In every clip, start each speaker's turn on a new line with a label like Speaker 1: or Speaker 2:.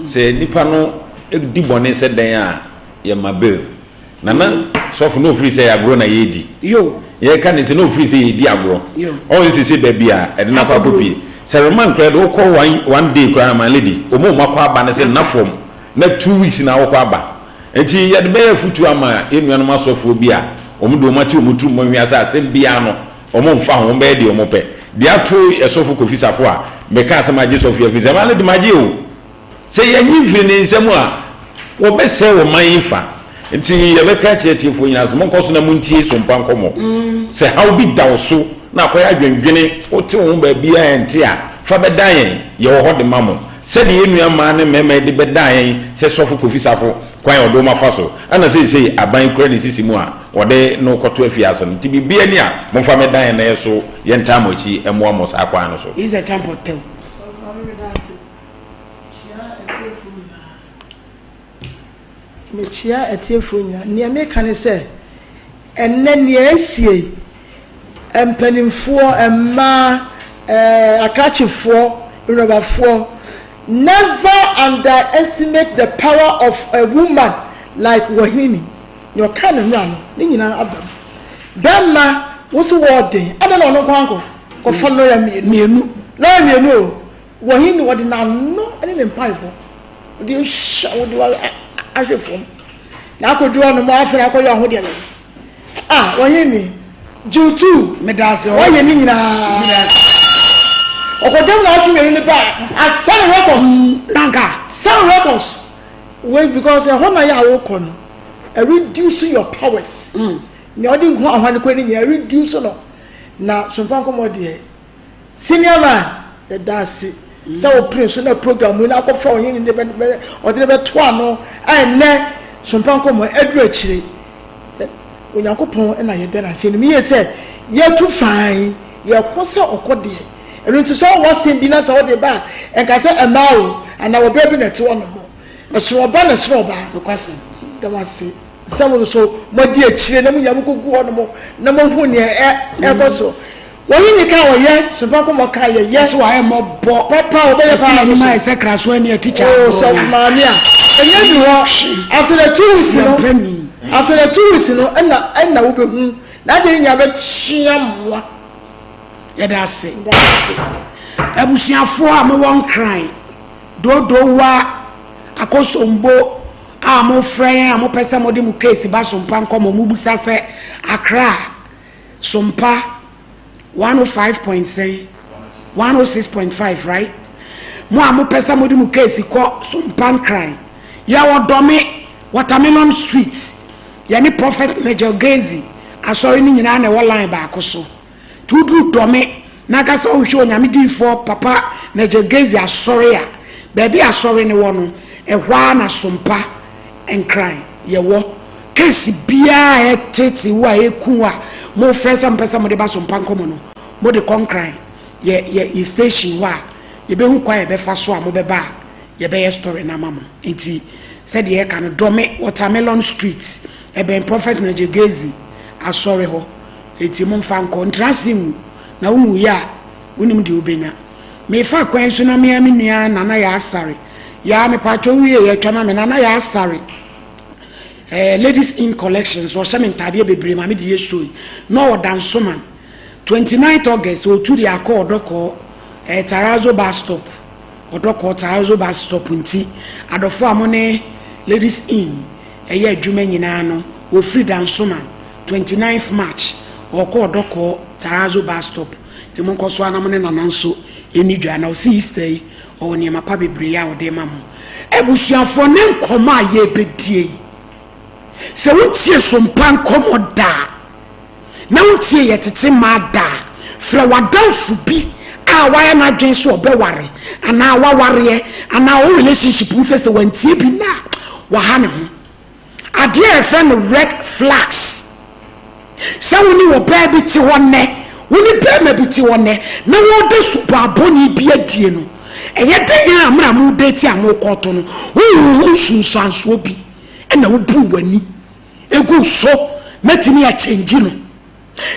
Speaker 1: Sɛ nipa no di bɔne sɛ dɛn a, yɛma bail. Na na sɔfo na ofiri sɛ yɛ agorɔ na yɛredi.
Speaker 2: Yo.
Speaker 1: Yɛka ne sɛ na ofiri sɛ yɛredi agorɔ.
Speaker 2: Yo.
Speaker 1: Ɔn sɛ sɛ baabi a ɛde no akɔ akɔpie. Sɛ remand koraa de wokɔ one day koraa, my lady, wɔn a wɔakɔ aba no sɛ nna fam na 2 weeks na wokɔ aba. Nti yɛde bɛyɛ afutuo ama yɛn nuanom asɔfoɔ bi a wɔn de wɔn ate wɔn tirim mmɔnhwia sɛ asɛm biara no wɔn mfa ho, wɔn bɛyɛ deɛ wɔn pɛ. Deɛ ato ɛsɔfo Kofi Safo a mɛka asɛm agye sɔfo afiri sɛ, my lady, magye o. Sɛ yɛnyi mfiri ne nsam a, wɔbɛsɛe wɔ man yi fa. Nti yɛbɛka akyerɛ atiefoɔ nyinaa sɛ monkɔ so na montie Sompa Nkɔmmɔ. Sɛ haw bi da wo so na akɔyɛ adwendwene, wote wo ho baabiara ɛnte a, fa bɛdan yɛn. Yɛwɔ hɔ de ma mo. Sɛdeɛ yɛn nua mmaa ne mmarima yi de bɛdan yɛn sɛ Sɔfo Kofi Safo kwan a ɔde wɔn afa so, ɛna seesei aban kura ne sisi mu a wɔde no rekɔto afiase no. Nti biribiara ni a, momfa mmɛdan yɛn na yɛn nso yɛntaa mo akyi mmoa mo saa kwan no so.
Speaker 2: Yi sɛ champɔ tɛw.
Speaker 3: Sɔfo Maame meda ase. Kyia atiefoɔ nyinaa. Mekyia atiefoɔ nyinaa. Nea meka ne sɛ, ɛnnɛ nea asie, mpanimfoɔ, mmaa, ɛɛ akrakyefoɔ, nnɔbafoɔ, never underestimate the power of a woman like Wɔheneni. Nea ɔka ne mmra no, ne nyinaa aba mu. Bɛrima, wo so wɔɔden. Adɛn na ɔno nko ankɔ? Kɔfa lɔya mmienu.
Speaker 2: Mmienu.
Speaker 3: Lɔya mmienu o. Wɔhene wɔde n'ano ne ne mpaebɔ wɔde ahyia wɔde ahwɛ fam na akɔdu hɔ nom afei akɔyɛ ɔho deɛ bɛyɛ ah. Wɔhene gyew tu.
Speaker 2: Meda ase.
Speaker 3: Wɔyɛ ne nyinaa ɔkɔdam na atwe mmienu ne ba asane records.
Speaker 2: Nanka.
Speaker 3: Sane records wei because ɛhɔ na yɛ a wokɔ no, reduce your powers. Nea ɔde hu ahoa no kɔ ne nyinaa reduce no. Na Sompa Nkɔmmɔ deɛ, senior man, yɛda ase sɛ wopere so na program yi na akɔfa ɔhene de bɛ ɔde ne bɛto ano a ɛnɛ Sompa Nkɔmmɔ aduru akyire. Onyankopɔn na yɛda no ase. Anim yie sɛ yɛtu fan yɛkɔ sɛ ɔkɔ deɛ. Ɛno nti sɛ ɔwɔ asɛm bi na sɛ wode ba a, ɛnka sɛ ɛmaa o anaa ɔbaa bi na ɛte hɔ nom. Ɛsono ɔba na ɛsono ɔbaa.
Speaker 2: Nokwasɛm.
Speaker 3: Da mo ase sɛ mo nso moadi akyire na mo nyinaa mokɔgu hɔ nom na moahu neɛ ɛkɔ so. Wɔyi ne ka ɔyɛ Sompa Nkɔmmɔ ka yɛyɛ.
Speaker 2: Ɛsɛ wayɛ mmɔbɔ.
Speaker 3: Papa wɔbɛyɛ
Speaker 2: ɛsi
Speaker 3: paa.
Speaker 2: N'anim ayɛ sɛ kraso ani a tikya.
Speaker 3: Oh, sɛ maame a ɛnyɛ ni hɔ after the 2 weeks no
Speaker 2: Siampani.
Speaker 3: After the 2 weeks no ɛna wobɛhu na adeɛ no nyinaa bɛkyea mmoa.
Speaker 2: Yɛda ase.
Speaker 3: Da ase.
Speaker 2: Abusuafoɔ a mowɔ Nkran, Dodowa, Akosombo a mofrɛ yɛn a mopɛ sɛ mode mo case ba Sompa Nkɔmmɔ, mobisa sɛ Accra Sompa 105 point sɛn, 106.5, right? Mo a mopɛ sɛ mode mo case kɔ Sompa Nkran, yɛwɔ Dɔme, Watermelon Street. Yɛne Prophet Nigel Gazy asɔre no nyinaa na ɛwɔ line baako so. Nti woduru Dɔme na aka sɛ wohwɛ Onyame diifoɔ Papa Nigel Gazy asɔre a, baabi a asɔre no wɔ no, ɛhɔ ara na Sompa Nkran yɛwɔ. Case biara a ɛtete wo a ɛku wo a mofrɛ sɛ mopɛ sɛ mode ba Sompa Nkɔmmɔ no, mode kɔ Nkran yɛ station hɔ a, yɛbɛhu kwan a yɛbɛfa so a mobɛba a yɛbɛyɛ story no ama mo. Nti sɛdeɛ yɛka no, Dɔme, Watermelon Street, ɛbɛn Prophet Nigel Gazy asɔre hɔ. Enti momfa nkɔ. Ntena ase nwu, na wonwuiɛ a, wonim deɛ wobɛnya. Mefa kwan so na mea me nua Nana Yaa Asare. Yaa, mepatwɔ wowie yɛ twa ma me. Nana Yaa Asare, eh, Ladies In Collections, ɔhyɛ me ntaadeɛ bebree ma mede yɛ show yi. Na ɔwɔ Dansoman. 29th August, ɔtu de akɔ Ɔdɔkɔɔ, eh, Tarazo bus stop. Ɔdɔkɔɔ Tarazo bus stop. Nti adɔfoɔ a mo ne Ladies In ɛyɛ adwuma nyinaa no, wɔfiri Dansoman 29th March, ɔrekɔ Ɔdɔkɔɔ Tarazo bus stop. Nti monkɔ so ara na mo ne Nana nso ɛnni dwa. Na ɔsi Easter yi, ɔwɔ nneɛma pa bebree a ɔde ma mo. Abusuafoɔ, ne nkɔmmɔ a yɛrebɛdie yi, sɛ wotie Sompa Nkɔmmɔ da a, na wotie yɛ tete mmaa da a, frɛ w'adamfo bi a wayɛ n'adwene sɛ ɔbɛware anaa wawareɛ anaa ɔwɔ relationship mu sɛ wantie bi na waha ne ho. Adeɛ a yɛfrɛ no red flags, sɛ wo ne ɔbaa bi te hɔ nnɛ, wo ne bɛrima bi te hɔ nnɛ na wɔde subaabɔne bi adie no, ɛyɛ dɛn a mmerɛ a modate a mokɔto no, wohu ho nsunsuansoɔ bi ɛna wobuu w'ani egu so? Mɛtumi akyɛngyi no.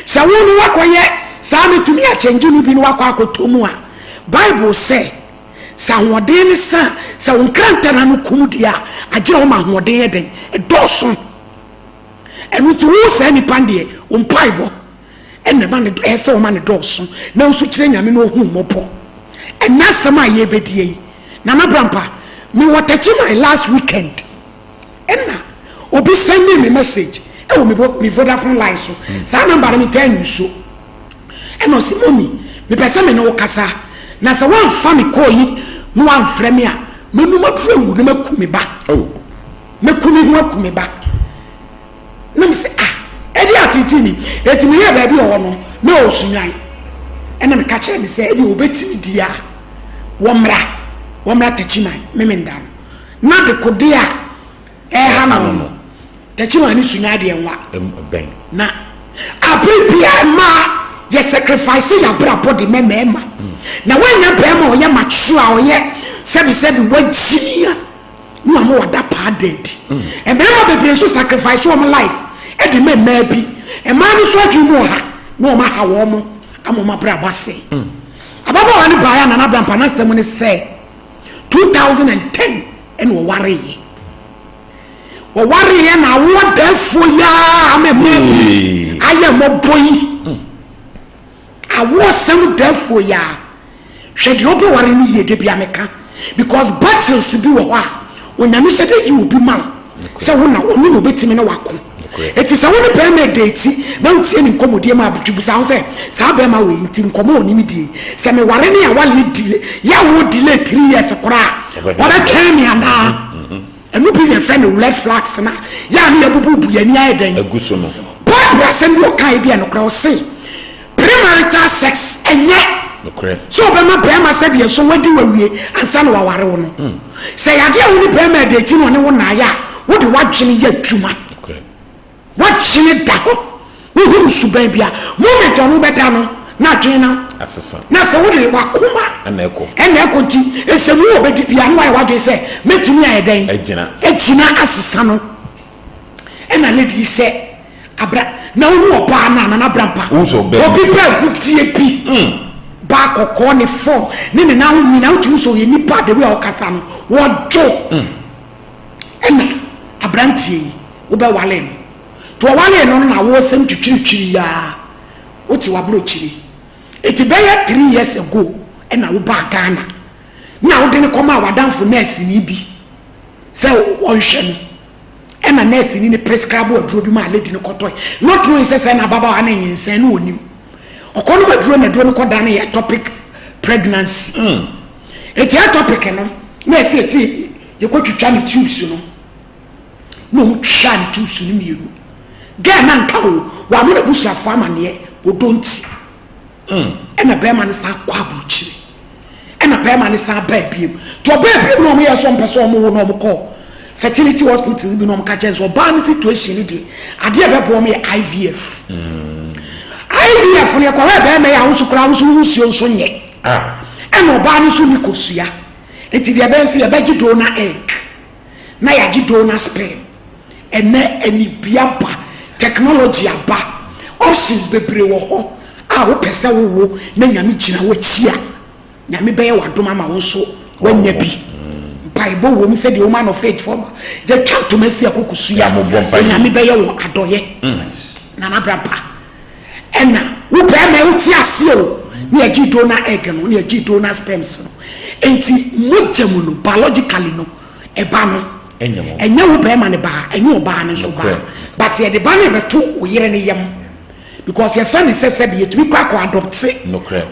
Speaker 2: Sɛ wo no wakɔyɛ saa mɛtumi akyɛngyi no bi no wakɔ akɔtɔ mu a, Bible sɛ ahoɔden ne sa. Sɛ wo nkrantɛ no ano kum deɛ a, agye a woma ahoɔden yɛ dɛn? Ɛdɔɔso. Ɛno nti wo saa nipa no deɛ, wo mpaebɔ ɛna ɛma no, ɛyɛ sɛ woma no dɔɔso na wo nso kyerɛ Nyame na ɔhu wo mmɔbɔ. Ɛnnɛ asɛm a yɛrebɛdie yi, Nana Brampa, mewɔ Techiman last weekend ɛna obi sɛndee me message ɛwɔ me Vodafone line so, saa number no metaa nuse. Ɛna ɔse, Mummy, mepɛ sɛ me ne wo kasa, na sɛ woamfa me call yi na woamfrɛ me a, mɛnum aduru awu na maku me ba. Mɛku me ho aku me ba. Na mese, ah, ɛdeɛ ateetee ni. Enti meyɛɛ baabi a ɔwɔ no, na ɔwɔ Sunyani. Ɛna meka kyerɛɛ no sɛ, ɛdeɛ ɔbɛtumi di a, wɔmmra, wɔmmra Techiman, Memenda no. Na dekodeɛ a ɛreha no no, Techiman ne Sunyani deɛ nwa. Na abere biara mmaa yɛ sacrifice yɛ abrabɔ de ma mmarima. Na woannya barima a ɔyɛ mature a ɔyɛ sɛbisɛbi wagyimi a, ne wama wada paa da adi. Mmarima bebree nso sacrifice wɔn life de ma mmaa bi. Mmaa no nso adwene mu ɔha na wɔn aha wɔn ama wɔn abrabɔ asɛe. Ababaawa no baeɛ a Nana Abrampah n'asɛm ne sɛ 2010 ɛna ɔwareeɛ. Ɔwareeɛ na awoɔ daafuo yi ara ama mmaa bi ayɛ mmɔbɔ yi. Awoɔsɛm daafuo yi ara. Hwɛ deɛ ɔbɛware no yie dabia meka because battles bi wɔ hɔ a Onyame hyɛ da yi obi ma wo sɛ wo na ɔno na ɔbɛtumi ne wako. Eti sɛ wo ne bɛɛma ɛdate na wo tie ne nkɔmɔdie mu a bisa ho sɛ saa bɛɛma wei nti nkɔmɔ a ɔne me die yi sɛ me ware ne awale delay yɛ awoɔ delay three years koraa a ɔbɛtwɛn me anaa? Ɛno bi na yɛfrɛ no red flags no a yɛ a na yɛabububu yɛn ani ayɛ dɛn?
Speaker 1: Agu so no.
Speaker 2: Bible asɛm bi a ɔkaeɛ bi yɛ nokorɛ, ɔse, Premarital sex ɛnyɛ
Speaker 1: Nokorɛ.
Speaker 2: sɛ ɔbɛma barima sɛdeɛ ɛsɔ wadi wo awie ansa na waware wo no. Sɛ ɛyɛ adeɛ a wo ne barima ɛdate na ɔne wo nnaeɛ a, wode w'adwene yɛ adwuma.
Speaker 1: Nokorɛ.
Speaker 2: W'adwene da hɔ, wohunu suban bi a, moment a ɔne wo bɛda no, na adwene no
Speaker 1: asesa.
Speaker 2: Na afei wode w'akoma
Speaker 1: ɛna ɛkɔ.
Speaker 2: Ɛna ɛkɔ nti, nsɛmhu a ɔbɛdi biara no wayɛ w'adwene sɛ mɛtumi ayɛ dɛn?
Speaker 1: Agyina.
Speaker 2: Agyina asesa no. Ɛna lady yi sɛ abra, na wohu ɔbaa no a, Nana Abrampa,
Speaker 1: Wohu sɛ ɔbaa bi.
Speaker 2: obi pɛ agudeɛ bi, baa kɔkɔɔ ne fɔm ne ne nan ho nyinaa, wotumi hu sɛ ɔyɛ nipa a the way a ɔkasa no, wɔdwo. Ɛna abranteɛ yi wobɛwalee no nti ɔwalee no no na awoɔsɛm twitwiritwiri yi ara wote w'aburokyire nti bɛyɛ three years ago ɛna wobaa Ghana na wode no kɔmaa w'adamfo nɛɛseni bi sɛ ɔnhwɛ no ɛna nɛɛseni no prescribe aduro bi maa lady no kɔtɔe not knowing sɛ sɛ na ababaawa no nyinsɛn no ɔnim ɔkɔnom aduro na aduro no kɔdane ectopic pregnancy nti ectopic no na ɛsɛ ɛti Yɛkɔtwitwa ne tubes no na ɔmo twaa ne tubes no mmienu. Girl no anka o, wamma n'abusuafoɔ amaneɛ, ɔdɔ nti. Ɛna bɛɛma no san kɔ abrokyire. Ɛna bɛɛma no san baa biem. Nti ɔbaa biem na ɔmo yɛɛ sɛ ɔmo pɛ sɛ ɔmo wo na ɔmo kɔɔ fertility hospital bi na ɔmo ka kyerɛ no sɛ ɔbaa no situation no deɛ adeɛ a ɛbɛboa ɔmo yɛ IVF. IVF no yɛkɔhwɛɛ bɛɛma yi a wo nso koraa wo nso wo nsuo nso nyɛ. Ɛna ɔbaa no nso nni kosua. Enti deɛ ɛbɛyɛ nso yɛbɛgye donor egg na yɛagye donor sperm. Ɛnnɛ anibia ba, technology aba, options bebree wɔ hɔ a wopɛ sɛ wowo na Nyame gyina w'akyi a, Nyame bɛyɛ w'adom ama wo nso woanya bi. Mpaebɔ wɔ mu sɛdeɛ woman of faith foɔ ma yɛtwa ntoma si akoko so yi a, Onyame bɛyɛ wɔ adɔyɛ. Nana Brampa. Ɛna wo bɛɛma yi wote aseɛ o ne yɛgye donor egg no ne yɛgye donor sperms no nti mogya mu no biologically no ɛba no ɛnyɛ wo bɛɛma no baa ɛnyɛ ɔbaa no nso baa but yɛde ba no ɛbɛto wo yere no yam because yɛfɛ ne sɛ sɛbi yɛtumi kɔ akɔ adopte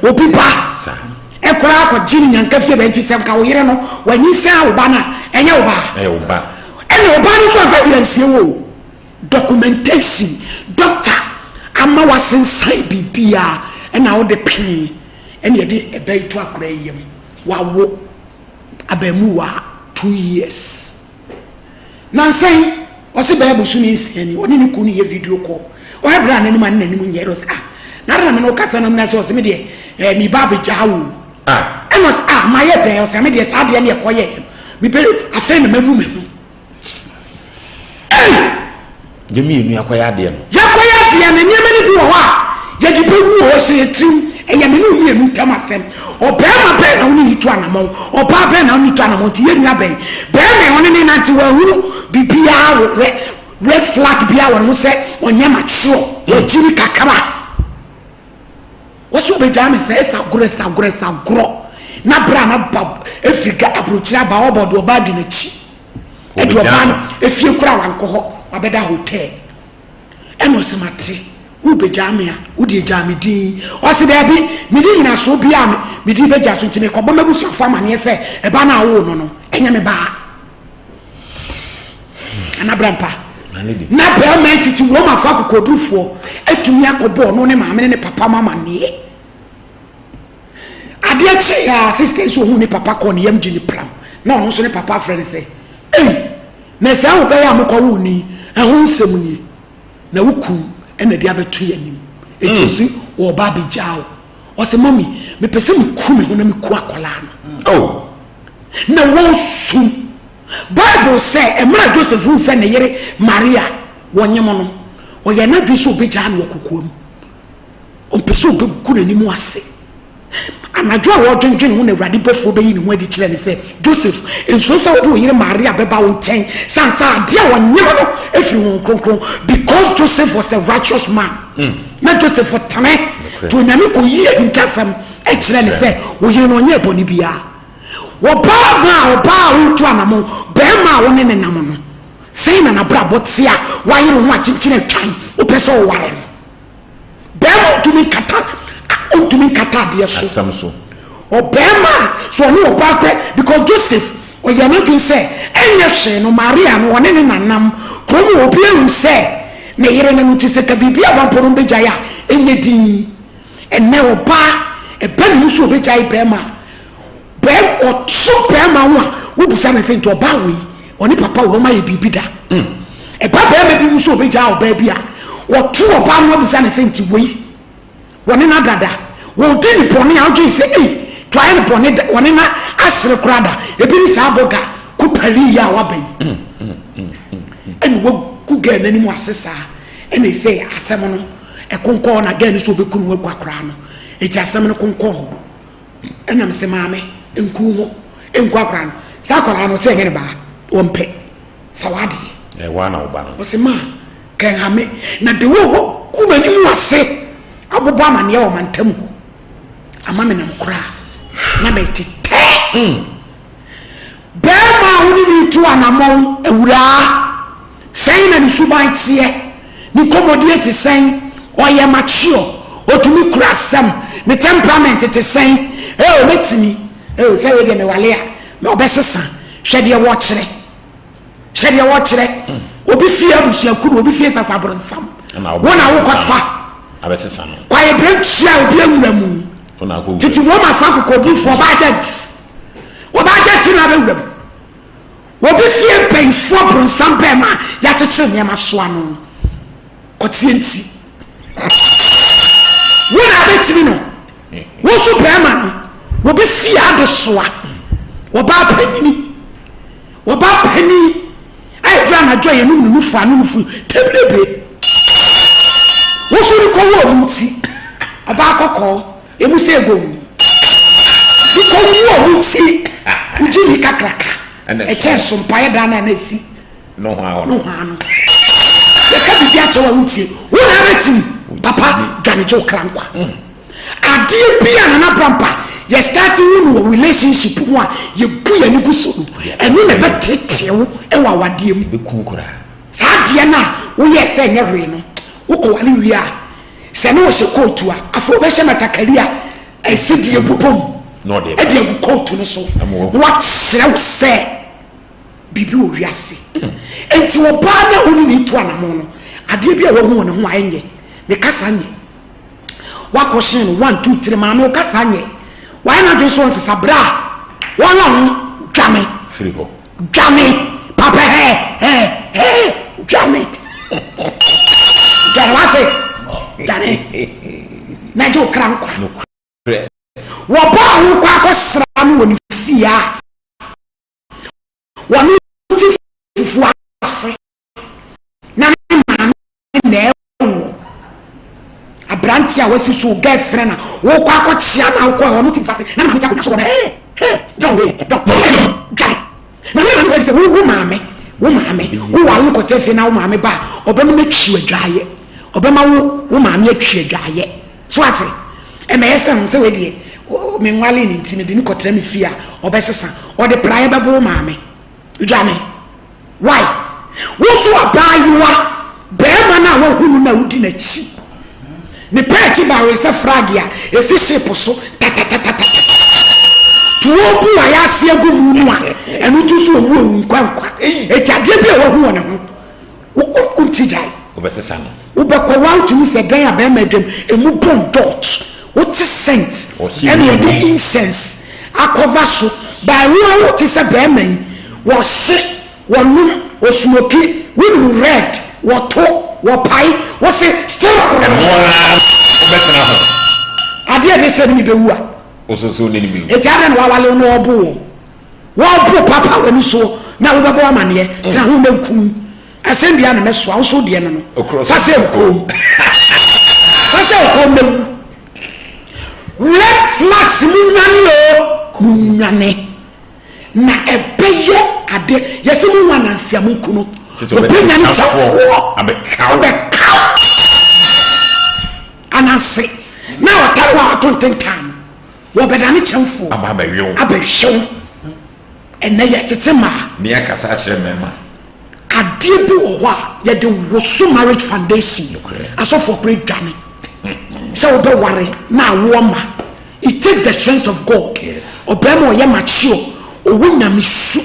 Speaker 2: obi ba ɛkora akɔgye ne nyanka fie bɛ nti sɛ nka wo yere no wanyinsɛn wo ba no a ɛnyɛ wo ba ɛna ɔbaa no nso amfa hwee ansie wo o. Documentation, doctor ama wasensan biribiara ɛna wode pee ɛna yɛde ɛbɛ yi to akora yi yam wawo abaamuwa 2 years nansa yi ɔse bɛyɛ bosome 6 ni ɔne ne kunu yɛ video call ɔhwɛ berɛ a n'anim a ne n'anim nyɛ ɔse ah na adena me ne wokasa no na sɛ ɔse me deɛ ɛɛ me ba abɛgyaa wo ɛna ɔse ah mayɛ dɛn ɔse me deɛ saa adeɛ ne ɛkɔyɛɛ no mepɛ afei na manu me ho. Ei!
Speaker 1: Yɛn mmienu yɛakɔyɛ adeɛ no.
Speaker 2: Yɛakɔyɛ adeɛ no, nneɛma no bi wɔ hɔ a yɛde bɛwu wɔ hɔ, ɛhyɛ yɛn tirim, ɛyɛ me ne wo mmienu ntam asɛm. Ɔbarima bɛn na wo ne no tu anamɔn? Ɔbaa bɛn na wo ne no tu anamɔn? Nti yɛn nua bɛn barima yi ɔne ne nante wanhunu biribiara wɔ red red flag biara wɔ ne ho sɛ ɔnyɛ mature, wagyiri kakra. Wɔsi ɔbɛgyaa me sɛ ɛsa agorɔ ɛsa agorɔ ɛsa agorɔ na berɛ a na ba efiri ga aburokyire aba ɔbɔ de ɔbaa di n'akyi ɛde ɔbaa no efie kora wankɔ hɔ wabɛda hotel. Ɛna ɔse mate, worebɛgyaa me a, wodeɛ gyaa me din. Ɔse daabi, menni nyinasoɔ biara a mede rebɛgya so nti mekɔbɔ m'abusuafoɔ amaneɛ sɛ ɛba no a wowoo no no, ɛnyɛ me ba. Nana Brampa, na barima yi tete Romafoɔ akokoɔdurufoɔ atumi akɔbɔ ɔno ne maame ne ne papa mo amaneɛ. Adeɛ kyeeɛ a, sista yi nso ohuu ne papa kɔɔ ne yam gye ne pram, na ɔno nso ne papa afrɛ no sɛ, Ei! Na saa wo bɛyɛ a mokɔwoo no yi, ɛho nsɛm nie, na wo kun na ɛde abɛto yɛn anim. Enti ɔse ɔreba abɛgyaa wo. Ɔse, Mummy, mepɛ sɛ meku me ho na meku akwadaa no.
Speaker 1: Oh!
Speaker 2: Na wɔresu. Bible sɛ, mmerɛ a Joseph huu sɛ ne yere Maria wɔnyem no, ɔyɛɛ n'adwene sɛ ɔbɛgyaa no wɔ kokoam. Ɔmpɛ sɛ ɔbɛgu n'anim ase. Anadwo a ɔredwendwene ho na Awurade bɔfoɔ bɛyi ne ho adi kyerɛɛ no sɛ, Joseph, nsuro sɛ wode wo yere Maria bɛba wo nkyɛn, sane sɛ adeɛ a ɔnyem no firi Honhom Kronkron. Because Joseph was a righteous man. Na Joseph tene, nti Onyame kɔyii ahintasɛm kyerɛɛ no sɛ, wo yere no ɔnyɛɛ bɔne biara. Ɔbaa ma a ɔbaa a woretu anamɔn, barima a wo ne no nam no, sɛn na n'abrabɔ te a woayere wo ho akyenkyene atwan, wopɛ sɛ woware no? Barima a ɔntumi nkata ɔntumi nkata adeɛ so.
Speaker 1: Asɛm so.
Speaker 2: Ɔbarima a sɛ ɔne ɔbaa kora because Joseph ɔyɛ n'adwene sɛ ɛnyɛ hwee no Maria no ɔne ne nanam kurom hɔ obi ahu sɛ ne yere no no nti sɛ ka biribi aba mpo no ɔbɛgyae a ɛnyɛ din. Ɛnnɛ ɔbaa ɛba ne mu sɛ ɔbɛgyae barima a Bɛɛm ɔto bɛɛma ho a wobisa no sɛ nti ɔbaa wei ɔne papa wei ɔma yɛ biribi da? Ɛba bɛɛma bi mu sɛ ɔbɛgyaa ɔbaa bi a ɔto ɔbaa no abisa no sɛ nti wei wɔne no ada da? Ɔdi ne bɔne a wodwen sɛ ei to ayɛ no bɔne da wɔne no asere koraa da? Ebi ne saa bɔga kupali yi a waba yi ɛna wagu gɛɛ n'anim ase saa ɛna ɛsɛ asɛm no ɛkonkɔɔ na gɛɛ no sɛ ɔbɛku no wagu akoraa no ɛti asɛm no konkɔɔ hɔ. Ɛna mese maame nku wo ho nku akwadaa no saa akwadaa no sɛ ɛnyɛ ne baa wɔmpɛ fa w'adeɛ.
Speaker 1: Ɛwɔ na wo ba no.
Speaker 2: Ɔse ma kɛnha me na de wo hɔ gu m'anim ase abobɔ amaneɛ wɔ mantam hɔ ama me nam koraa na metetɛ. Mm. Bɛrima a wo ne ne tu anamɔn awuraa. Sɛn na ne suban teɛ? Ne nkɔmmɔdie te sɛn? Ɔyɛ mature? Ɔtumi kura asɛm? Ne temperament te sɛn? Oh, mɛtumi. Oh, sɛ wei deɛ mewale a, ɔbɛsesa. Hwɛ deɛ wɔkyerɛ. Hwɛ deɛ wɔkyerɛ. Obi fie abusuakuo na obi fie sasaborɔnsam. Wo na wokɔfa. Kwaeɛbrɛ ntua obi awura mu. Tete Romafoɔ akokoɔdurufoɔ ɔbaa gyant. Ɔbaa gyant na abɛwura mu. Obi fie mpanyinfoɔ bronsam bɛɛma a yakyekyere nneɛma soa no kɔteɛ nti wo na abɛtumi no wo nso bɛɛma no obi fie adesoa ɔbaa panyini ɔbaa panyin a ɛduru anadwo a yɛnum no nufu ano nufu tebirebe wo nso rekɔ wɔ ɔmo nti ɔbaa kɔkɔɔ Emu sɛ egom. Bikɔ wu ɔmo nti wogye ni kakraka ɛkyɛn so mpaeɛ dan no a na esi
Speaker 1: nohoa hɔ
Speaker 2: no. Yɛka biribi akyerɛ wo a wontie. Wo na abɛtumi. Papa dwane gye wo kra nkwa. Adeɛ bi a Nana Brampa yɛ start wo no wɔ relationship mu a yɛbu yɛn ani gu so no, ɛno na ɛbɛtetee wo wɔ awadeɛ mu. Saa adeɛ no a woyɛɛ sɛ ɛnyɛ hwee no, wokɔware wie a, Sɛ na ɔhyɛ kootu a, afei ɔbɛhyɛ matakari a ɛsɛ bobɔ mu de agu kootu no so na wakyerɛ wo sɛ biribi wɔ wiase. Enti ɔbaa no a wo ne no retu anammɔn no, adeɛ bi a wahu wɔ ne ho a ɛnyɛ, ne kasa nyɛ. Woakɔhyɛn no one, two, three, maame wo kasa nyɛ. Wayɛ n'adwene sɛ ɔnsesa berɛ a wɔn a ho dwane.
Speaker 1: Firi hɔ.
Speaker 2: Dwane papa hɛ hɛ hɛ dwane dwane wate dwane na gye wo kra nkwa. Wɔba a wokɔ akɔsra no wɔ ne fie a wɔne te fufuo ase na ne maame na ɛwɔ. Aberanteɛ a wasi so wo girlfriend a wokɔ akɔkyea no a wokɔ hɔ no ti fa se na ne maame te akonnwa so wɔ hɛ hɛ dɔn wei dɔn dwane na ne maame hɔ sɛ wo wo maame wo maame wo ware wo kɔtɛ fie na wo maame ba a ɔbɛma no atwi adwaayɛ ɔbɛma wo wo maame atwi adwaayɛ so ate ɛmɛyɛ sɛ ho sɛ wei deɛ menwale ne nti mede no kɔtena me fie a ɔbɛsesa ɔde praeɛ bɛbo wo maame dwane. Why? Wo nso abaayewa, barima no a woahu no no a wodi n'akyi, ne pɛɛkye bawee sɛ frag a ɛsi ship so tatatatatata. To wɔbu a yɛase agu mu no a, ɛno nti nso owu owu nkwa nkwa. Eti adeɛ bi a wahu wɔ ne ho, wonti gyae.
Speaker 1: Wobɛsesa no.
Speaker 2: Wobɛkɔ wa wotumi sɛ dan a bɛrima adwam, emu bɔn dot, wote scent, ɛna ɔde incense akɔva so, by wo a wote sɛ bɛrima yi, wɔhye, wɔnom, wɔsmoki, wonim red, wɔto, wɔpae, wose still.
Speaker 1: Ɛno ara wobɛtena ho.
Speaker 2: Adeɛ a ɛde sɛ ne ne bɛwu a.
Speaker 1: Woso sɛ wo ne no bɛwu.
Speaker 2: Eti adɛn na wawale wo na ɔbo wo? Wɔbo papa w'ani so na wobɛbɔ amaneɛ, tena ho na nkum. Asɛnnua na mɛsoa, wo nso wo deɛ no no, fa sɛ nkom. Fa sɛ nkom mɛwu. Red flags mu nwane o, mu nwane. Na ɛbɛyɛ ade, yɛsɛ mu hu ananse a monku no. Wɔbɛnya ne kyɛfoɔ abɛkaw. Ananse na ɔtare hɔ a wato ntentan no, wɔbɛdane kyɛmfoɔ abɛhwew. Ɛnnɛ yɛtete mmaa.
Speaker 1: Ne akasa akyerɛ mmarima.
Speaker 2: Adeɛ bi wɔ hɔ a yɛde woso marriage foundation. Asɔfoɔ koraa dwane sɛ wobɛware na awoɔ ma. It takes the strength of God. Ɔbarima ɔyɛ mature, ɔwɔ nyamesu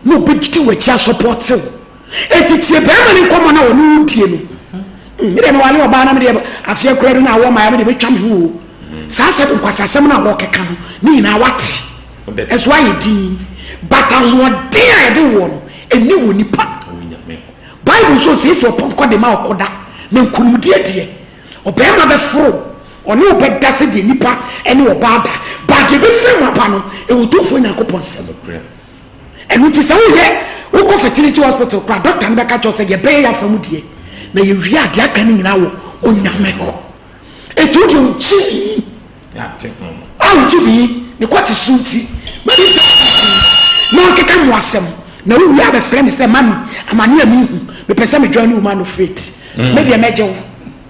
Speaker 2: na ɔbɛdi w'akyi asɔpɔte wo. Enti tie barima no nkɔmmɔ no a ɔne wo die no. Mm, me deɛ mewale ɔbaa na me deɛ afeɛ koraa du na awoɔ ma ya me deɛ bɛtwa me ho o. Saa sɛ nkwasasɛm no a wɔkeka no ne nyinaa wate. Ɛso ayɛ dinn. But ahoɔden a yɛde woɔ no, ɛnni wɔ nipa. Bible nso ɔsiesie ɔpɔnkɔ de ma ɔko da, na nkunimdie deɛ, ɔbarima bɛforo wo, ɔne wo bɛda sɛdeɛ nipa ne ɔbaa da. But deɛ ɛbɛfiri mu aba no, ɛwɔ Otumfoɔ Nyankopɔn nsam. Ɛno nti sɛ woyɛ, wokɔ fertility hospital koraa, doctor no bɛka kyerɛ wo sɛ yɛbɛyɛ yɛn afa mu deɛ, na yɛwie a, deɛ aka no nyinaa wɔ Onyame hɔ. Enti wo deɛ wogye ni. A wogye di ne kɔte so nti, mɛde mfe pii na ɔnkeka mo asɛm, na wowie a bɛfrɛ me sɛ mummy, amane a menhu, mepɛ sɛ me join wo man of faith. Me deɛ mɛgye wo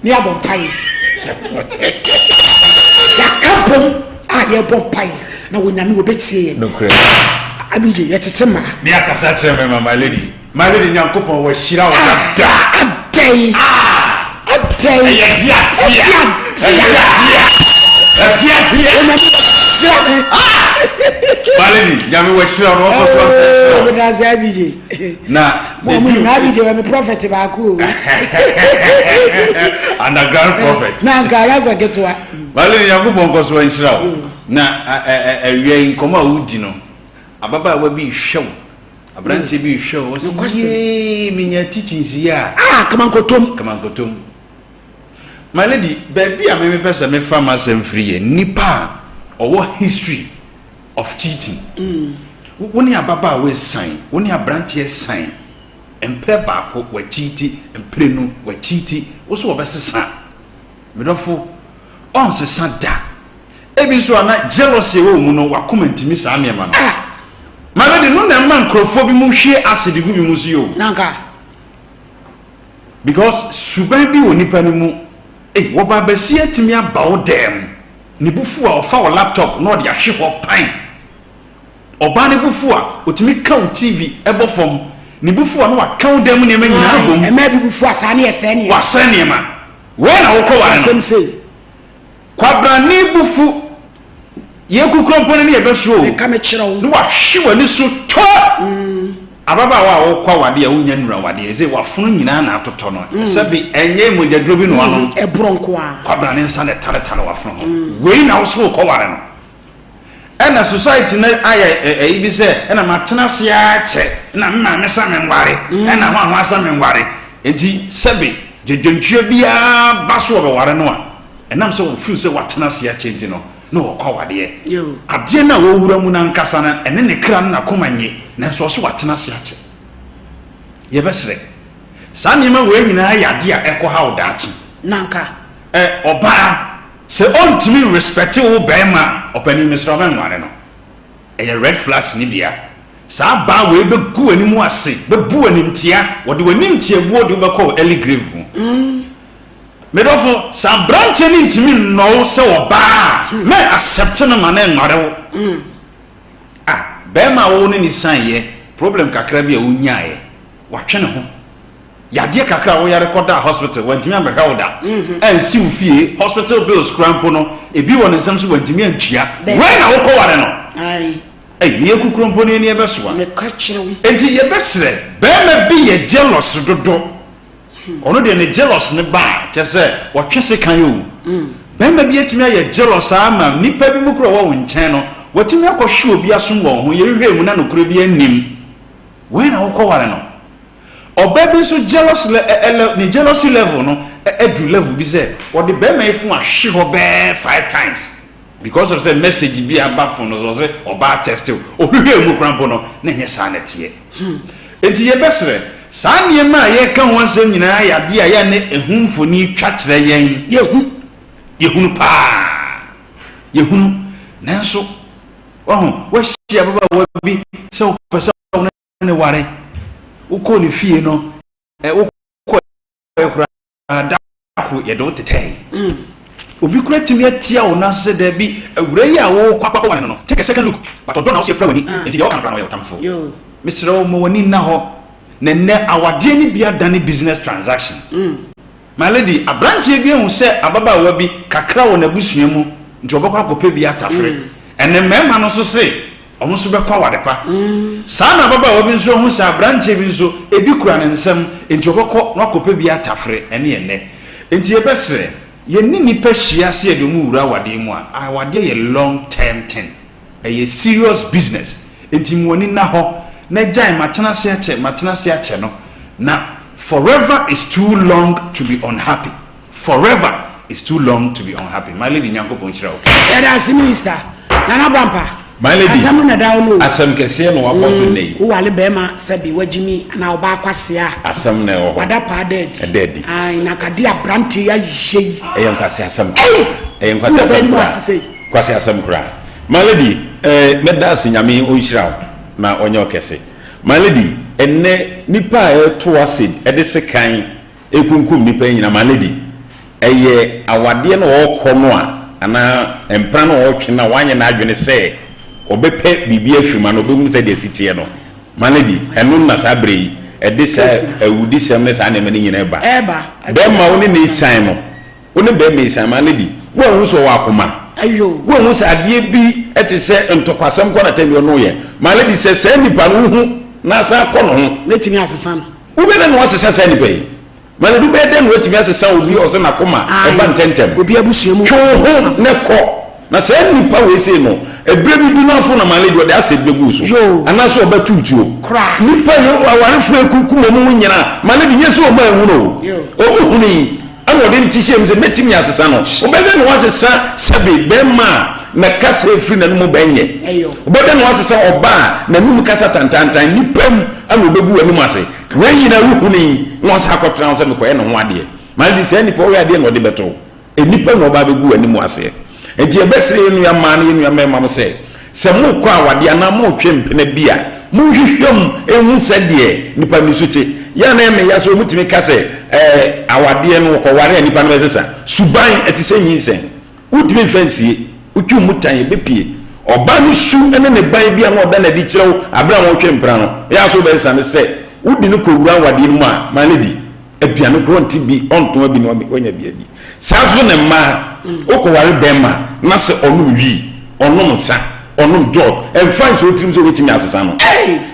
Speaker 2: na yɛabɔ mpaeɛ. Yɛaka bom a yɛrebɔ mpaeɛ na Onyame wɔbɛtie yɛn.
Speaker 1: Nokorɛ.
Speaker 2: Abigye, yɛtete mmaa.
Speaker 4: Me akasa kyerɛ me ma my lady. My lady Nyankopɔn wahyira wo dada.
Speaker 2: Adɛn? Adɛn?
Speaker 4: Ɛyɛ de ateɛ. Ɛde ateɛ. Ɛde ateɛ.
Speaker 2: Onyame wahyira me.
Speaker 4: My lady Nyame wahyira wo na ɔkɔ so ansa hyira wo.
Speaker 2: Meda ase Abigye.
Speaker 4: Na
Speaker 2: Mo mo nyinaa Abigye wɔ me prophet baako o.
Speaker 4: Underground prophet.
Speaker 2: Na anka ayɛ ketewa.
Speaker 4: My lady Nyankopɔn kɔ so anhyira wo. Na awia yi nkɔmɔ a wodi no ababaawa bi rehwɛ wo. Aberanteɛ bi rehwɛ wo, ɔse yee menya teachings yi a.
Speaker 2: Ah, kamankotom.
Speaker 4: Kamankotom. My lady, baabi a me mepɛ sɛ mefa m'asɛm firi yɛ nipa a ɔwɔ history of cheating. Mm. Wo ne ababaawa san, wo ne aberanteɛ san, mprɛ baako wakyiti, mprenu wakyiti, wo so wɔbɛsesa. Me dɔfo, ɔnsesa da. Ebi nso a na jealousy a ɛwɔ wo mu no, w'akoma ntumi saa nneɛma no.
Speaker 2: Ah!
Speaker 4: Maame de, no na ɛma nkurɔfoɔ bi mu hwie acid gu bi mu nso yi o.
Speaker 2: Nanka.
Speaker 4: Because suban bi wɔ nipa no mu, ei, wɔba abɛsi atumi aba wo dan mu, ne bo fu a ɔfa wo laptop na ɔde ahwe hɔ pan. Ɔbaa no bo fu a, ɔtumi ka wo TV bɔ fam. Ne bo fu a na waka wo dan mu nneɛma nyinaa
Speaker 2: Ae,
Speaker 4: abom.
Speaker 2: mmaa bi bo fu a saa ne yɛsɛe nneɛma.
Speaker 4: Wasɛe nneɛma. Wei na wokɔware no.
Speaker 2: Asɛm sei.
Speaker 4: Kwabrane bo fu. Yɛn kukura mpo no ne yɛbɛsuro o.
Speaker 2: Meka mekyerɛ wo.
Speaker 4: Ne wahwe w'ani so tɔ. Ababaawa a wokɔ awadeɛ a wonnya nnuru awadeɛ, ɛsɛ w'afono nyinaa na atotɔ no. Sɛbe ɛnyɛ mogyaduro bi na wanom.
Speaker 2: Ɛborɔ nko ara.
Speaker 4: Kwabrane nsa na ɛtaretare w'afono ho. Wei na wo se wokɔware no. Ɛna society no ayɛ ɛyi bi sɛ ɛna matena ase ara kyɛ ɛna me maame sɛ menware ɛna hwanhwa sɛ menware nti sɛbe dwedwentwie biara ba so ɔbɛware no a ɛnam sɛ wɔfeel sɛ watena ase akyɛ nti no na ɔkɔ awadeɛ adeɛ no a wɔwura mu no ankasa no ɛne ne kra ne n'akoma nye nanso ɔso watena ase akyɛ yɛbɛsrɛ saa nneɛma wei nyinaa yɛ adeɛ a ɛkɔ haw daakye
Speaker 2: nanka.
Speaker 4: Ɛ ɔbaa sɛ ɔntumi nrespɛte wo bɛɛma a, ɔpanin mesrɛ wo mɛnware no. Ɛyɛ red flags no bia. Saa baa wei bɛgu w'anim ase, bɛbu w'animtia, wɔde w'animtiabuo de wo bɛkɔ wo early grave mu. Me dɔfo, sɛ abranteɛ no ntumi nnɔ wo sɛ ɔbaa a, mɛ accept no ma no nware wo. Ah, bɛɛma a wo ne no sianeɛ, problem kakra bi a wonyaeɛ, watwe ne ho. Yadeɛ kakra a woyare kɔdaa hospital, wantumi ammɛhwɛ wo da, ansi wo fie, hospital bills koraa mpo no, ebi wɔ ne nsam so wantumi antua. Wei na wokɔware no? Ei, ne yɛkukuro mpo no yɛn ani ɛbɛsoa. Enti yɛbɛsrɛ, barima bi yɛ jealous dodo. Ɔno deɛ ne jealous no ba a, kyerɛ sɛ ɔtwe sekan o. Barima bi atumi ayɛ jealous ara ma nnipa bi mu koraa a wɔwɔ wo nkyɛn no, watumi akɔhwe obi asom wɔn ho, yɛhwehwɛɛ mu na nokorɛ biara nnim. Wei na wokɔware no? Ɔbaa bi nso jealous le ɛ ɛ ne jealousy level no aduru level bi sɛ ɔde barima yi phone ahwe hɔ bɛɛ five times because of sɛ message bi aba phone no so ɔse ɔbaa text wo, ɔhwehwɛɛ mu koraa mpo no na ɛnyɛ saa na ɛteɛ. Enti yɛbɛsrɛ, saa nneɛma a yɛreka ho asɛm nyinaa yɛ adeɛ a yɛ a na ɛho mfoni twa kyerɛ yɛn.
Speaker 2: Yɛhu.
Speaker 4: Yɛhunu paa. Yɛhunu. Nanso, wahu, woahyia ababaawa bi sɛ wopɛ sɛ wo ne no ware, wokɔɔ ne fie no, ɛ, wokɔɛ koraa da koro yɛde wo tetɛe. Obi koraa tumi atia wo nan so sɛ daabi, awuraa yi a wokɔ akɔware no no, take a second look, but ɔdɔ na wose afira w'ani, enti deɛ ɔka no koraa no ɔyɛ wo tamfo. Mesrɛ wo ma w'ani nna hɔ, na nnɛ awadeɛ no bi adane business transaction. My lady, abranteɛ bi ahu sɛ ababaawa bi kakra wɔ n'abusua mu nti ɔbɛkɔ akɔpɛ bi atafere. Ɛnnɛ mmarima no nso se Wɔn nso bɛkɔ aware pa. Saa na ababaawa bi nso ahu sɛ aberanteɛ bi nso, ebi kura ne nsam, enti ɔbɛkɔ na wakɔpɛ bi atafere. Ɛne ɛnnɛ. Enti yɛbɛsrɛ, yɛne nnipa hyia sɛ yɛde wɔn wura awadeɛ mu a, awadeɛ yɛ long term thing. Ɛyɛ serious business. Enti ma w'ani nna hɔ na gyae matena ase akyɛ, matena ase akyɛ no. Na forever is too long to be unhappy. Forever is too long to be unhappy my lady Nyankopɔn nhyira wo.
Speaker 2: Yɛda ase minister. Nana Brampa.
Speaker 1: My lady,
Speaker 2: Asɛm no na ɛda hɔ no o.
Speaker 1: asɛm kɛseɛ na wabɔ so nnɛ yi.
Speaker 2: Wo wale bɛɛma sɛbi wagyimi anaa ɔbaa kwasea a.
Speaker 1: Asɛm na ɛwɔ hɔ.
Speaker 2: Wada paa da adi.
Speaker 1: Ɛda adi.
Speaker 2: Ae na nka deɛ abranteɛ yi ayɛ yi.
Speaker 1: Ɛyɛ nkwaseasɛm koraa.
Speaker 2: Ei!
Speaker 1: Ɛyɛ
Speaker 2: Wo wɔ
Speaker 1: nkwaseasɛm
Speaker 2: bɛɛma
Speaker 1: koraa.
Speaker 2: ase sei.
Speaker 1: Nkwaseasɛm koraa. My lady, eh, mɛda ase Nyame ɔnhyira wo na ɔnyɛ wo kɛse. My lady, ɛnnɛ nipa a ɛreto acid de sekan Ekunkum nnipa yi nyina my lady ɛyɛ awadeɛ na ɔɔkɔ no a anaa mpena na ɔɔtwe no a wanyɛ n'adwene sɛ ɔbɛpɛ biribi afiri mu anaa ɔbɛhunu sɛdeɛ ɛsi teɛ no my lady ɛno na saa berɛ yi ɛde saa awudisɛm ne saa nneɛma no nyina ɛba bɛɛma wo ne no ɛsiane no wo ne bɛɛma ɛsiane my lady woanhu sɛ ɔwɔ akoma woanhu sɛ adeɛ bi ɛte sɛ ntɔkwasɛm kɔ na tɛm bi ɔno yɛ my lady sɛ saa nipa no wohu na asan kɔ ne ho
Speaker 2: mɛtumi asesa no
Speaker 1: Wobɛyɛ dɛn na woasesa saa nipa yi? Maame, wobɛyɛ dɛn na woatumi asesa obi a ɔsɛ n'akoma ba ntɛmntɛm?
Speaker 2: Obi abusua mu
Speaker 1: Twe wo ho na kɔ. Na saa nipa wei sei no, ɛberɛ bi du no afo na maame deɛ ɔde asɛm bɛgu wo so. Anaasɛ ɔbɛto wo tuo. Nipa yi, awarefoɔ akunkum wɔn ho nyinaa. Maame deɛ, nyɛ sɛ wɔn anhunu o. Wɔn hunui. Ɛna ɔde ne ti hyɛɛ mu sɛ, Mɛtumi asesa no. Wobɛyɛ dɛn na woasesa sɛbe bɛrima a na kasa a ɛfiri n'anom ba nyɛ? Wobɛyɛ dɛn na woasesa ɔbaa a n'anom kasa tantaantan nnipa mu na ɔbɛgu w'anim ase? Wei nyinaa wohunui na wasan akɔtena hɔ sɛ mekɔyɛ ne ho adeɛ. Ma no de saa nipa ɔyɛ adeɛ na ɔde bɛto wo. Nnipa na ɔba abɛgu w'anim aseɛ. Enti yɛbɛsrɛ yɛn nua mmaa ne yɛn nua mmarima mo sɛ, sɛ morekɔ awadeɛ anaa moretwe mpena bi a, monhwehwɛ mu nhu sɛdeɛ nipa no su te. Yɛ a na ɛyɛ me ya sɛ wɔtumi ka sɛ, ɛɛ, awadeɛ no, wɔkɔware a nipa no bɛsesa. Suban, ɛte sɛ nyinsɛn. Wontumi mfa nsie. Wotwe mu tan, ɛbɛpue. Ɔbaa no su ne ne ban bi a na ɔda no adi kyerɛ wo berɛ a moretwe mpena no, yɛ a sɛ wobɛsesa no sɛ wode no kɔwura awadeɛ no mu a, ma no di. Aduane koraa ɔnte bi, ɔntoa bi na wanya bi adi. Saa nso na mmaa, wokɔware bɛrima na sɛ ɔnom wii, ɔnom nsa, ɔnom jɔt, ɛmfa nhyɛ wo tirim sɛ wobɛtumi asesa no.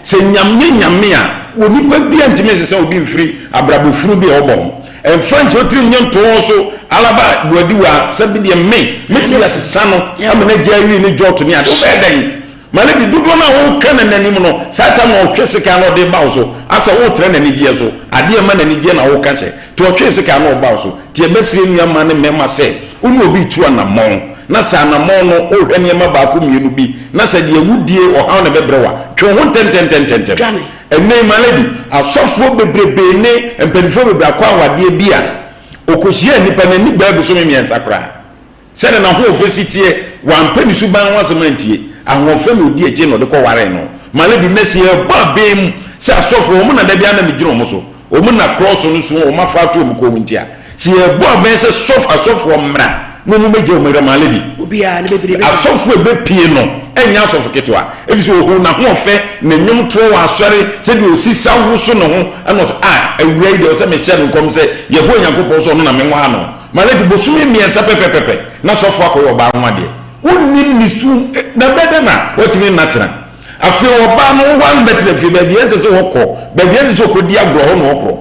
Speaker 1: Sɛ Nyame Nyame a, onipa biara ntumi nsesa obi mfiri abrabɔ funu bi a ɔbɔ ho. Ɛmfa nhyɛ wo tirim nyɛ nto wo so alaba buadiwa sɛ me deɛ me, mɛtumi asesa no ama no agyae wii ne jɔt ne ade. Wobɛyɛ dɛn? Ma no bi, dodoɔ no a woka no n'anim no, saa tam na ɔtwe sekan na ɔde reba wo so, asɛ woretrɛ n'anigyeɛ so, adeɛ a ɛma n'anigyeɛ na woka hyɛ, nti ɔtwee sekan na ɔba wo so. Nti yɛbɛsrɛ yɛn nua mmaa ne mmarima sɛ, wo ne obi retu anammɔn, na sɛ anammɔn no wohwɛ nneɛma baako mmienu bi, na sɛ deɛ wodie ɔhaw na ɛbɛbrɛ wo a, twe wo ho ntɛntɛntɛntɛntɛm. Ɛnnɛ yi, my lady, asɔfoɔ bebrebee ne mpanimfoɔ bebree akɔ awadeɛ bi a. Ɔkɔhyiaa nnipa no, anni bɛyɛ bosome mmiɛnsa koraa. Sɛdeɛ n'ahoɔfɛ si teɛ, wampɛ ne suban ho asɛm antie. Ahoɔfɛ na ɔdi akyire na ɔde kɔwaree no. Malady, nnɛ sɛ yɛrebɔ abɛn mu sɛ asɔfoɔ, wɔn na da biara na megyina wɔn so, wɔn na krɔɔso no so wɔn afa ato wɔn kɔn mu nti a, sɛ yɛrebɔ abɛn sɛ sɔfo, asɔfoɔ mmra na wɔn mmɛgya wɔn awura, Malady,
Speaker 2: Obiara, ne bebree bɛba.
Speaker 1: Asɔfoɔ a ɛbɛpue no nyɛ asɔfo ketewa, ɛfiri sɛ ɔhuu n'ahoɔfɛ, ne nnwomtoɔ wɔ asɔre, sɛdeɛ ɔsi sa woso ne ho, ɛna ɔsɛ, ah, awura yi deɛ ɔsɛ mehyɛ no nkɔm sɛ Yehowa Nyankopɔn sɛ ɔno na menwaa no. Malady, bosome mmiɛnsa pɛpɛpɛpɛ na sɔfo akɔyɛ ɔbaa ho adeɛ. Wonnim ne su, na ɛbɛyɛ dɛn na watumi nna tena? Afei ɔbaa no, wo hɔ ara no bɛtena fie, baabi a ɛnsɛ sɛ ɔkɔ, baabi a ɛnsɛ sɛ ɔkɔdi agorɔ hɔ na ɔkorɔ.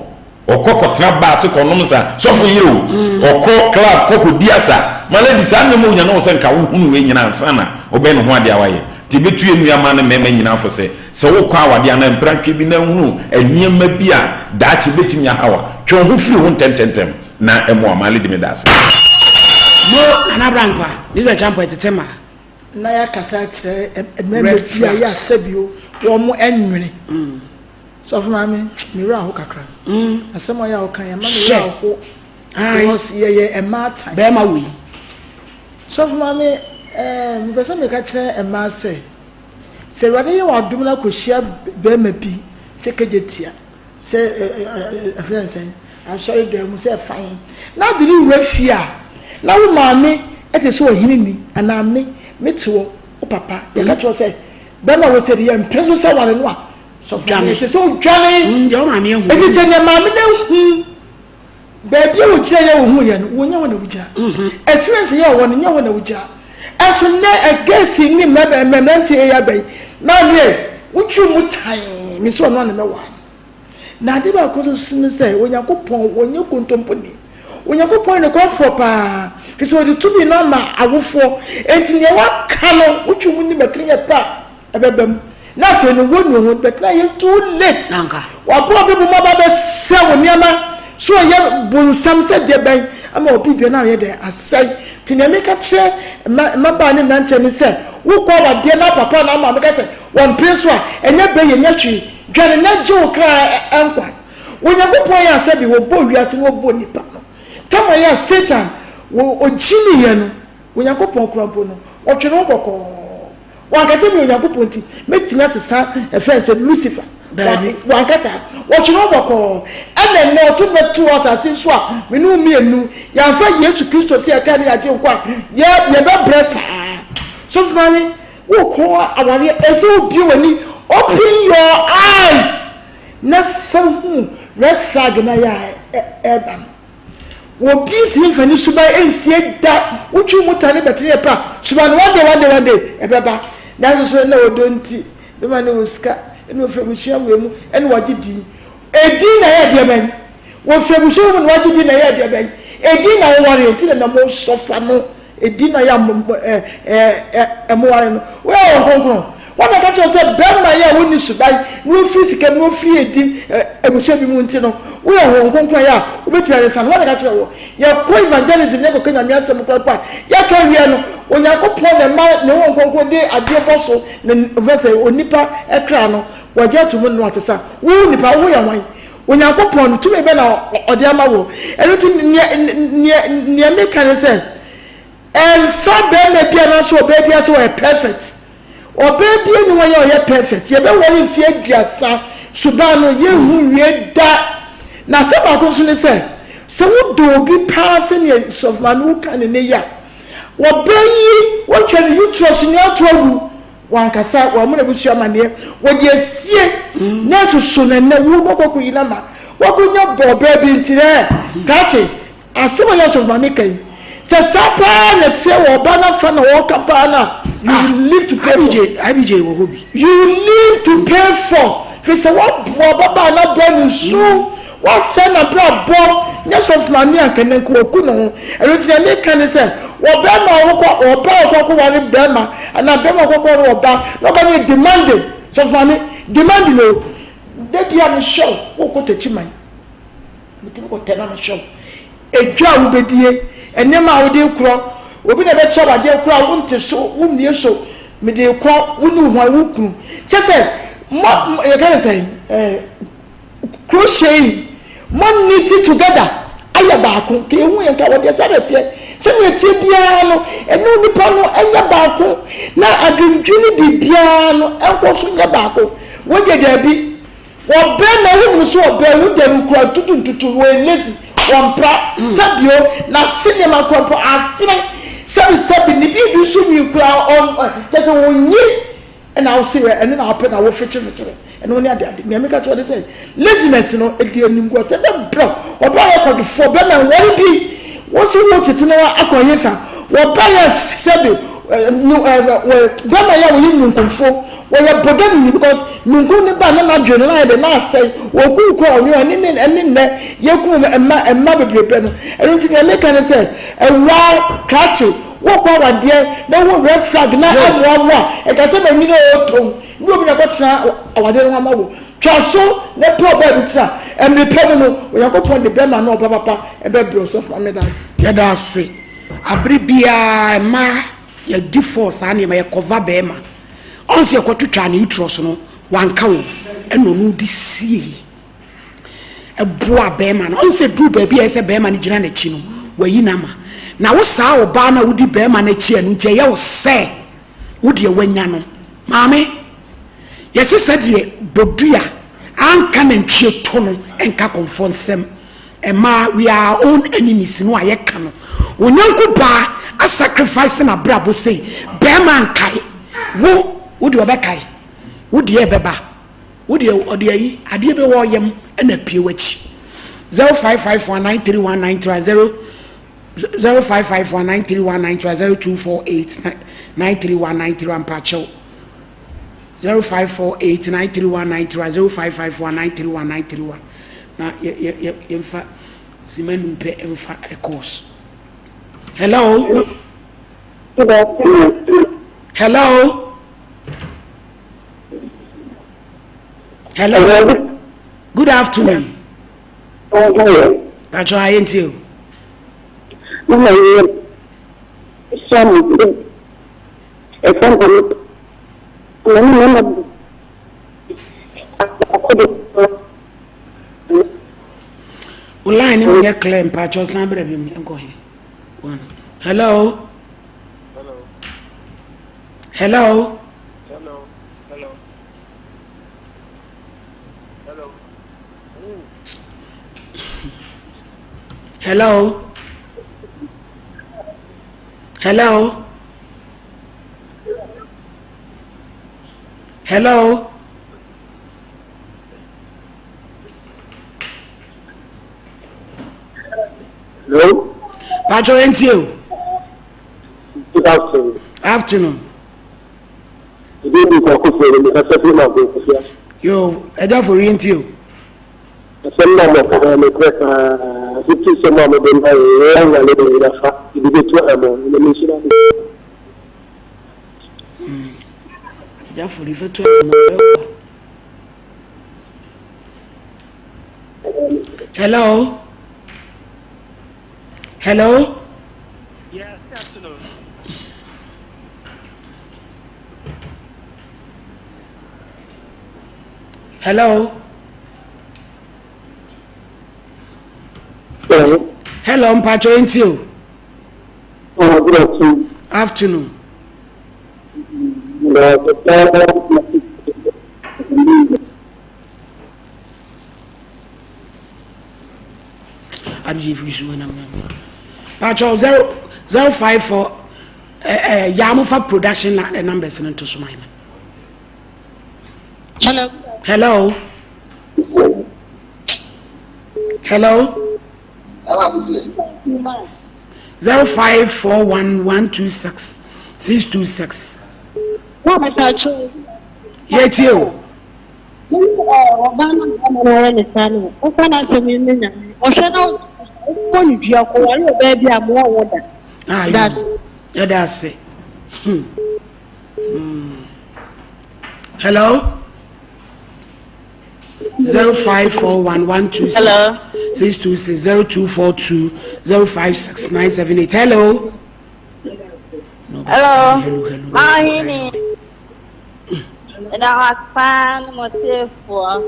Speaker 1: Ɔkɔ kɔtena bar ase kɔnom nsa, sɔfo yere o, ɔkɔ club kɔ kɔdi asa. Malady, saa nneɛma a wonya no, ɛwɔ sɛ nka wohunu wei nyinaa ansa na wobɛyɛ ne ho adeɛ a woayɛ. Nti ɛbɛtu yɛn nua mmaa ne mmarima nyinaa fo sɛ, sɛ wokɔ awadeɛ anaa mpratwe bi na wohunu nneɛma bi a daakye ɛbɛtumi ahaw a, twe wo ho firi ho ntɛmntɛmntɛm. Na ɛmo a maale di me da ase.
Speaker 2: Mo Nana Abrankwa, Lisa Acheampong ɛtete ma.
Speaker 3: Na yɛakasa akyerɛ mmarima
Speaker 2: Red
Speaker 3: bi a yɛ
Speaker 2: flags.
Speaker 3: asɛbio wɔn nwene. Sɔfo maame, me werɛ aho kakra. Asɛm a ɔyɛ a ɔka yɛ ama me werɛ
Speaker 2: Hyɛ.
Speaker 3: aho
Speaker 2: Ae.
Speaker 3: because yɛyɛ mmaatan.
Speaker 2: Bɛrima wei.
Speaker 3: Sɔfo maame, ɛɛ mepɛ sɛ meka kyerɛ mmaa sɛ, sɛ Awurade yɛ wɔ adom na akɔhyia bɛrima bi sɛ kagya tia. Sɛ ɛfrɛ no sɛn, asɔredan mu sɛ fan, na ade no wura fie a, na wo maame te sɛ ɔhene ni, anaa me, mete hɔ, wo papa, yɛka kyerɛ wo sɛ, bɛrima wɔ sɛ de yɛmpene so sɛ ware no a, sɔfo maame, ɛsɛ sɛ odwane.
Speaker 2: Deɛ wo maame ahu.
Speaker 3: Ɛfiri sɛ deɛ maame no ahu, baabi a wɔgyina yɛ wɔhu yɛ no, wɔnyɛ hɔ na wogyina. Experience yɛ ɔwɔ no, nyɛ hɔ na wogyina. Ɛnso nnɛ ɛgɛsi ne mmeranteɛ yi aba yi, maame ɛ, wotwi mu tan, me sɛ ɔno a na mɛware no. Na ade baako nso so ne sɛ, Onyankopɔn, ɔnyɛ kontomponi. Onyankopɔn yɛ nokwafoɔ paa, firi sɛ ɔde tumi no ama awofoɔ. Enti nea waka no, wotwe mu nim ɛtene yɛ pɛ a, ɛbɛba mu. Na afei no, wonu ho, but na ayɛ too late. Waboa bɛ mu aba abɛsɛe wo nneɛma. So ɔyɛ bonsam sɛ deɛ bɛn ama obi bia na ɔyɛ dɛn asɛe. Nti nea meka kyerɛ mmabaa ne mmeranteɛ ne sɛ, wokɔ awadeɛ na papa anaa maame ka sɛ wɔmpene so a, ɛnyɛ bɛ yɛ nyɛ hwee. Dwane na gye wo kra nkwa. Onyankopɔn yɛ a sɛbi wɔbɔɔ wiase na wɔbɔɔ nipa no, tam a ɛyɛ a Satan wɔ ɔgyimiiɛ no, Onyankopɔn koraa mpo no, ɔtwe ne ho bɔkɔɔ. Wanka sɛ meyɛ Onyankopɔn nti, mɛtumi asesa ɛfrɛ no sɛ Lucifer.
Speaker 2: Daabi.
Speaker 3: Wanka saa. Ɔtwe ne ho bɔkɔɔ. Ɛna ɛnnɛ ɔto no bɛto asase so a, me ne wo mmienu, yɛamfa Yesu Kristo sɛ yɛn kra ne yɛn Agyenkwa a, yɛ, yɛbɛbrɛ saa. Sɔfo Maame, wokɔ awareɛ, ɛsɛ sɛ wobue w'ani, open your eyes, na fa hu red flag no a ɛyɛ a ɛreba no. Obi ntumi mfa ne suban nsie da. Wotwi mu ta ne bɛtene yɛ pɛ a, suban no one day, one day, one day, ɛbɛba. Nanso so na ɔdɔ nti, bɛma no wɔ sika, ɛna ɔfiri abusua wei mu, ɛna wagye din. Edin na ɛyɛ deɛ bɛn? Wɔfiri abusua wei mu na wagye din na ɛyɛ deɛ bɛn? Edin na wowareɛ nti na na mosɔfa no. Edi na yɛ a moware no, woyɛ wɔn kronkron. Wɔn na ɛka kyerɛ wo sɛ barima yi a wonni suban na ofiri sika mu na ofiri edi abusua bi mu nti no, woyɛ honhom kronkron a yɛ a wobetumi ayɛ no. Wɔn na ɛka kyerɛ wo. Yɛkɔ evangelism na yɛkɔka Nyame asɛm koraa mpo a, yɛka wie no, Onyankopɔn na ɛma ne honhom kronkron de adeɛ bɔ so na ɔfrɛ sɛ onipa kra no, wɔagye ato mu na wɔasesa. Wo nipa, woyɛ hwan? Onyankopɔn no, tumi bɛn na ɔde ama wo? Ɛno nti, nea, nea, nea meka ne sɛ, ɛmfa barima bi anaasɛ ɔbaa bi sɛ ɔyɛ perfect. Ɔbaa bi nni hɔ yɛ ɔyɛ perfect. Yɛbɛware mfeɛ aduasa, suban no, yɛnhu nwie da. Na asɛm baako nso ne sɛ, sɛ wodɔ obi paa sɛdeɛ Sɔfo Maame woka no nnɛ yi a, ɔbaa yi, wotwa ne uterus nyinaa to agu. Wankasa wammɔ n'abusua amanneɛ, wɔde asie nanso so na nnɛ wo no kɔkɔ yi na ma wakɔnya bɔ ɔbaa bi nti ɛ krakye asɛm a yɛ ɔsɔfo maame ka yi sɛ saa paa na ɛteɛ wɔ ɔbaa no afa na wɔka paa no a you will live to pay for.
Speaker 2: IBJ IBJ wɔ hɔ bi.
Speaker 3: You will live to pay for firi sɛ woaboa ababaa no abrɛ no su. Wasɛe n'abrabɔ, nyɛ sɔfo maame anka nnɛ nka waku ne ho. Ɛno nti nea meka ne sɛ, wɔ bɛrima a ɔkɔ, ɔbaa a ɔkɔ akɔware bɛrima anaa bɛrima a ɔkɔ akɔware ɔbaa na ɔba no yɛ demanding, sɔfo maame, demanding o. Da bi a mehwɛ wo, wokɔ Takyiman, metumi kɔtɛ na mehwɛ wo. Edwa a wobɛdie, nneɛma a wode rekorɔ, obi na ɛbɛkyɛ wo adeɛ koraa a wonte so, wommie so, mede rekɔ, wo ne wo hwan, wo kunu. Kyɛ sɛ, mo, yɛka ne sɛn, ɛɛ. Crocheting, mo knitting together ayɛ Moyɛ baako, nka yɛhu yɛn nka wɔdeɛ saa na ɛteɛ. Sɛnea ɛteɛ biara no, ɛne onipa no nyɛ baako, na adwendwene biribiara no nkɔ so nyɛ baako. Wo deɛ daabi. Ɔbɛrima wonim sɛ ɔbaa wo deɛ no kura ntutu ntutu, wɔyɛ lazy, wɔmpra, sɛbio, n'ase nneɛma kora mpo asene, sɛbi sɛbi, ne biribi nso nwi koraa, ɔn, kyerɛ sɛ ɔnyi. Ɛna wo se ɛno na wopɛ na wo fekyere fekyere ɛno ne ade ade. Nea meka kyerɛ wo ne sɛ laziness no ɛde animguaseɛ bɛbrɛ wo. Ɔbaa yɛ kɔdwofoɔ bɛma nware bi wo se wo tete no akɔ hefa wɔba yɛ sɛbe bɛma yɛ wɔyɛ nunkumfo wɔyɛ bɔdamni because nunkum ne ba na n'adwene no na ayɛ dɛ na asɛe wɔku kɔ ɔnwe ɛne ne ɛne nnɛ yɛkum mma mma bebrebe no. Ɛno nti nea meka ne sɛ awuraa krakye Wokɔ awadeɛ na wohu red flag na ɛmmoa wo a, ɛka sɛ manyini oo tow ne obi na ɛkɔtena awadeɛ no ho ama wo. Twa so na pɛ ɔbaa bi tena. Mmere pa mu no, Onyankopɔn de bɛrima ne ɔbaa papa bɛbrɛ wo. Sɔfo Maame meda ase.
Speaker 2: Yɛda ase. Abere biara mmaa yɛ di fɔɔ saa nneɛma yɛ cover bɛɛma. Ɔn sɛ yɛkɔ twitwaa ne uterus no wanka o ɛna ɔno de siee. Boa barima no. Ɔhu sɛ duru baabi a ɛsɛ sɛ barima no gyina n'akyi no, wayi no ama. Na wo saa ɔbaa no a wodi barima no akyi ɛno nti ɛyɛ wo sɛ wo deɛ wanya no. Maame, yɛse sɛdeɛ bodua anka nantwie to no nka kɔmfoɔ nsam. Mmaa, we are our own enemies no a yɛka no. Onyanko baa a sacrifice n'abrabɔ sei, barima ankae. Wo, wo deɛ ɔbɛkae. Wo deɛ ɛbɛba. Wo deɛ ɔde ayi adeɛ bi wɔ yam ɛna apue w'akyi. 0551 931 931 0 0551 931 931 0248 931 931 mpakyɛw 0548 931 931 0551 931 931 na yɛ yɛ yɛ yɛmfa sima num pɛ mfa course. Hello. Hello. Hello. Good afternoon. Pacho ayé nti o.
Speaker 5: Mama yɛ sɛ mo ɛfɛ mpa mi na ne mama akɔdo.
Speaker 2: O line ni mo nyɛ clear mpacho san bẹrẹ bi mu nkɔ he. One. Hello.
Speaker 6: Hello.
Speaker 2: Hello.
Speaker 6: Hello. Hello. Hello.
Speaker 2: Hello. Hello. Hello.
Speaker 5: Hello.
Speaker 2: Pacho entie o.
Speaker 5: Good afternoon.
Speaker 2: Afternoon.
Speaker 5: Ebi bi kwaku fere mi kasa fi ma ko kofia.
Speaker 2: Yo, ẹja fori nti o.
Speaker 5: Asɛm na mo ka no korɛ paa. Afotu sɛm a mode ma yɛ yɛ anwale de yɛda fa ebi bɛtu anamɔ Nyame nhyira mo.
Speaker 2: Ẹja fori fɛtu anamɔ bɛwa. Hello. Hello.
Speaker 6: Yes, good afternoon.
Speaker 2: Hello.
Speaker 5: Hello.
Speaker 2: Hello, Mpacho Entio.
Speaker 5: Oh, good afternoon.
Speaker 2: Afternoon. Abigye firi so nam nam. Pacho 0 054 eh eh ya mo fa production na the numbers no to so man.
Speaker 7: Hello.
Speaker 2: Hello. Hello. 0541 126 626. Yɛtie o.
Speaker 7: Mo ne ɔbaa no a bɛrima no ayɛ ne saa no, momfa n'asɛm yi mmrɛ Nyame. Ɔhwɛ na ɔmmɔ no dua, kɔware ɔbaa bi a mo ɔnwo da.
Speaker 2: Yɛda ase. Yɛda ase. Hmm. Hmm. Hello? 0541 126 626 0242 056 978. Hello? No,
Speaker 8: Hello.
Speaker 2: Hello, hello.
Speaker 8: Mahini. Meda wo ase paa ne mo tiefoɔ.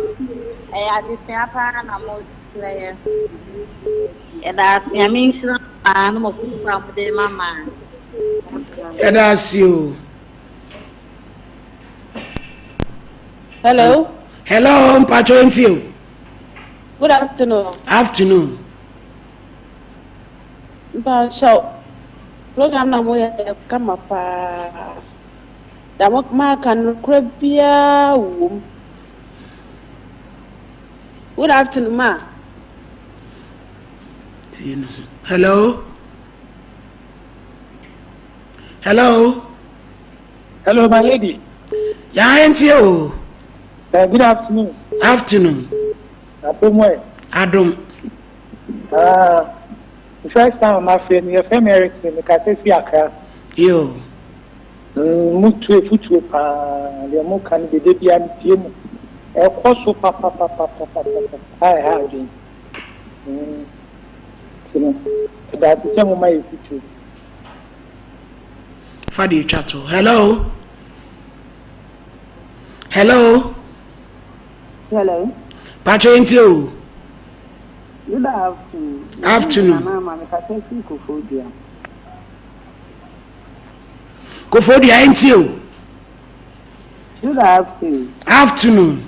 Speaker 8: Ɛyɛ adesua paa na mo.
Speaker 7: nhyira yɛn. Yɛda ase Nyame nhyira mo paa ne mo afotuo a mode ma maa.
Speaker 2: Yɛda ase o.
Speaker 8: Hello.
Speaker 2: Hello, mpacho nti o.
Speaker 8: Good afternoon.
Speaker 2: Afternoon.
Speaker 8: Mpacho program na mo yɛ kama paa. Da mo maka no kora biara wom. Good afternoon ma.
Speaker 2: Tie no ho. Hello. Hello.
Speaker 6: Hello, my lady.
Speaker 2: Yɛn ntie o.
Speaker 6: Good afternoon.
Speaker 2: Afternoon.
Speaker 6: Adom.
Speaker 2: Adom.
Speaker 6: Ah, the first time I'm afraid, your family Erickson, the Kasesi Accra.
Speaker 2: Yo.
Speaker 6: Mo tu efutuo paa, deɛ mo ka no dede bia me tie mu. Ɛkɔ so papapapapapapa a ɛha adwene. Nti no, ɛda ase sɛ mo ma yɛ futuo.
Speaker 2: Fa deɛ etwa to. Hello. Hello.
Speaker 9: Hello.
Speaker 2: Pacho ntie o.
Speaker 9: Good afternoon.
Speaker 2: Afternoon.
Speaker 9: Nana ama me kasa firi Koforidua.
Speaker 2: Koforidua ntie o.
Speaker 9: Good afternoon.
Speaker 2: Afternoon.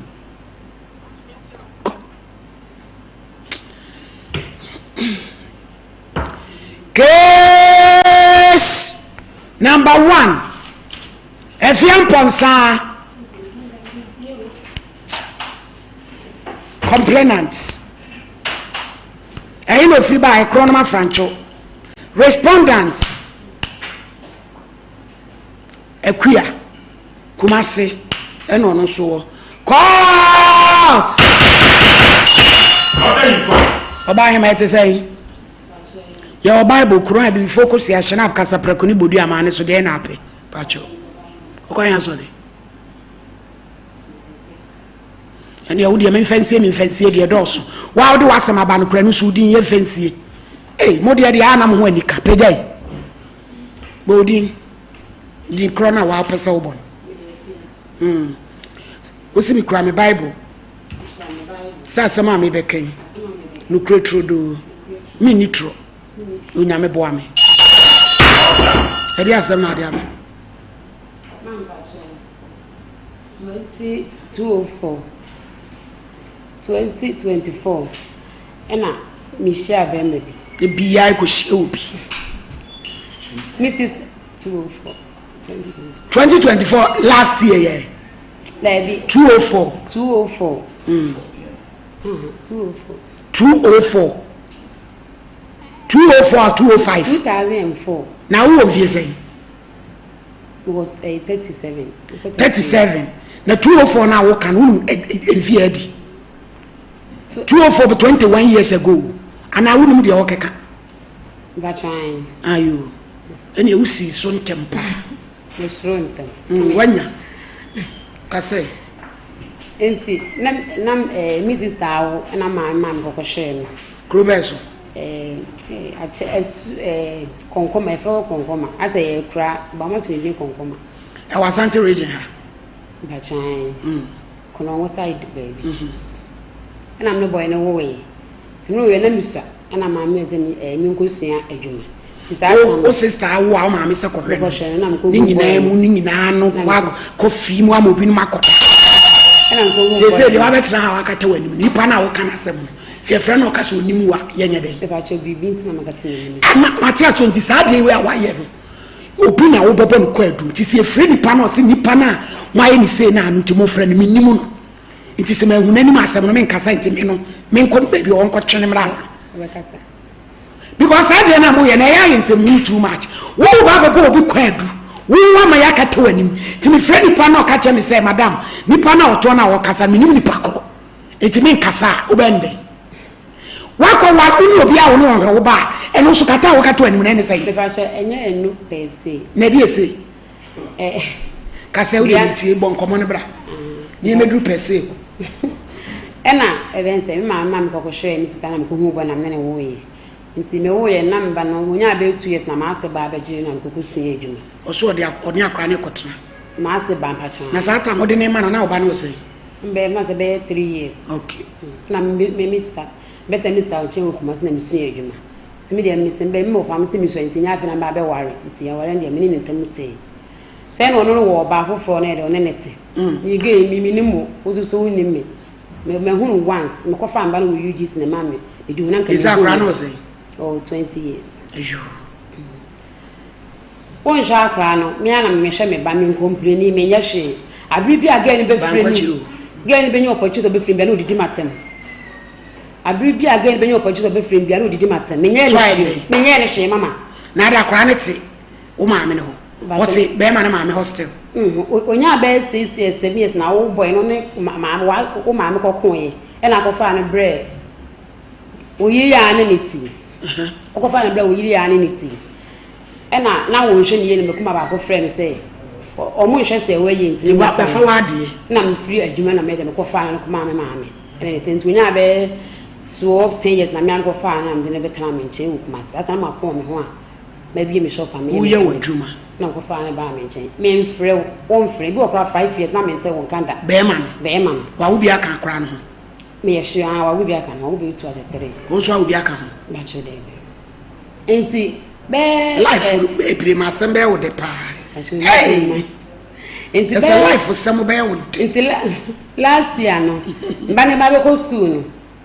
Speaker 2: Case number one. Efie Mpɔnsaa. Complainant. Ɛyi na ofiri baa ɛkorɔ no ma Franco. Respondent. Akua. Kumasi ɛna ɔno nso wɔ. Court! Ɔbaa hema ɛte sɛ yi. Yɛwɔ Bible kuro a abibifoɔ kɔsua hyɛnap kasaprɛko ne bodua maa ne so deɛ na apɛ. Pakyɛw. Ɔkɔ yɛn asɔre. Ɛnna ɛwo deɛ memfa nsie memfa nsie deɛ dɔɔso. Waa wode w'asɛm aba no kora no so wodin yɛmfa nsie. Ei, mo deɛ deɛ a na mo ho anika. Pagya yi. Bɔ odin. Din korɔ no a wapɛ sɛ wobɔ no. Hmm. Wosi me kura me Bible. Sɛ asɛm a mebɛka yi, nokorɛ turodoo, menni torɔ. Onyame boa me. Ɛde asɛm na ade aba.
Speaker 10: 2004 2024 ɛna mehyia bɛrima bi.
Speaker 2: Ebi ya ekohyia obi.
Speaker 10: Mrs. 204
Speaker 2: 2024 last year yɛ.
Speaker 10: Dabi.
Speaker 2: 204.
Speaker 10: 204.
Speaker 2: Mm.
Speaker 10: 204.
Speaker 2: 204. 204 or 205.
Speaker 10: 2004.
Speaker 2: Na wo wɔ mfie sɛn?
Speaker 10: Wɔ 37.
Speaker 2: 37. Na 204 na wo kan wo mfie adi. 204 21 years ago. Ana wo nim deɛ wɔkeka.
Speaker 10: Mpatwan.
Speaker 2: Ayo. Ɛnna wosi so ntɛm paa.
Speaker 10: Mesoro ntɛm.
Speaker 2: Wanya. Kasɛ.
Speaker 10: Nti na na ɛɛ me sista awo ɛna maame maame kɔkɔ hwɛɛ no.
Speaker 2: Kuro bɛɛ so.
Speaker 10: Ɛɛ akyɛ ɛsu ɛɛ kɔnkɔma ɛfrɛ wɔ kɔnkɔma asɛ yɛ kura bama to ne din kɔnkɔma.
Speaker 2: Ɛwɔ Asante region ha.
Speaker 10: Mpatwan. Kɔnɔngo side baabi. Ɛna me bɔyɛ no woeɛ. Nti me woeɛ na mesua ɛna maame yɛ sɛ me ɛɛ menkɔsua adwuma. Nti saa
Speaker 2: Wo wo sister awo a wo maame sɛ kɔhwɛ
Speaker 10: no.
Speaker 2: No ne nyinaa mu ne nyinaa no kɔ fi mu ama obinom akɔda.
Speaker 10: Ɛna
Speaker 2: Sɛ deɛ wabɛtena ha wakata w'anim nipa no a woka n'asɛm no sɛ yɛfrɛ no ɔka sɛ onim wo a yɛnyɛ dɛn.
Speaker 10: Mepakyɛw biribi nti na maka sɛ menim.
Speaker 2: Ana mate aseɛ nti saa adeɛ wei a wayɛ no obi na wobɛbɔ no kɔ adum nti sɛ yɛfrɛ nipa no ɔse nipa no a moayɛ ne sei no ano nti mofrɛ no menim no nti sɛ mahu n'anim asɛm no menkasa nti me no menkɔ no baabi a ɔnkɔtwe no mmra no because saa deɛ no a moyɛ no ɛyɛ ayɛ nsɛmhunu too much wo wo ba bɛbɔ obi kɔ adu wo wo ama yɛakata w'anim nti mefrɛ nipa no a ɔka kyerɛ me sɛ madam nipa no a ɔtoɔ no a ɔkasa menim nipa korɔ nti menkasa a wobɛn dɛn Wakɔ wa wo ne obi a wo ne ɔhwɛ wo ba a, ɛno nso kata a wokata w'anim no ɛne sɛn?
Speaker 10: Mepakyɛ ɛnyɛ ɛno per se.
Speaker 2: Na ɛdeɛ sei?
Speaker 10: Ɛ.
Speaker 2: Kasa wo deɛ metie bɔ nkɔmmɔ no bra. Ne yɛmɛduru per se hɔ.
Speaker 10: Ɛna ɛbɛn sɛ me maame maa me kɔkɔ hwɛɛ me sista na me kɔhuu bɔ na me ne woeɛ. Nti me woeɛ na me ba no ɔnyaa bɛyɛ 2 years na m'ase ba abɛgye na me kɔkɔ sua adwuma.
Speaker 2: Ɔso ɔde ɔne akwadaa no rekɔtena.
Speaker 10: M'ase ba mpakyɛ.
Speaker 2: Na saa time wode ne ma no na wo ba no wɔ sɛn?
Speaker 10: Mbɛyɛ ma sɛ bɛyɛ 3 years. Na me me me sista bɛtɛ me sista ɔkyɛn wɔ Kumasi na mesua adwuma. Nti me deɛ mete mbɛ me wɔfa me sɛ mesua, nti nyɛ afei na mba abɛware. Nti aware no deɛ, me ne ne ntam tee. Sɛ na ɔno no wɔ ɔbaa foforɔ na yɛde ɔne ne te. Me gay, me menim wo, wo nso so wonim me. Me mahu no once, mekɔfaa mba no wɔ UGC na ɛmaa me medi ho na nka
Speaker 2: Ɛsɛ
Speaker 10: mehu
Speaker 2: akwadaa
Speaker 10: no.
Speaker 2: no wɔ sɛn?
Speaker 10: Ɔwɔ 20 years.
Speaker 2: Ayoo.
Speaker 10: Wonhwɛ akwadaa no, me ara na mehwɛ me ba, me ncomplaini, menyɛ hwee. Abere bi a girl no bɛfrɛ
Speaker 2: Bankɔ
Speaker 10: me,
Speaker 2: akyiri o.
Speaker 10: Girl no bɛnya opportunity sɛ ɔbɛfrɛ me bia na ɔdidi m'atɛm. Abere bi a girl no bɛnya opportunity sɛ ɔbɛfrɛ me bia na ɔdidi m'atɛm. Menyɛɛ
Speaker 2: So
Speaker 10: no
Speaker 2: ayɛ
Speaker 10: hwee,
Speaker 2: dɛn?
Speaker 10: menyɛɛ no hwee mama.
Speaker 2: Na ade akwadaa no te wo maame no hɔ? Ɔte bɛrima no maame hɔ still?
Speaker 10: Ɔnyaa bɛyɛ 6 years, 7 years na wo boy no ne maame, wa, wo maame kɔkoeɛ ɛna akɔfaa no brɛɛ wo yere a ne ne ti. Ɔkɔfaa no brɛɛ wo yere a ne ne ti. Ɛna na wɔnhwɛ me yie na makuma baako frɛɛ me sɛ ɔmo nhwɛ sɛ wɔyɛ nti
Speaker 2: me bɛfa w'adeɛ.
Speaker 10: Na mefiri adwuma na mede mekɔfaa no kɔmaa me maame ɛna ne tɛ nti onyaa bɛyɛ 12, 10 years na me ara mekɔfaa no na mede no bɛtena me nkyɛn wɔ Kumasi. Asa na mapɔn me ho a mabie me shop a meyɛ
Speaker 2: Woyɛ w'adwuma.
Speaker 10: Na mekɔfaa no baa me nkyɛn. Memfrɛ wo, womfrɛ. Ebi wɔ koraa 5 years na mente wo nka da.
Speaker 2: Bɛrima no.
Speaker 10: Bɛrima no.
Speaker 2: Wawo bi aka akora no ho?
Speaker 10: Meyɛ sure, ah, wawo bi aka no ho. Wawo bɛyɛ two ata three.
Speaker 2: Wo nso awo bi aka ho?
Speaker 10: Bakyɛ daabi. Nti bɛɛ.
Speaker 2: Life epire ma asɛm bɛyɛ wo dɛ paa. Hey!
Speaker 10: Nti
Speaker 2: Ɛsɛ
Speaker 10: bɛɛ.
Speaker 2: Life sɛm bɛyɛ wo dɛ.
Speaker 10: Nti last year no, mba ne ba bɛkɔ school no,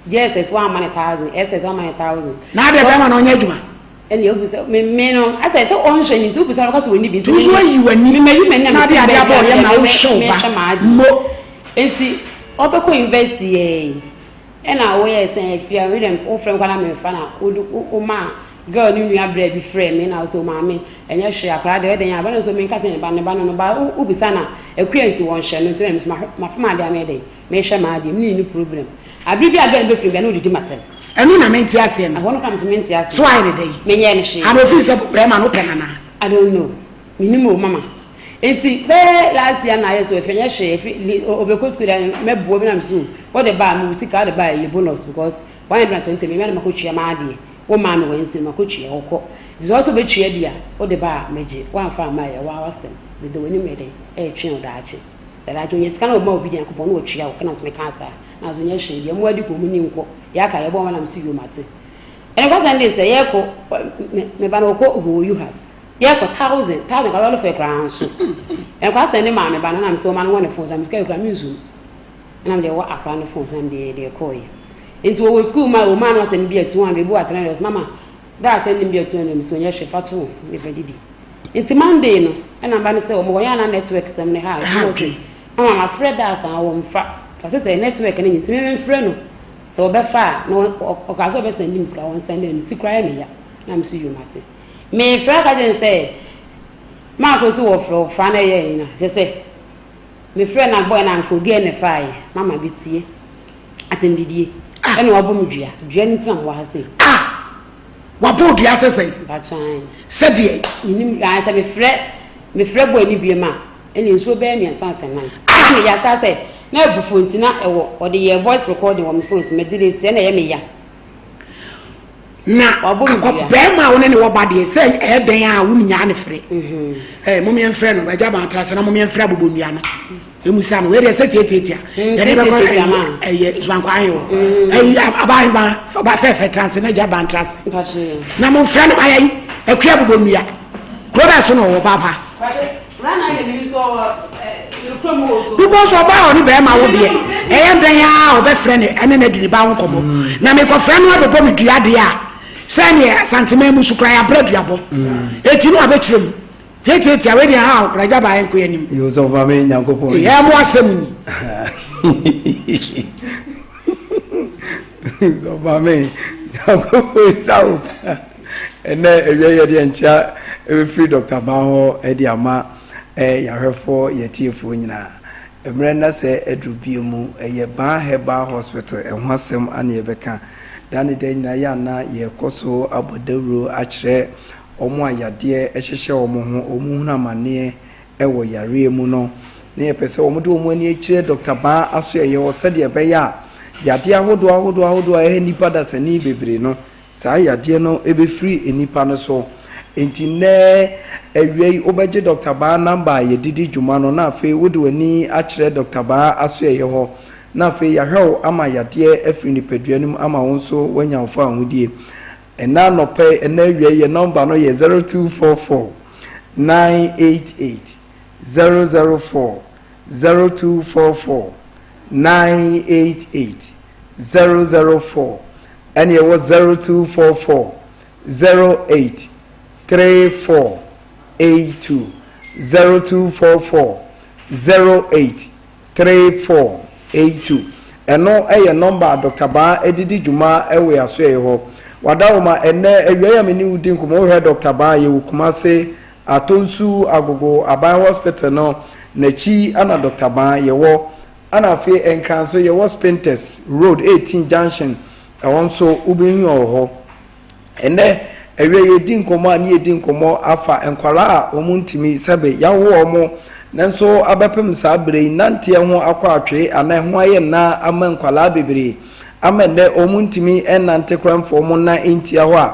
Speaker 10: JSS wamma ne 1,000, SS wamma ne 1,000.
Speaker 2: Na adeɛ bɛrima na ɔnyɛ adwuma.
Speaker 10: Ɛnna obi me me no asɛ sɛ ɔnhwɛ ne nti obi sɛ ɔka sɛ wɔni bi
Speaker 2: nti. Nso ayi w'ani.
Speaker 10: Me ma yi m'ani na
Speaker 2: Na
Speaker 10: me
Speaker 2: ade
Speaker 10: ti
Speaker 2: ade
Speaker 10: bɛɛ
Speaker 2: abɔ ɔyam na wohwɛ wo ba mo.
Speaker 10: Nti ɔbɛkɔ university yɛ yi. Ɛna woyɛɛ sɛn afie a wei wofrɛ me koraa na memfa na wode womaa girl no nua braa bi frɛɛ me na ɔsɛ omaame ɛnyɛ hwee akwadaa deɛ ɔyɛ dɛn a aba no nso menka sɛ ne ba ne ba no no ba wobisa na akua nti wɔnhyɛ no nti na me nso mafa m'adeɛ a meyɛ dɛn mehwɛ m'adeɛ mene ne problem abere bi a girl no bɛfiri bia na ɔdidi m'atɛm.
Speaker 2: Ɛno na mente aseɛ no.
Speaker 10: Ɛhɔ no koraa me nso mente aseɛ.
Speaker 2: So ayɛ ne dɛn?
Speaker 10: Menyɛɛ no hwee.
Speaker 2: Ana ofii sɛ bɛrima no wopɛ no anaa?
Speaker 10: I don't know. Menim o mama. Nti bɛyɛ last year na ayɛ sɛ ɛfɛ nyɛ hwee efi li ɔbɛkɔ sukuu da mɛboa bi na meso wɔde ba a mewɔ sika wɔde ba a ɛyɛ bonus because 120 me na makɔtua m'adeɛ wo maa me wɔnsi no makɔtua ɔkɔ nti sɛ ɔsɛ ɔbɛtua bi a wode ba a mɛgye woamfa amma ɛyɛ waa w'asɛm meda w'anim yɛ dɛn ɛretwɛn wo daakye daakye ɔnya sika na ɔma obi deɛ Nyankopɔn na ɔtua wo kana so mekaa saa na so nyɛ hwee deɛ mo adi kɔ mu ni nkɔ deɛ aka yɛbɔ wɔn nam so yom ate ɛne kwasɛm de sɛ yɛkɔ me ba no ɔkɔ hoo yuhas. Yɛkɔ thousand thousand kwa lɔre fɛ koraa nso. Nkwa sɛ ne maame ba no na mesɛ ɔma no wɔ ne phone so na mesika kura me nsu na mede wɔ akora no phone so na mede de kɔɔ yɛ. Nti wɔwɔ school ma wɔma no asɛm bi a 200 bi wɔ 300 mama da asɛm nim bi a 200 mesɛ ɔnyɛ hwɛ fa to ne fa didi. Nti Monday no ɛna mba no sɛ wɔn wɔyɛ ana network sɛm ne ha nti mama mafrɛ da asan wɔn fa ɔsɛ sɛ network no nyɛ nti meme mfrɛ no sɛ wɔbɛfa a na ɔkaa sɛ ɔbɛsɛn di me sika wɔn sɛn de no ti koraa yɛ me ya na mesɛ yom ate. Mefrɛ ka kyerɛ no sɛ Marko se wɔfrɛ wo fa na ɛyɛ nyina kyerɛ sɛ mefrɛ na boy no amfa obiara na ɛfaeɛ mama bɛtie atɛmdidie ɛna wabɔ me dua dua no nti na mewɔ ha sei.
Speaker 2: Ah! Wabɔ wo dua sɛ sɛn?
Speaker 10: Mpakyɛw.
Speaker 2: Sɛdeɛ?
Speaker 10: Menim ayɛ sɛ mefrɛ mefrɛ boy no biom a ɛna nsuo bɛyɛ mmiɛnsa asɛ nan. Ah! Na meyɛ saa sɛ na abufuo nti na ɛwɔ ɔde yɛɛ voice recording wɔ me phone so mɛ delete ɛna ɛyɛ me ya.
Speaker 2: Na akɔ bɛrima a wo ne ne wɔ ba deɛ sɛ ɛyɛ dɛn a wo nyaa ne frɛ ɛɛ mom yɛn frɛ no agya ban tra sɛ na mom yɛn frɛ abobɔ nnua no emu sa no wei deɛ sɛ tiatiatia yɛde bɛkɔ ɛyɛ ɛyɛ subankwa ahe wɔ ɛyi abahema ɔba sɛ fɛ tra se na agya ban tra se na mo frɛ no ayɛ yi akua abobɔ nnua kuro bɛɛ so na ɔwɔ paapa. Because ɔbaa a ɔne bɛrima wo deɛ ɛyɛ dɛn a ɔbɛfrɛ ne ɛne no adi ne ba ho nkɔmmɔ mm. Na mekɔfrɛ no abɛbɔ me dua deɛ a sɛneɛ Asanteman mu so koraa yɛabrɛ duabɔ ɛti no abɛkyerɛ mu tiatiatia wei deɛ ha ɔkora gya baa ɛnkɔ anim.
Speaker 11: Yosɔfo maame Nyankopɔn
Speaker 2: ɛyɛ mo asɛm ni.
Speaker 11: Sɔfo maame Nyankopɔn nhyira wo paa. Ɛnnɛ awia yi yɛde nkyea bɛfiri Dɔkta Baa hɔ de ama yɛn ahwɛfoɔ, yɛn atiefoɔ nyinaa. Mmerɛ na sɛ aduru bie mu, ɛyɛ Baa Herbal Hospital ɛho asɛm ana yɛbɛka. Da ne da nyinaa yɛ ana yɛkɔ so abɔ dawuro akyerɛ wɔn a yadeɛ hyehyɛ wɔn ho, wɔn hunu amaneɛ wɔ yareɛ mu no, na yɛpɛ sɛ wɔde wɔn ani kyerɛ Dɔkta Baa asoɛeɛ hɔ sɛdeɛ ɛbɛyɛ a yadeɛ ahodoɔ ahodoɔ ahodoɔ a ɛha nnipa dasani bebree no, Saa yadeɛ no bɛfiri nnipa no so. Enti nnɛ awia yi wobɛgye Dɔkta Baa namba a yɛde di dwuma no na afei wode w'ani akyerɛ Dɔkta Baa asoɛeɛ hɔ na afei yɛahwɛ wo ama yadeɛ afiri nipadua no mu ama wo nso woanya wo fawohodie. Ɛnnɛ anɔpa yi, ɛnnɛ awia yi yɛn nɔmba no yɛ 0244 988 004, 0244 988 004, ɛne ɛwɔ 0244 08 34 82, 0244 08 3482. Ɛno yɛ nɔmba a Dɔkta Baa de di dwuma wɔ yɛn asoɛeɛ hɔ. Wadaworoma, ɛnnɛ awia yi a me ne wo di nkɔmmɔ, wohwɛ Dɔkta Baa, yɛwɔ Kumase, Atonsu Agogo Aban Hospital no n'akyi na Dɔkta Baa yɛwɔ. Ɛna afei Nkran nso yɛwɔ Spintex Road 18 Junction, ɛhɔ nso wobɛhu wɔ hɔ. Ɛnnɛ awia yɛredi nkɔmmɔ a ne yɛdi nkɔmmɔ afa nkwadaa a wɔn ntumi sɛbe yɛawo wɔn nanso abɛpem saa berɛ yi nanteɛ ho akɔ atwee anaa ɛho ayɛ nna ama nkwadaa bebree ama ɛnnɛ wɔn ntumi nnante koraa mfa wɔn nan ntia hɔ a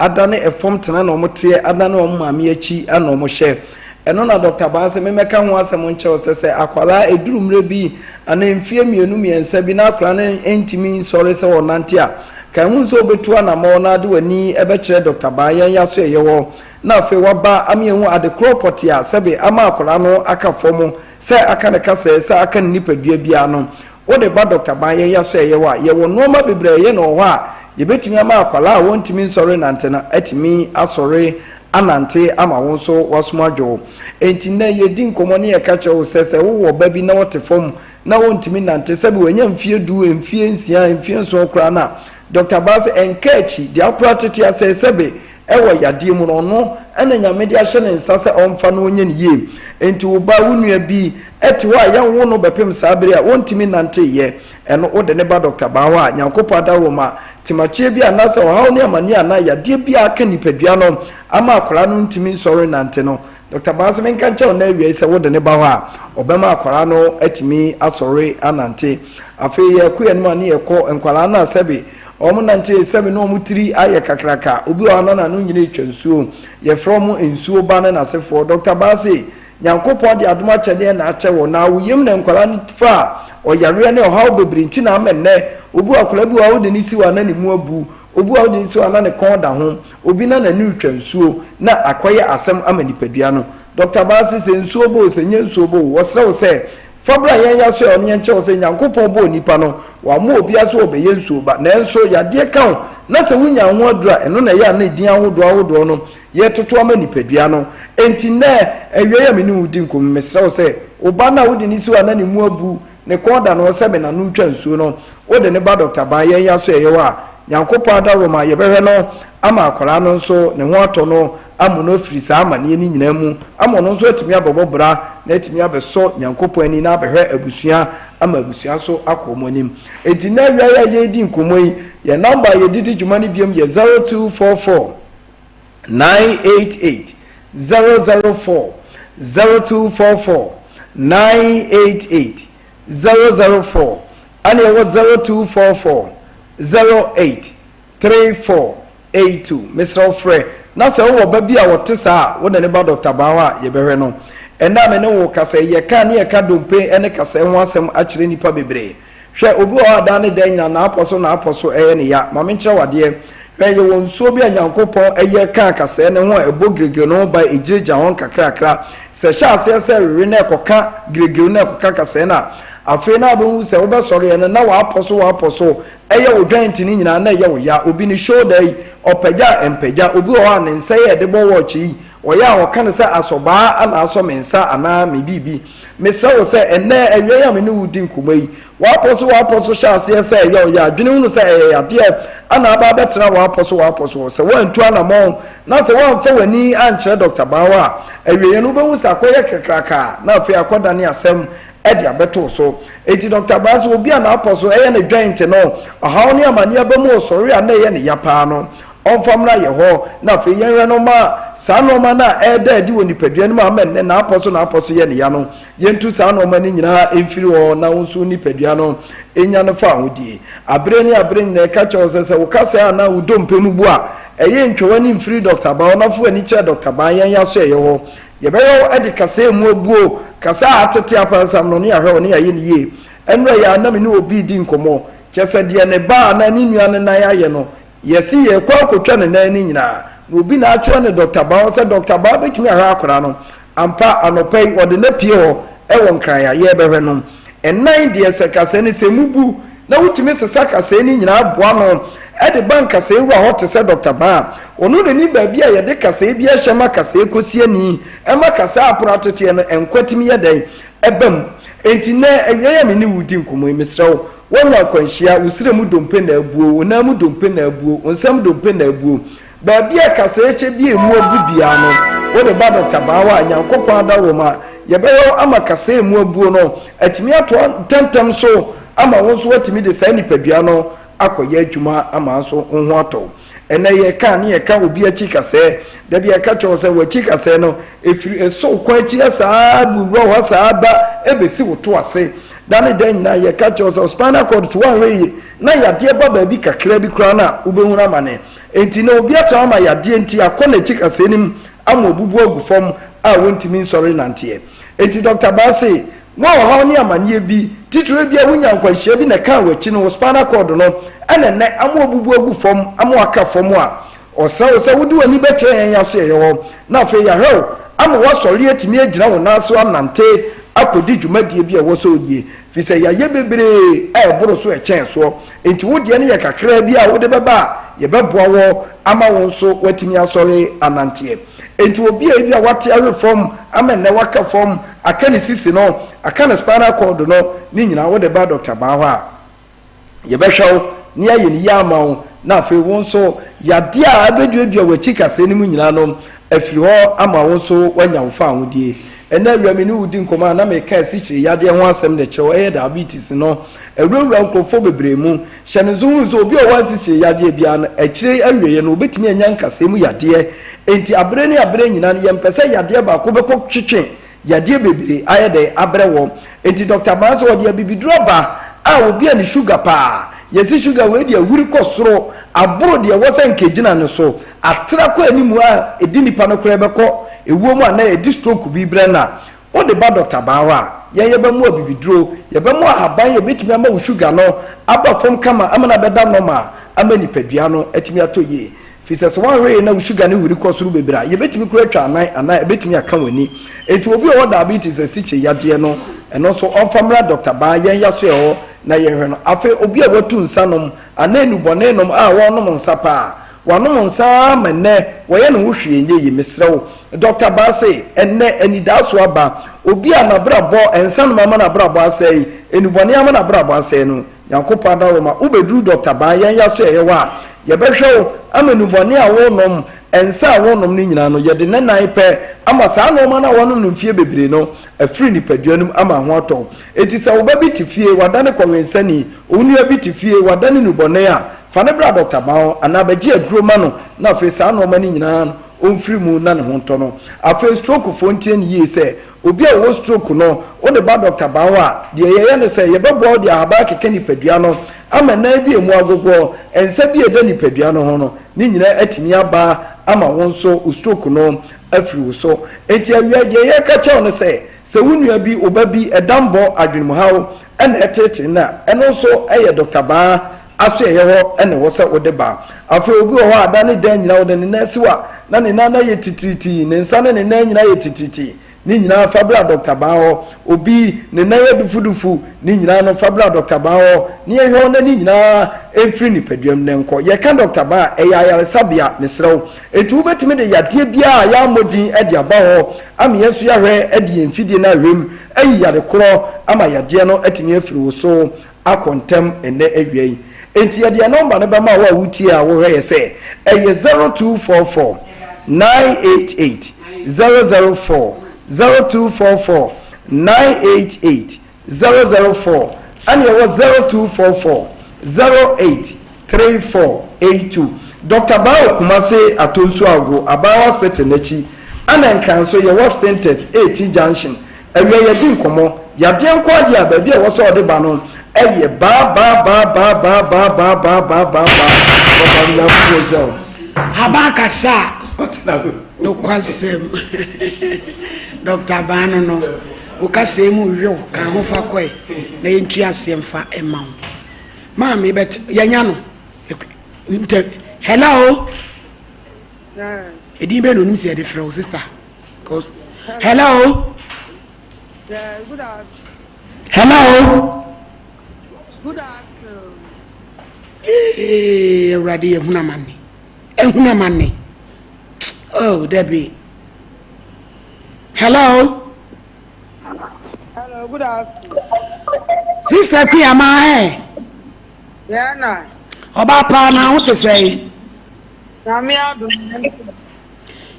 Speaker 11: adane ɛfam tena na wɔn teɛ adane wɔn maame akyi na wɔn hyɛ. Ɛno na Dɔkta Baa sɛ memmɛka ho asɛm nkyerɛ wo sɛ sɛ akwadaa ɛduru mmerɛ bi anaa mfeɛ mmienu mmiɛnsa bi na akwadaa no ntumi nsɔre sɛ ɔnante a, ka ho sɛ wobɛtu anammɔn na de w'ani bɛkyerɛ Dɔkta Baa yɛn yaso ɛyɛ hɔ na afei waba ama yɛahu ade korɔ pɔtee a sɛbe ama akwadaa no aka fam sɛ aka ne kasɛɛ sɛ aka ne nipadua biara no. Wode ba Dɔkta Ban yɛn yaso ɛyɛ hɔ a, yɛwɔ nnoɔma bebree a yɛyɛ no wɔ hɔ a yɛbɛtumi ama akwadaa a wɔntumi nsɔre nnante no atumi asɔre anante ama wo nso w'asom adwo wo. Enti nnɛ yɛredi nkɔmmɔ ne yɛka kyerɛ wo sɛ sɛ wowɔ ba bi na ɔte fam na ɔntumi nnante, sɛbe wanya mfeɛ du, mfeɛ nsia, mfeɛ nson koraa no a, Dɔkta Baa sɛ ɛnka akyi, deɛ akora tete asɛe sɛbe ɛwɔ yadeɛ mu no, ɔno na Nyame de ahyɛ ne nsa sɛ ɔmfa na ɔnyɛ no yie. Enti wo ba, wo nua bi te hɔ a yɛnwo no bɛpem saa bere a ɔntumi nnanteeɛ, ɛno wode no ba Dɔkta Baa hɔ a, Nyankopɔn adaworoma, temakyeɛ bi anaasɛ ɔhaw ne amaneɛ anaa yadeɛ bi a aka nipadua no ama akwadaa no ntumi nsɔre nnante no, Dɔkta Baa se menka nkyerɛ wo nnɛ awia yi sɛ wode no ba hɔ a, ɔbɛma akwadaa no atumi asɔre anante. Afei yɛkɔ yɛn anim a ne yɛkɔ nkwadaa no a sɛbe wɔn nante sɛbe na wɔn tiri ayɛ kakraka, obi wɔ hɔ a na n'ano nyina retwa nsuo, yɛfrɛ wɔn nsuo ba ne n'asefoɔ. Dɔkta Baa se Nyankopɔn de adom akyɛdeɛ na akyɛ wo, na wo yam na nkwadaa no faa ɔyareɛ ne ɔhaw bebree nti na ama nnɛ obi wɔ akwadaa bi wɔ hɔ a wode no si hɔ a na ne mu abu, obi wɔ hɔ a wode no si hɔ a na ne kɔn da ho, obi na n'ani retwa nsuo na akɔyɛ asɛm ama nipadua no. Dɔkta Baase, sɛ nsuo bɔ o, sɛ nyɛ nsuo bɔ o, wɔsrɛ wo sɛ fa bra yɛn yaso a ɔne yɛn kyerɛ wo sɛ Nyankopɔn bɔɔ nipa no, wammɔ obiara sɛ ɔbɛyɛ nsuo ba, nanso yadeɛ ka wo na sɛ wonya ho aduro a, ɛno na ɛyɛ a na edin ahodoɔ ahodoɔ no yɛretoto ama nipadua no. Enti nnɛ awia yi a me ne wo redi nkɔmmɔ yi, mesrɛ wo sɛ, wo ba no a wode no si hɔ a na ne mu abu, ne kɔn da no hɔ sɛ me na no retwa nsuo no, wode no ba Dɔkta Ban, yɛn yɛ aso ɛyɛ hɔ a, Nyankopɔn adaworoma, yɛbɛhwɛ no ama akwadaa no nso ne ho atɔ no, ama no afiri saa amaneɛ no nyinaa mu, ama ɔno nso atumi abɛbɔ bra na atumi abɛsɔ Nyankopɔn ani na abɛhwɛ abusua ama abusua nso akɔ wɔn anim. Enti nnɛ awia yi a yɛredi nkɔmmɔ yi, yɛn nɔmba a yɛde di dwuma no biom yɛ 0244 988 004, 0244 988 004, ɛna ɛwɔ 0244 08 3482. Mesrɛ wo frɛ na sɛ wowɔ ba bi a ɔte saa a, wo ne no ba Dɔkta Baa hɔ a yɛbɛhwɛ no. Ɛnnɛ a me ne wo rekasa yi, yɛka ne yɛka dompe ne kasɛe ho asɛm akyerɛ nnipa bebree. Hwɛ, obi wɔ hɔ a daa ne daa nyinaa n'apɔ so n'apɔ so yɛ no ya. Ma menkyerɛ wo adeɛ. Hwɛ, yɛwɔ nsuo bi a Nyankopɔn yɛ kaa kasɛɛ no ho a ɛbɔ giregire no ho ban, ɛgyinagyina hɔ nkakrakra. Sɛ ɛhyɛ aseɛ sɛ ɛwewe na ɛkɔka giregire no na ɛkɔka kasɛɛ no a, afei na wobɛhu sɛ wobɛsɔreɛ no na w'apɔ so w'apɔ so yɛ wo joint no nyinaa na ɛyɛ wo ya. Obi ne shoulder yi, ɔpagya a ɛmpagya. Obi wɔ hɔ a ne nsa yi a ɛde bɔ watch yi, ɔyɛ a ɔka no sɛ asɔbaa na asɔ me nsa anaa me biribi. Mesrɛ wo sɛ ɛnnɛ awia yi a me ne wo redi nkɔmmɔ yi, w'apɔ so w'apɔ so hyɛ aseɛ sɛ ɛyɛ wo ya, dwene hunu sɛ ɛyɛ yadeɛ a na aba abɛtena w'apɔ so w'apɔ so hɔ. Sɛ woantu anammɔn na sɛ woamfa w'ani ankyerɛ Dɔkta Bauer a, awieeɛ no wobɛhu sɛ akɔyɛ kakraka na afei akɔdane asɛm de abɛto wo so. Enti Dɔkta Bauer sɛ obi a n'apɔ so ɛyɛ no joint no ɔhaw ne amaneɛ aba mu ɔsɔre a na ɛyɛ no ya paa no, ɔmfa mmra yɛn hɔ na afei yɛnhwɛ no ma saa nnoɔma no a ɛreda adi wɔ nipadua no mu a ama nnɛ n'apɔ so n'apɔ so yɛ ne ya no, yɛntu saa nnoɔma no nyinaa mfiri hɔ na wo nso wo nipadua no nya no fa ahodie. Aberɛ ne aberɛ nyinaa yɛka kyerɛ wo sɛ, sɛ wo kasɛɛ anaa wo dompe mu bu a, a, ɛyɛ ntwa w'ani mfiri Dɔkta Baa hɔ na fa w'ani kyerɛ Dɔkta Baa yɛn aso ɛyɛ hɔ. Yɛbɛyɛ wo de kasa a emu abuo, kasa a atete apansam no ne yɛahwɛ wo ne yɛayɛ no yie. Ɛnora yi ara na me ne obi redi nkɔmmɔ, kyerɛ sɛ deɛ ne ba anaa ne nua no nan ayɛ no, yɛse yɛrekɔ akɔtwa ne nan no nyinaa, na obi na akyerɛ no Dɔkta Baa hɔ sɛ Dɔkta Baa bɛtumi ahwɛ akwadaa no. Ampa, anɔpa yi wɔde no apue hɔ wɔ Nkran a yɛrebɛhwɛ no. Nnan deɛ sɛ kasɛɛ no sɛ emu bu na wotumi sesa kasɛɛ no nyinaa boa ano de ba nkasɛɛ wura hɔ te sɛ Dɔkta Baa a ɔno na nim baabi a yɛde kasɛɛ bi ahyɛ ma kasɛɛ kɔsi ani ma kasɛɛ a apono ateteɛ no nkwa tumi yɛ dɛn ɛba mu. Enti nnɛ awia yi a me ne wo redi nkɔmmɔ yi mesrɛ wo woanya akwanhyia, wo srɛ mu dompe na abuo, wo nan mu dompe na abuo, wo nsam dompe na abuo, Baabi a kasaehyɛ bi a emu abu biara no, wode ba Dɔkta Baa hɔ a, Nyankopɔn adaworoma, yɛbɛyɛ wo ama kasae a emu abuo no atumi atoa ntɛmntɛm so ama wo nso woatumi de saa nipadua no akɔyɛ adwuma ama nso wo ho atɔ wo. Ɛnnɛ yɛka ne yɛka obi akyi kasɛɛ, da bi yɛka kyerɛ wo sɛ w'akyi kasɛɛ no, ɛfiri ɛsɔ wo kɔn akyi saa bu wura hɔ saa ba ɛbɛsi wo to ase. Da ne da nyinaa yɛka kyerɛ wo sɛ spinal cord to woanhwɛ yie na yadeɛ ba baabi kakra bi koraa no a wobɛhunu amane. Enti na obi atra ama yadeɛ nti akɔ n'akyi kasɛɛ no mu ama wabubu agu fam a wɔntumi nsɔre nnanteɛ. Enti Dɔkta Baa se, Wo a ɔhaw ne amaneɛ bi, titire ebia wonya nkwanhyia bi na ɛkaa w'akyi no, wo spinal cord no, ɛna ɛnnɛ ama wabubu agu fam ama waka fam a, ɔsrɛ wo sɛ wode w'ani bɛkyerɛ yɛn asoɛeɛ hɔ na afei yɛahwɛ wo ama woasɔre atumi agyina wo nan so anante akɔdi dwumadie bi a ɛwɔ sɛ wodie, firi sɛ yɛayɛ bebree a ɛboro so ɛkyɛn soɔ. Enti wo deɛ no yɛ kakraa bi a wode bɛba a, yɛbɛboa wo ama wo nso woatumi asɔre ananteɛ. Enti obi a ebia wate awe fam ama nnɛ waka fam, aka ne sisi no, aka ne spinal cord no, ne nyinaa wode ba Dɔkta Baa hɔ a, yɛbɛhwɛ wo na yɛayɛ no yie ama wo, na afei wo nso yadeɛ a abɛduadua w'akyi kaseɛ no mu nyinaa no afiri hɔ ama wo nso woanya wo fawohodie. Ɛnnɛ awia me ne wo di nkɔmmɔ a na meka asikyire yadeɛ ho asɛm de kyerɛ wo, ɛyɛ diabetes no. Awurawura nkurɔfoɔ bebree mu. Hyɛ no nso hunu sɛ obi a ɔwɔ asikyire yadeɛ biara no, akyire yi awieeɛ no, ɔbɛtumi anya nkasɛɛ mu yadeɛ. Enti aberɛ ne aberɛ nyinaa no, yɛmpɛ sɛ yadeɛ baako bɛkɔ twetwe yadeɛ bebree ayɛ dɛn abrɛ wɔ. Enti Dɔkta Maa sɛ ɔde abibiduro aba a obi a ne sugar paa, yɛse sugar wei deɛ ahuri kɔ soro aboro deɛ ɛwɔ sɛ nka ɛgyina no so, atra kɔ anim a ɛdi nipa no koraa bɛkɔ ɛwuo mu anaa ɛdi stroke bi brɛ no a, Wode ba dɔkta baa hɔ a, yɛn yɛbɛmo abibiduro, yɛbɛmo ahaban a ɛbɛtumi ama wo sugar no aba fam kama ama no abɛda normal ama nipadua no atumi atɔ yie. Firi sɛ sɛ woanhwɛ yie na wo sugar no huri kɔ soro bebree a, yɛbɛtumi koraa atwa anan anaa ɛbɛtumi aka w'ani. Enti obi a ɔwɔ diabetes, asikyire yadeɛ no, ɛno nso ɔmfa mmra dɔkta baa yɛn yɛasoɛ hɔ na yɛnhwɛ no. Afei obi a watu nsa nom anaa nnubɔne nom a ɔrenom nsa paa, Wanom nsa ara ma nnɛ wɔyɛ ne ho hwee nyɛ yie. Mesrɛ wo. Dɔkta Baa se, Ɛnnɛ, anidaaso aba. Obi a n'abrabɔ, nsanom ama n'abrabɔ asɛe, nnubɔne ama n'abrabɔ asɛe no, Nyankopɔn adaworoma, wobɛduru Dɔkta Baa yɛn yasoɛeɛ hɔ a, yɛbɛhwɛ wo ama nnubɔne a worenom, nsa a worenom no nyinaa no, yɛde ne nan pɛ ama saa nnoɔma no a woanom no mfeɛ bebree no afiri nipadua no mu ama ho atɔ wo. Enti sɛ wo ba bi te fie, wadane kɔwensani, wo nua bi te fie, wadane nnubɔne a, Fa no bra dɔkta ma hɔ anaa bɛgye aduro ma no na afei saa nnoɔma no nyinaa no ɔmfiri mu na ne ho ntɔ no. Afei stroke foɔ ntie no yie sɛ obi a ɔwɔ stroke no wode ba dɔkta ba hɔ a deɛ yɛyɛ ne sɛ yɛbɛboa wo de ahaban akeka nipadua no ama nan bi a ɛmu agogoɔ, nsa bi a ɛda nipadua no ho no ne nyinaa atumi aba ama wo nso wo stroke no afiri wo so. Enti awia yi deɛ yɛreka kyerɛ wo ne sɛ sɛ wo nua bi, wo ba bi ɛdambɔ, adwenemuhaw na ɛteetee no a ɛno nso yɛ dɔkta baa Asoɛeɛ hɔ na ɛwɔ sɛ wode ba. Afei obi wɔ hɔ a da ne da nyinaa ɔde ne nan si hɔ a, na ne nan no ayɛ titiritii, ne nsa ne ne nan nyinaa ayɛ titiritii. Ne nyinaa fa bra dɔkta baa hɔ. Obi, ne nan yɛ dufudufu, ne nyinaa no fa bra dɔkta baa hɔ na yɛnhwɛ wo na ne nyinaa mfiri nipadua mu na ɛnkɔ. Yɛka dɔkta baa a, ɛyɛ ayaresabea, mesrɛ wo. Enti wobɛtumi de yadeɛ biara a yɛammɔ din de aba hɔ ama yɛn nso yɛahwɛ de yɛn mfidie no ahwɛ mu ayi yare korɔ ama yadeɛ no atumi afiri wo so akɔ ntɛm ɛnnɛ awia yi. Enti yɛde yɛn nɔmba no bɛma wo a wotie a wohwɛ yɛ sɛ ɛyɛ 0244 988 004, 0244 988 004, ɛna yɛwɔ 0244 08 3482. Dɔkta Baa wɔ Kumase Atonsu Ago Aban Hospital no akyi, ɛna Nkran nso yɛwɔ Spintex AT Junction. Awia yɛdi nkɔmmɔ. Yadeɛ nko ara deɛ a baabi a ɛwɔ sɛ ɔde ba no yɛ baa baa baa baa baa baa baa baa baa baa baa. Papa Nyankopɔn nhyira wo.
Speaker 2: Aba akasa a. Nokwasɛm. Dɔkta Abaa no no, wo kasa yi mu wew, ka ho fa kɔe na yɛntu aseɛ mfa mma wo. Maame bɛt yɛnya no. Ntɛ hello. Edin bɛn na onim sɛ yɛde frɛ wo sister? Cause hello. Hello.
Speaker 9: Good afternoon.
Speaker 2: Ee, Awurade yɛhunu amane. Ehunu amane. Oh, Debbie. Hello.
Speaker 9: Hello, good afternoon.
Speaker 2: Sister Queen ama he.
Speaker 9: Yeah, na.
Speaker 2: Ọba paa na ho te sɛ.
Speaker 9: Nyame adom.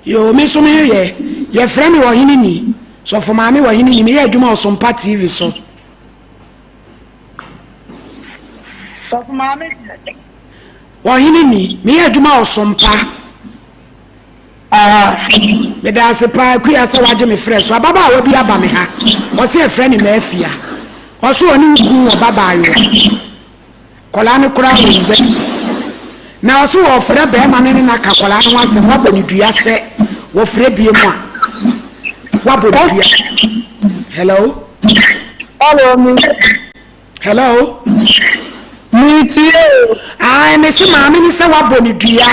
Speaker 2: Yoo, me nso me ho yɛ. Yɛfrɛ me Ɔhene Ni. Sɔfo Maame Ɔhene Ni. Meyɛ adwuma Ɔsompa TV so.
Speaker 9: Sɔfo Maame deɛ.
Speaker 2: Ɔhene ni, meyɛ adwuma wɔ Sompa. Meda ase paa Akua sɛ wagye me frɛ so. Ababaawa bi aba me ha, ɔse yɛfrɛ no Maafia. Ɔse ɔne wo kunu wɔ ba baayewa. Kɔlaa no koraa wɔ university. Na ɔse ɔɔfrɛ bɛɛma no ne no aka kɔlaa no ho asɛm, wabɔ no dua sɛ wɔfrɛ biom a, wabɔ no dua. Hello?
Speaker 9: Hello, me.
Speaker 2: Hello?
Speaker 9: Metie o.
Speaker 2: Ae, mese maame no sɛ wabɔ no dua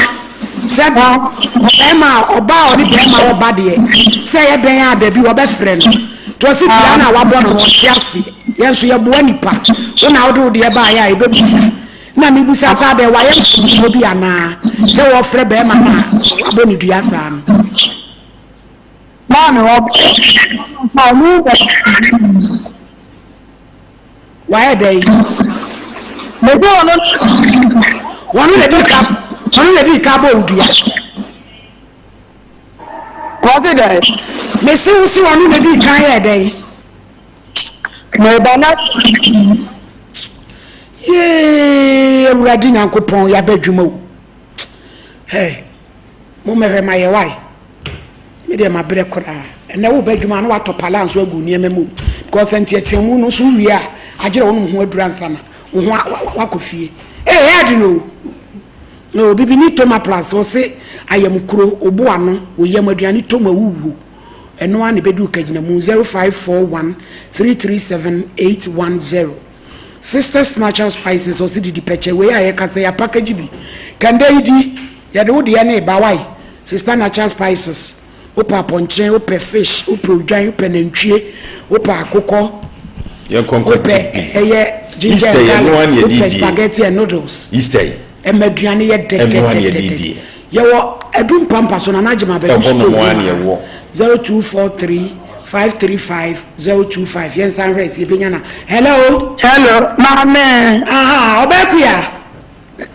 Speaker 2: sɛ ɔbɛrima a ɔbaa a ɔne bɛrima wɔ ba deɛ sɛ ɛyɛ dɛn a dabi wɔbɛfrɛ no nti ɔse dua no a wabɔ no no ɔnte aseɛ. Yɛn nso yɛboa nipa wo na wode wo deɛ baeɛ a yɛbɛbusa na mebusa sɛ adɛn wayɛ mfomsoɔ bi anaa sɛ wɔfrɛ bɛrima no a wabɔ no dua saa no.
Speaker 9: Maame ɔbɔ no
Speaker 2: Wayɛ dɛn?
Speaker 9: Mede ɔno.
Speaker 2: Ɔno na edi ka ɔno na edi ka bɔ wo dua.
Speaker 9: Wɔsi dɛn?
Speaker 2: Mesi wo si ɔno na edi kan yɛ dɛn?
Speaker 9: Meba na.
Speaker 2: Yee Awurade Nyankopɔn yaba adwuma o. Hey, mo mɛhwɛ ma yɛ wae. Me deɛ mabrɛ koraa. Ɛnɛ wo ba adwuma a na watɔ pala nso agu nneɛma mu o. Because nteateamu no nso wowie a agyerɛ wonom ho aduru ansa na wo ho wakɔ fie. Ee ɛyɛ den o. Na obibini toma plus ɔse ayamkuro, obo ano, wo yam aduane tɔ mu a wowuo. Ɛno ara na ɛbɛdu kagyinamu 0541 337 810. Sisters Natural Spices ɔse didi pɛkyɛ wei a yɛka sɛ yɛapakagye bi. Kɛndɛ yi di, yɛde wo deɛ no reba wai. Sister Natural Spices, wopɛ apɔnkye, wopɛ fish, wopɛ odwan, wopɛ nantwie, wopɛ akokɔ,
Speaker 1: Yɛnkɔ nkɔ
Speaker 2: wopɛ
Speaker 1: gye bi.
Speaker 2: ɛyɛ ginger
Speaker 1: Easter
Speaker 2: and
Speaker 1: yi, ɛno ara
Speaker 2: garlic,
Speaker 1: na yɛde
Speaker 2: wopɛ
Speaker 1: die.
Speaker 2: spaghetti and noodles.
Speaker 1: Easter yi.
Speaker 2: Ɛma aduane yɛ
Speaker 1: Ɛno ara na yɛde
Speaker 2: dɛdɛdɛdɛdɛ.
Speaker 1: die.
Speaker 2: Yɛwɔ Adu Mpampa so, Nana Agyemang Badu
Speaker 1: Ɛhɔ
Speaker 2: School
Speaker 1: nom ara
Speaker 2: mu
Speaker 1: na
Speaker 2: ha,
Speaker 1: yɛwɔ.
Speaker 2: 0243 535 025. Yɛnsan hwɛ sɛ yɛbɛnya no a. Hello?
Speaker 9: Hello, maame.
Speaker 2: Aha, Ɔbɛakua.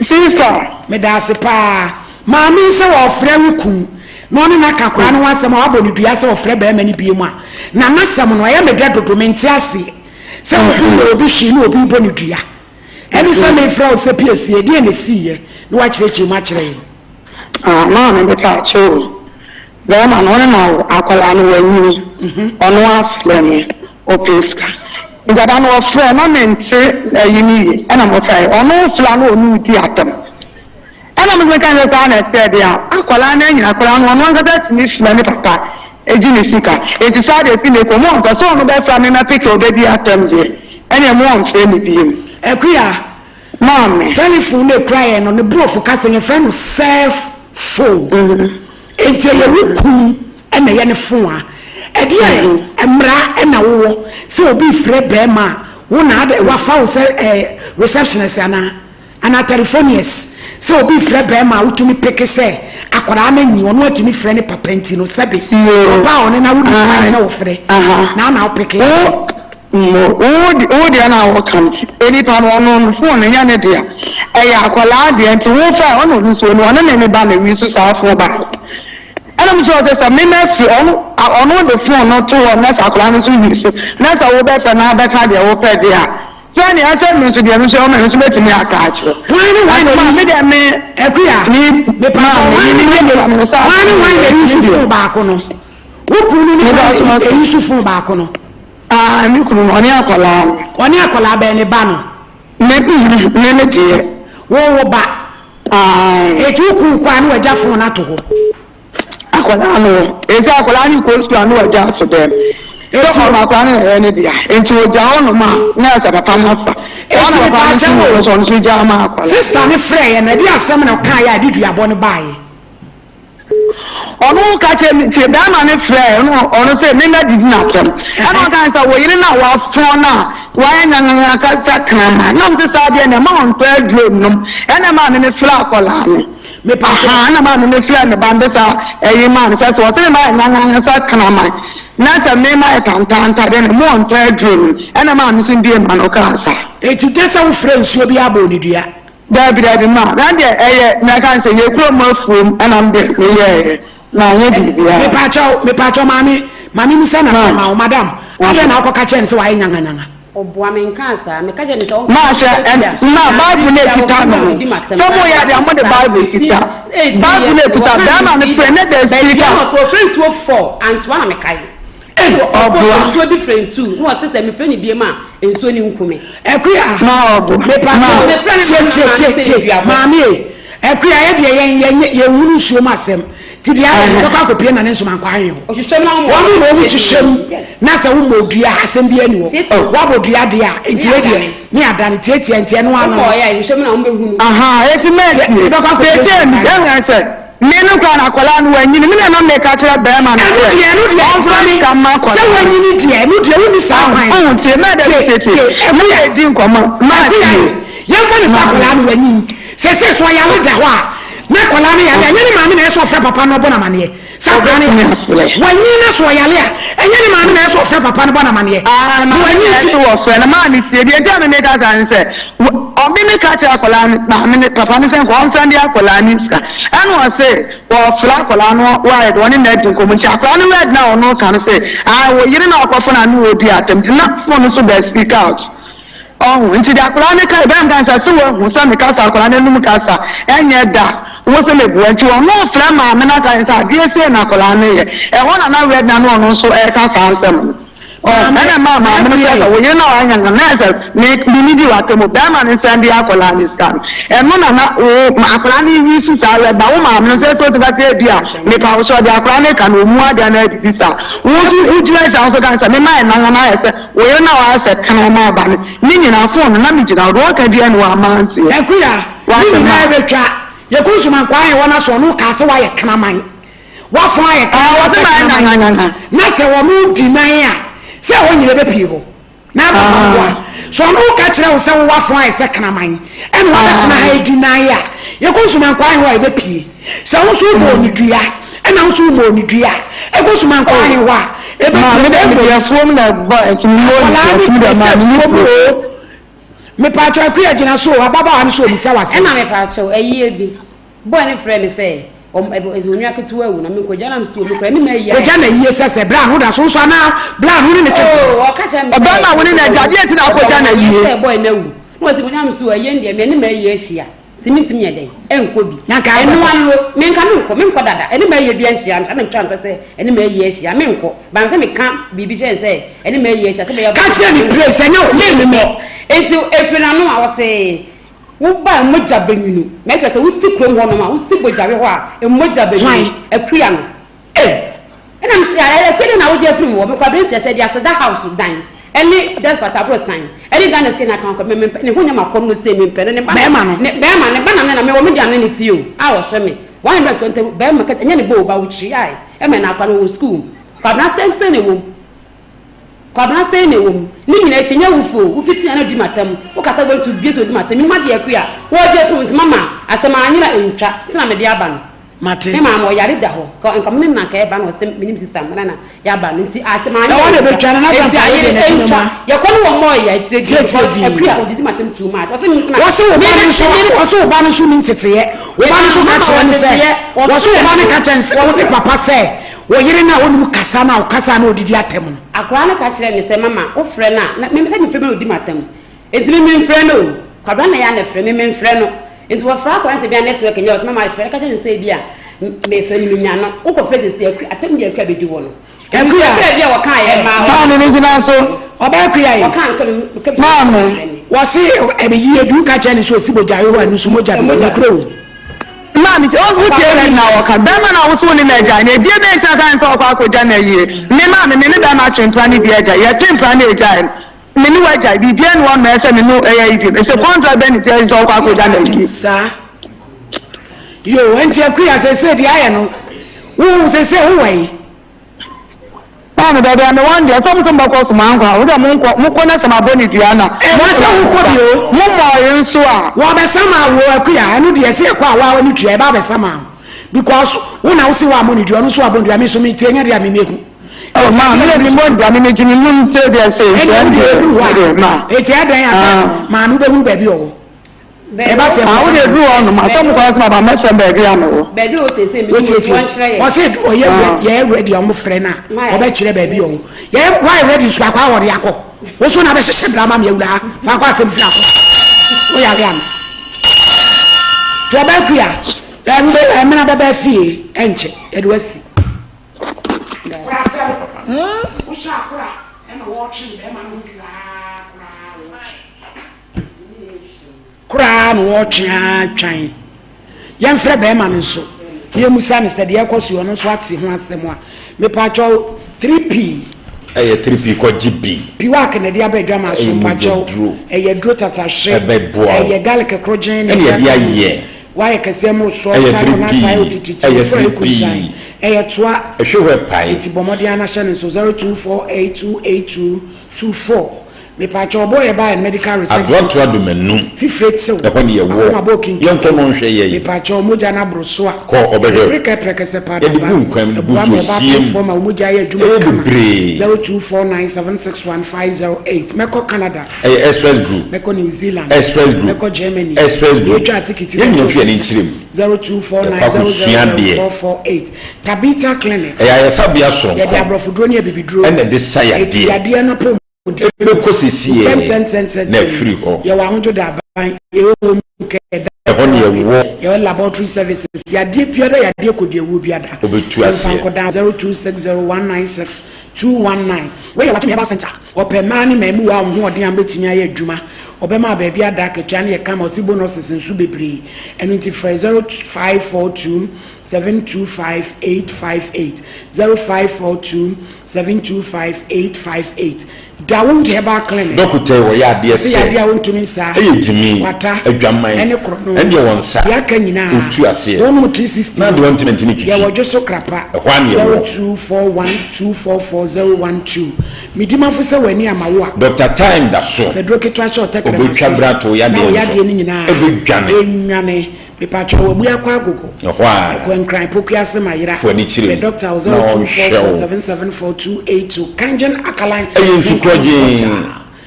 Speaker 9: Sister.
Speaker 2: Medaase paa. Maame yi sɛ ɔɔfrɛ wo kun na ɔne no aka akwadaa no ho asɛm a wabɔ no dua sɛ ɔfrɛ barima no biom a, na n'asɛm no ɛyɛ me dɛ dodo mente aseɛ sɛ obi nyɛ obi hwee na obi rebɔ no dua. Ɛne sɛ mefrɛ wo sɛ piesie ɛdeɛn na ɛsiiɛ na woakyerɛkyerɛ mu akyerɛ yɛn.
Speaker 9: Ah maame mepaakyɛw o bɛɛma no ɔne no awo akwadaa no wanyini ɔno afrɛ me ɔpɛ sika nti ada no ɔfrɛ na mente ayi no yie ɛna mefrɛ ɔno frɛ a na ɔne wo di atɛm ɛna me nso meka sɛ saa na ɛsɛ deɛ a akwadaa no anyini akwadaa no ɔno ankasa tumi frɛ ne papa gye ne sika nti saa deɛ fi ne kɔ mu ɔmpɛ sɛ ɔno bɛfrɛ me na peke ɔbɛdi atɛm deɛ ɛneɛ mo ɔmfrɛ me biem.
Speaker 2: Akua,
Speaker 9: Maame.
Speaker 2: Telephone no ekura yɛn no, ne borɔfo kasa no yɛfrɛ no self phone. Enti ɛyɛ wo kunu na ɛyɛ ne phone a, ɛdeɛn mmara na wowɔ sɛ obi refrɛ barima a, wo na adɛ wafa wo sɛ ɛɛ receptionist anaa? Anaa telephoniest? Sɛ obi refrɛ barima a wotumi peke sɛ akwadaa no anyi, ɔno atumi frɛ ne papa nti no sɛbe ɔbaa a ɔne no awo nni kwan sɛ wofrɛ na na wopeke ade.
Speaker 9: Mo, wo de, wo deɛ na woka nti, onipa no ɔno no phone no nyɛ ne dea, ɛyɛ akwadaa deɛ nti wo fa ɔna ɔno nso ɔno ɔne ne ne ba na wi so saa phone baako. Ɛna mo kyerɛ sɛ sɛ me ma firi ɔno ɔno de phone no to hɔ na sɛ akwadaa no nso wi so na sɛ wo bɛfɛ na abɛka deɛ wo pɛ deɛ a, sɛ nea ɛsɛ me nso deɛ me nso ɔma me nso mɛtumi aka akyerɛ.
Speaker 2: Hwan ne hwan na
Speaker 9: Ma me
Speaker 2: use
Speaker 9: deɛ me
Speaker 2: Akua,
Speaker 9: me
Speaker 2: mepatɔ
Speaker 9: ma
Speaker 2: hwan
Speaker 9: me
Speaker 2: ne
Speaker 9: me
Speaker 2: hwan
Speaker 9: me
Speaker 2: na
Speaker 9: me
Speaker 2: hwan ne hwan na
Speaker 9: me
Speaker 2: use
Speaker 9: deɛ.
Speaker 2: phone baako no? Wo kunu no ne
Speaker 9: Me
Speaker 2: hwan
Speaker 9: ba
Speaker 2: na
Speaker 9: so
Speaker 2: use phone baako no?
Speaker 9: Ah, me kunu no, ɔne akwadaa no.
Speaker 2: Ɔne akwadaa bɛn? Ne ba no?
Speaker 9: Me, me, me deɛ.
Speaker 2: Wo, wo ba?
Speaker 9: Ae.
Speaker 2: Eti wo kunu kɔ a na wagya phone no ato hɔ.
Speaker 9: Akwadaa no eti akwadaa no kɔ sukuu a na wagya ato dɛm. Sɛ ɔno akwadaa no na ɛyɛ ne dea nti ogya hɔ nom a na ɛsɛ papa no afa. Saa na papa no nso hu sɛ ɔno nso gya ama akwadaa.
Speaker 2: Sister no frɛɛ yɛ no ɛde asɛm na ɔkaeɛ a ɛde duabɔ no baeɛ.
Speaker 9: Ɔno ka kyerɛ me tie bɛrima no frɛ no ɔno sɛ me na didi n'atɛm ɛna ɔka sɛ wo yere no a wafɔn no a wayɛ nyanyanyanka sɛ kraman na ɔmo saa deɛ na ɛma ɔntɔ aduro nnom ɛna maa me me frɛ akɔlaa no ahaa ɛna maa me me frɛ ne ba no de saa ɛyi maa no sɛ sɛ ɔsɛ me ma yɛ nyanyanyanka sɛ kraman na sɛ me ma yɛ tantanta deɛ na ɛma ɔntɔ aduro nom ɛna maa me nso bie ma no kaa saa.
Speaker 2: Eti gye sɛ wofrɛ nsuo bi abɔ onidua.
Speaker 9: Daabi daabi ma na deɛ ɛyɛ mɛka ne sɛ yɛ kurom afuom ɛna me deɛ me yɛɛyɛ na anyɛ biribiara.
Speaker 2: Mepaakyɛw mepaakyɛw maame maame musa na fɛ ma wo madam adɛn na wokɔ ka kyerɛ no sɛ wayɛ nyanga nyanga.
Speaker 10: Ɔboa me nkaa saa meka kyerɛ no sɛ ɔnka
Speaker 9: Ma hyɛ ɛn ma bible no ekita no no sɛ mo yɛ adeɛ a mo de bible kita bible no ekita bɛɛma no frɛ ne da speaker.
Speaker 10: Ɔfrɛ nsuo fɔ antoa na mekae.
Speaker 9: Ɔboa.
Speaker 10: Nsuo different too na ɔse sɛ mefrɛ no biem a nsuo no nku me.
Speaker 2: Akua mepakyɛw tie tie tie tie maame e Akua yɛ deɛ yɛn yɛn yɛn hunu nsuo mu asɛm ti deɛ ayɛ no bɛkɔ akɔpie na ne nsoma nkɔ ahe hɔ wɔn na wɔn hyehyɛ mu na sɛ wɔn mɔ dua asɛm bi ani hɔ wɔabɔ dua deɛ a nti wei deɛ ne adane tietie nti ɛno ano no.
Speaker 9: Aha eti mɛtie tietie mi ɛhɛn sɛ. Me no koraa no akwadaa no wanyini me na na meka kyerɛ bɛrima no
Speaker 2: sɛ
Speaker 9: ɔmfa sika mma akwadaa
Speaker 2: no. Sɛ wanyini deɛ ɛno deɛ wonni saa kwan no.
Speaker 9: Ɔho tie mɛ dɛ tie tie me yɛ di nkɔmɔ maa tie.
Speaker 2: Yɛmfa no sɛ akwadaa no wanyini sɛsɛ so ɔyare da hɔ a na akwadaa no yare a ɛnyɛ ne maame na ɛsɛ ɔfrɛ papa no ɔbɔ no amaneɛ sɛ akwadaa no yare wanyini na so ɔyare a ɛnyɛ ne maame na ɛsɛ ɔfrɛ papa no bɔ no amaneɛ
Speaker 9: na wanyini ti. Wɔfrɛ no maa ne tie deɛ nti a me meka saa ne sɛ Ɔme me ka kyerɛ akwadaa no maame no papa no sɛ nka ɔnsan de akwadaa no sika ɛna ɔse ɔfrɛ akwadaa no wayɛ de ɔne no adi nkɔmmɔ nti akwadaa no word na ɔno ka no sɛ ae wo yere na ɔkɔfo no ano ɔdi atɛm nti na phone no so da speak out ɔho nti de akwadaa no ka ɛbɛn ka sɛ sɛ wahu sɛ meka sɛ akwadaa no anum kasa ɛnyɛ da wo sɛ mebua nti ɔno frɛ maame no aka sɛ adeɛ sei na akwadaa no yɛ ɛhɔ na na word na no ɔno nso ɛka saa nsɛm no. Ɛna ɛmaa maame no sɛ sɛ wo yere na wanya no na ɛsɛ me me ne di w'atɛm o bɛrima no nsan di akwadaa no sika no ɛno na na wo akwadaa no yi su saa wɛ ba wo maame no sɛ ɛtɔ ti ka sɛ ebi a mepa wo sɛ ɔde akwadaa no ka no ɔmu adeɛ na adidi saa wo nso wo gyina akyi a wo nso ka sɛ mema ɛnan na ayɛ sɛ wo yere na wayɛ sɛ kana ma aba no ne nyinaa fon no na me gyina hɔ de wɔka bi ɛna wama nteɛ
Speaker 2: Akuya, ne nyinaa bɛtwa. Yɛkɔ nsumankwaa yɛn wɔn aso ɔno kaa sɛ wayɛ kraman. W'afɔn ayɛ kraman
Speaker 9: Ah,
Speaker 2: sɛ kraman, na sɛ wɔn di nan a, sɛ ɛhɔ nyina bɛpie hɔ, na aba mpaboa. So ɔno woka kyerɛ wo sɛ wo w'afɔn ayɛ sɛ kraman, ɛna wabɛtena ha adi nan a, yɛkɔ nsumankwaa hɔ a ɛbɛpie. Sɛ wo nso wobɔɔ ne dua, ɛna wo nso womɔɔ ne dua a, ɛkɔ nsumankwaa hɔ a, ɛbɛpie. Na mmom, akwadaa no pɛ sɛ fuom oo. Mepaakyɛw Akua gyina so oo, ababaawa no so omisa wo asɛm.
Speaker 10: Ɛna mepaakyɛw, ayie bi. Boy no frɛɛ me sɛ ɔm ɛb ɛdze onua ketsewa ewu na menkɔgya na mesu obi koraa ne m'ayi ayɛ.
Speaker 2: Kɔgya n'ayie sɛ sɛ bra no woda so nso anaa bra no wo ne no twe mpena.
Speaker 10: Oh ɔka kyerɛ me sɛ
Speaker 9: Ɔbɛrima a wo ne no agya adeɛ nti na
Speaker 10: ɔbɔ
Speaker 9: akɔgya
Speaker 10: me amaneɛ
Speaker 9: n'ayie.
Speaker 10: sɛ boy no awu na ɔse kɔgya na mesu ayie no deɛ me ne m'ayie ahyia nti mentumi nyɛ dɛn ɛnkɔ bi
Speaker 2: Na nka
Speaker 10: ɛno
Speaker 2: wobɛkɔ.
Speaker 10: ano menka menkɔ menkɔ dada ɛne m'ayie biara nhyia na metwa ntorɔ sɛ ɛne m'ayie ahyia menkɔ but mepɛ sɛ meka biribi kyerɛ no sɛ ɛne m'ayie ahyia sɛ ɛbɛyɛ
Speaker 2: Ka kyerɛ no pire sɛ nyɛ wo ne me.
Speaker 10: Nti ɛfiri n'ano a ɔse Wo ba a mogya bɛnwunu. Mɛhwɛ sɛ wosi kurom hɔ nom a, wosi bogyawe hɔ a, mmogya bɛnwunu.
Speaker 2: Hwan?
Speaker 10: Akua no.
Speaker 2: Ei!
Speaker 10: Ɛna mese, ah, Akua deɛ na wogye afiri mu hɔ. Mekɔ Aberanteɛ sɛ, de Aseda House dan, ɛne Despite Aborosan, ɛne Ghana sika nyinaa ka ho kɔ. Me, mempɛ, ne ho nyɛ m'akɔnnɔ sei, mempɛ no. Ne ba no,
Speaker 2: Bɛɛma no.
Speaker 10: ne, bɛɛma, ne ba na me na mewɔ, me deɛ me ne no te o, a ɔhwɛ me. 120, bɛɛma, ɛnyɛ ne ba o, ba wokyiae, ɛma ɛna akora no wɔ sukuu. Kwabena sɛn sɛn na ɛwɔ mu? Kwabena sɛn na ɛwɔ mu? Ne nyinaa akyi, ɛnyɛ wo fɛ o, wo fiti a na odi m'atam, wo kasa bɔ nti obue sɛ odi m'atam, menim adeɛ akua a wɔregye afiri wo nti mama asɛm anyera ntwa nti na mede aba no.
Speaker 2: Mate.
Speaker 10: Me maame ɔyare da hɔ, nka nka me ne no na nka ɛba na ɔsɛ menim sista mena na yɛaba no nti asɛm anyera
Speaker 2: Ɛhɔ na
Speaker 10: ntwa
Speaker 2: ɛbɛtwa no, na
Speaker 10: nti
Speaker 2: grandpa yɛ
Speaker 10: ayere
Speaker 2: deɛ n'adwuma mu
Speaker 10: ntwa.
Speaker 2: a.
Speaker 10: Yɛkɔ no wɔ mall yɛ akyire di
Speaker 2: Tietie
Speaker 10: because
Speaker 2: din.
Speaker 10: akua odidi m'atam too much ɔsɛ me nsena
Speaker 2: Wɔse wo
Speaker 10: me
Speaker 2: ba no
Speaker 10: me
Speaker 2: nso,
Speaker 10: me
Speaker 2: wɔse wo ba no nso nni nteteeɛ. Wo
Speaker 10: me
Speaker 2: ba no nso
Speaker 10: maame
Speaker 2: ka
Speaker 10: mama
Speaker 2: kyerɛ no sɛ,
Speaker 10: wɔteteɛ
Speaker 2: wɔse wo
Speaker 10: wɔfrɛ
Speaker 2: ba no
Speaker 10: no
Speaker 2: ka kyerɛ no sɛ, wo ne
Speaker 10: wɔfrɛ
Speaker 2: papa sɛ, Wo yere no a ɔnnim kasa no a ɔkasa a na ɔdidi atɛm no.
Speaker 10: Akwadaa no ka kyerɛɛ me sɛ, Mama, wofrɛ no a, na mempɛ sɛ mefrɛ bi na ɔdi m'atɛm. Enti me memfrɛ no o. Kwabena na ɛyɛ a na ɛfrɛ me, memfrɛ no. Enti wɔfrɛ akwadaa no sɛ ebia network nyɛ, ɔse mama frɛ no ka kyerɛ no sɛ ebia mefrɛ no menya no. Wokɔfrɛ seesei Akua, atɛm deɛ Akua bɛdi wɔ no. Enti
Speaker 2: Akua,
Speaker 10: mefrɛɛ bi a wɔkaeɛ maa
Speaker 9: Maame me gyina so.
Speaker 2: Ɔbaa Akua yi.
Speaker 10: Wɔkaa no ka meka bi
Speaker 9: Maame.
Speaker 10: kyerɛ me.
Speaker 2: Wɔse ɛbɛyie bi, woka kyerɛ no sɛ ɔsi bogyawe hɔ a, ɛno nso mogya bɛgu, nokorɛ wɔ mu.
Speaker 9: Maame tie, wo tie wɛn na ɔka, bɛrima no a wo so wo ne no agyae no, ebie bɛn nti na saa nti ɔkɔ akɔgya no ayie? Me maame, me ne bɛrima atwe mpena ne bi agyae, yɛtwe mpena na agyae no, me ne wo agyae, biribiara nni hɔ ma ɛsɛ me ne wo ɛyɛ yi bio, mese contract bɛn nti ɛsɛ sɛ ɔkɔ akɔgya no ayie?
Speaker 2: Saa. Yoo, ɛnti Akuya seesei deɛ ayɛ no, wo seesei wo wɔ he?
Speaker 9: Maame, baabi a mewɔ no deɛ, sɛ mo sɛ mobɛkɔ so mankɔ a, wo deɛ monkɔ, mokɔ na sɛ mabɔ no dua na
Speaker 2: Ɛwɔ sɛ wokɔ bi o.
Speaker 9: Mommɔɔe nso a.
Speaker 2: Wɔbɛsama wo Akuya, ɛno deɛ sɛ yɛkɔ a woa w'ani tua, ɛba abɛsama wo because wo na wose woammɔ no dua, ɔno nso wabɔ no dua, me nso mente ɛnyɛ deɛ a me mɛhu.
Speaker 9: Oh, maa, me deɛ memmɔ no dua, me megye me mu nti deɛ sɛ
Speaker 2: Ɛnna
Speaker 9: nti
Speaker 2: wo deɛ
Speaker 9: ɛndeɛ,
Speaker 2: ɛduru hɔ
Speaker 9: me deɛ
Speaker 2: a,
Speaker 9: ma.
Speaker 2: enti ɛdɛn a sɛ
Speaker 9: Ah.
Speaker 2: maame wobɛhunu baabi ɔwɔ. Ɛba sɛ
Speaker 9: Ah, wo deɛ duru hɔ nom a, sɛ mokɔ sɛ maba mɛkyerɛ baabi a mewɔ.
Speaker 10: Baabi a ɔsiesie mi
Speaker 2: Wotietie.
Speaker 10: wɔn kyerɛ yɛ.
Speaker 2: Ɔsɛ ɔyɛ
Speaker 9: Ah.
Speaker 2: yɛ ready a wɔn frɛ no a ɔbɛkyerɛ baabi ɔwɔ. Yɛ wayɛ ready nso akɔ a wɔde akɔ. Wo so na bɛhyehyɛ bra ma me awura ha. Fa akɔ asɛm firi akɔ. Wo yare ano. Tí ɔbɛ kua ɛmbe ɛmena bɛbɛ fie ɛnkyɛ yɛde wasi. Kora asɛm. Wohyɛ akora ɛna wɔtwe bɛrima no saa koraa wɔtwe. Koraa na wɔretwe ara twan. Yɛmfrɛ barima no nso na yɛmmisa no sɛ deɛ ɛrekɔ so yi ɔno nso ate ho asɛm a. Mepaakyɛw, 3P.
Speaker 1: Ɛyɛ 3P kɔ gye bi.
Speaker 2: Piwak na ɛde aba adwamaa so
Speaker 1: Ɛyɛ
Speaker 2: mpakyɛw.
Speaker 1: mogyaduro.
Speaker 2: Ɛyɛ aduro tatahwe.
Speaker 1: Ɛbɛboa wo.
Speaker 2: Ɛyɛ garlic korogyen na
Speaker 1: Ɛna
Speaker 2: ɛde
Speaker 1: yɛde
Speaker 2: aka ho.
Speaker 1: ayɛ.
Speaker 2: Wayɛ kɛseɛ mmorosoɔ,
Speaker 1: Ɛyɛ
Speaker 2: sane
Speaker 1: 3P.
Speaker 2: ɔnatae otititi,
Speaker 1: Ɛyɛ
Speaker 2: ofura
Speaker 1: 3P.
Speaker 2: ekuntan. Ɛyɛ toa.
Speaker 1: Ɛhwɛ hɔ ɛpae.
Speaker 2: Enti bɔ mmɔden ara na hyɛ no nso 0248282224. Mepaakyɛw ɔbɔ yɛ ba yɛ medical research center.
Speaker 1: Adoatoa Domanu,
Speaker 2: Fifire tew.
Speaker 1: ɛhɔ ne yɛwɔ.
Speaker 2: Akoma bɔ kinkin.
Speaker 1: Yɛnkɔ no nhwɛ yɛn.
Speaker 2: Mepaakyɛw mogya no aboro so a.
Speaker 1: Kɔ, ɔbɛhwɛ wo.
Speaker 2: Preka prɛkɛsɛ paa
Speaker 1: Yɛde
Speaker 2: daba.
Speaker 1: gu nkwan mu, de gu
Speaker 2: Ɛboa ma
Speaker 1: nsuo
Speaker 2: ɔbaa
Speaker 1: sie mu.
Speaker 2: pemfoɔ ma wo mogya yɛ adwuma
Speaker 1: Ɛyɛ
Speaker 2: kama.
Speaker 1: bebree.
Speaker 2: 0249761508 Mɛkɔ Canada.
Speaker 1: Ɛyɛ Express Group.
Speaker 2: Mɛkɔ New Zealand.
Speaker 1: Express Group.
Speaker 2: Mɛkɔ Germany.
Speaker 1: Express Group.
Speaker 2: Yɛtwa atikiti
Speaker 1: Yɛn nyinaa
Speaker 2: bɛgye
Speaker 1: fi yɛn ani
Speaker 2: wo
Speaker 1: nkyerɛ mu.
Speaker 2: 0249
Speaker 1: Yɛkɔ akɔsua adeɛ.
Speaker 2: 000448 Tabitha Clinic.
Speaker 1: Ɛyɛ ayɛsabea soronko.
Speaker 2: Yɛde aborɔfoduro ne abibiduro.
Speaker 1: Ɛna ɛde sa yadeɛ.
Speaker 2: Ɛti yadeɛ no apɔ
Speaker 1: Ɛbɛkɔ sesieɛ na afiri hɔ.
Speaker 2: Yɛwɔ ahodwo daban, yɛwɔ home care,
Speaker 1: Ɛhɔ ne yɛwɔ.
Speaker 2: Yɛwɔ laboratory services, yadeɛ biara yadeɛ kɔdiawuo biara.
Speaker 1: Ɔbɛtu aseɛ.
Speaker 2: Yɛmfa nkɔda 0260196219. Wei yɛ Wakyem Herbal Center. Wɔpɛ mmaa ne mmaamua a wɔn ho ɔden a wɔbɛtumi ayɛ adwuma. Wɔbɛma baabi ada, akatua no yɛ kama, wɔte bonuses nso bebree. Ɛno nti frɛ 0542 725 858, 0542 725 858 Dawood Herbal Clinic.
Speaker 1: Dɔkota yi wɔyɛ adeɛ
Speaker 2: Ɔsɛ
Speaker 1: sɛ
Speaker 2: yadeɛ a wontumi nsa,
Speaker 1: ɛyɛ gyimi,
Speaker 2: kwata,
Speaker 1: adwaman,
Speaker 2: ɛne korɔno.
Speaker 1: ɛndeɛ wɔn nsa,
Speaker 2: Deɛ aka nyinaa,
Speaker 1: ɔtu aseɛ,
Speaker 2: wɔnom 360
Speaker 1: na
Speaker 2: no,
Speaker 1: deɛ ɔntene ntene twitwi,
Speaker 2: yɛwɔ dwoso krapa,
Speaker 1: ɛhɔ ara na yɛwɔ.
Speaker 2: 0241 244 012. Medi mafo sɛ w'ani ama wo a.
Speaker 1: Doctor Time da so,
Speaker 2: Fa duro ketewa hyɛ ɔtɛkrɛma
Speaker 1: ɔbɛtwa
Speaker 2: ase
Speaker 1: berɛ ato wo
Speaker 2: na
Speaker 1: yadeɛ
Speaker 2: wo
Speaker 1: nso,
Speaker 2: yadeɛ no nyinaa
Speaker 1: ɛbɛdwane.
Speaker 2: ɛnwane. Mepakyɛw wabue akɔ agogo.
Speaker 1: Ɛhɔ a.
Speaker 2: Ɛkɔ Nkran Pokuase Mayera.
Speaker 1: Fo ani kyerɛ
Speaker 2: Frɛ
Speaker 1: mu
Speaker 2: dɔkta wɔ
Speaker 1: na ɔnhwɛ wo.
Speaker 2: 0244774282 Kangen Alkaline
Speaker 1: Ɛyɛ nsu
Speaker 2: Drinking
Speaker 1: korɔgyenn.
Speaker 2: Water.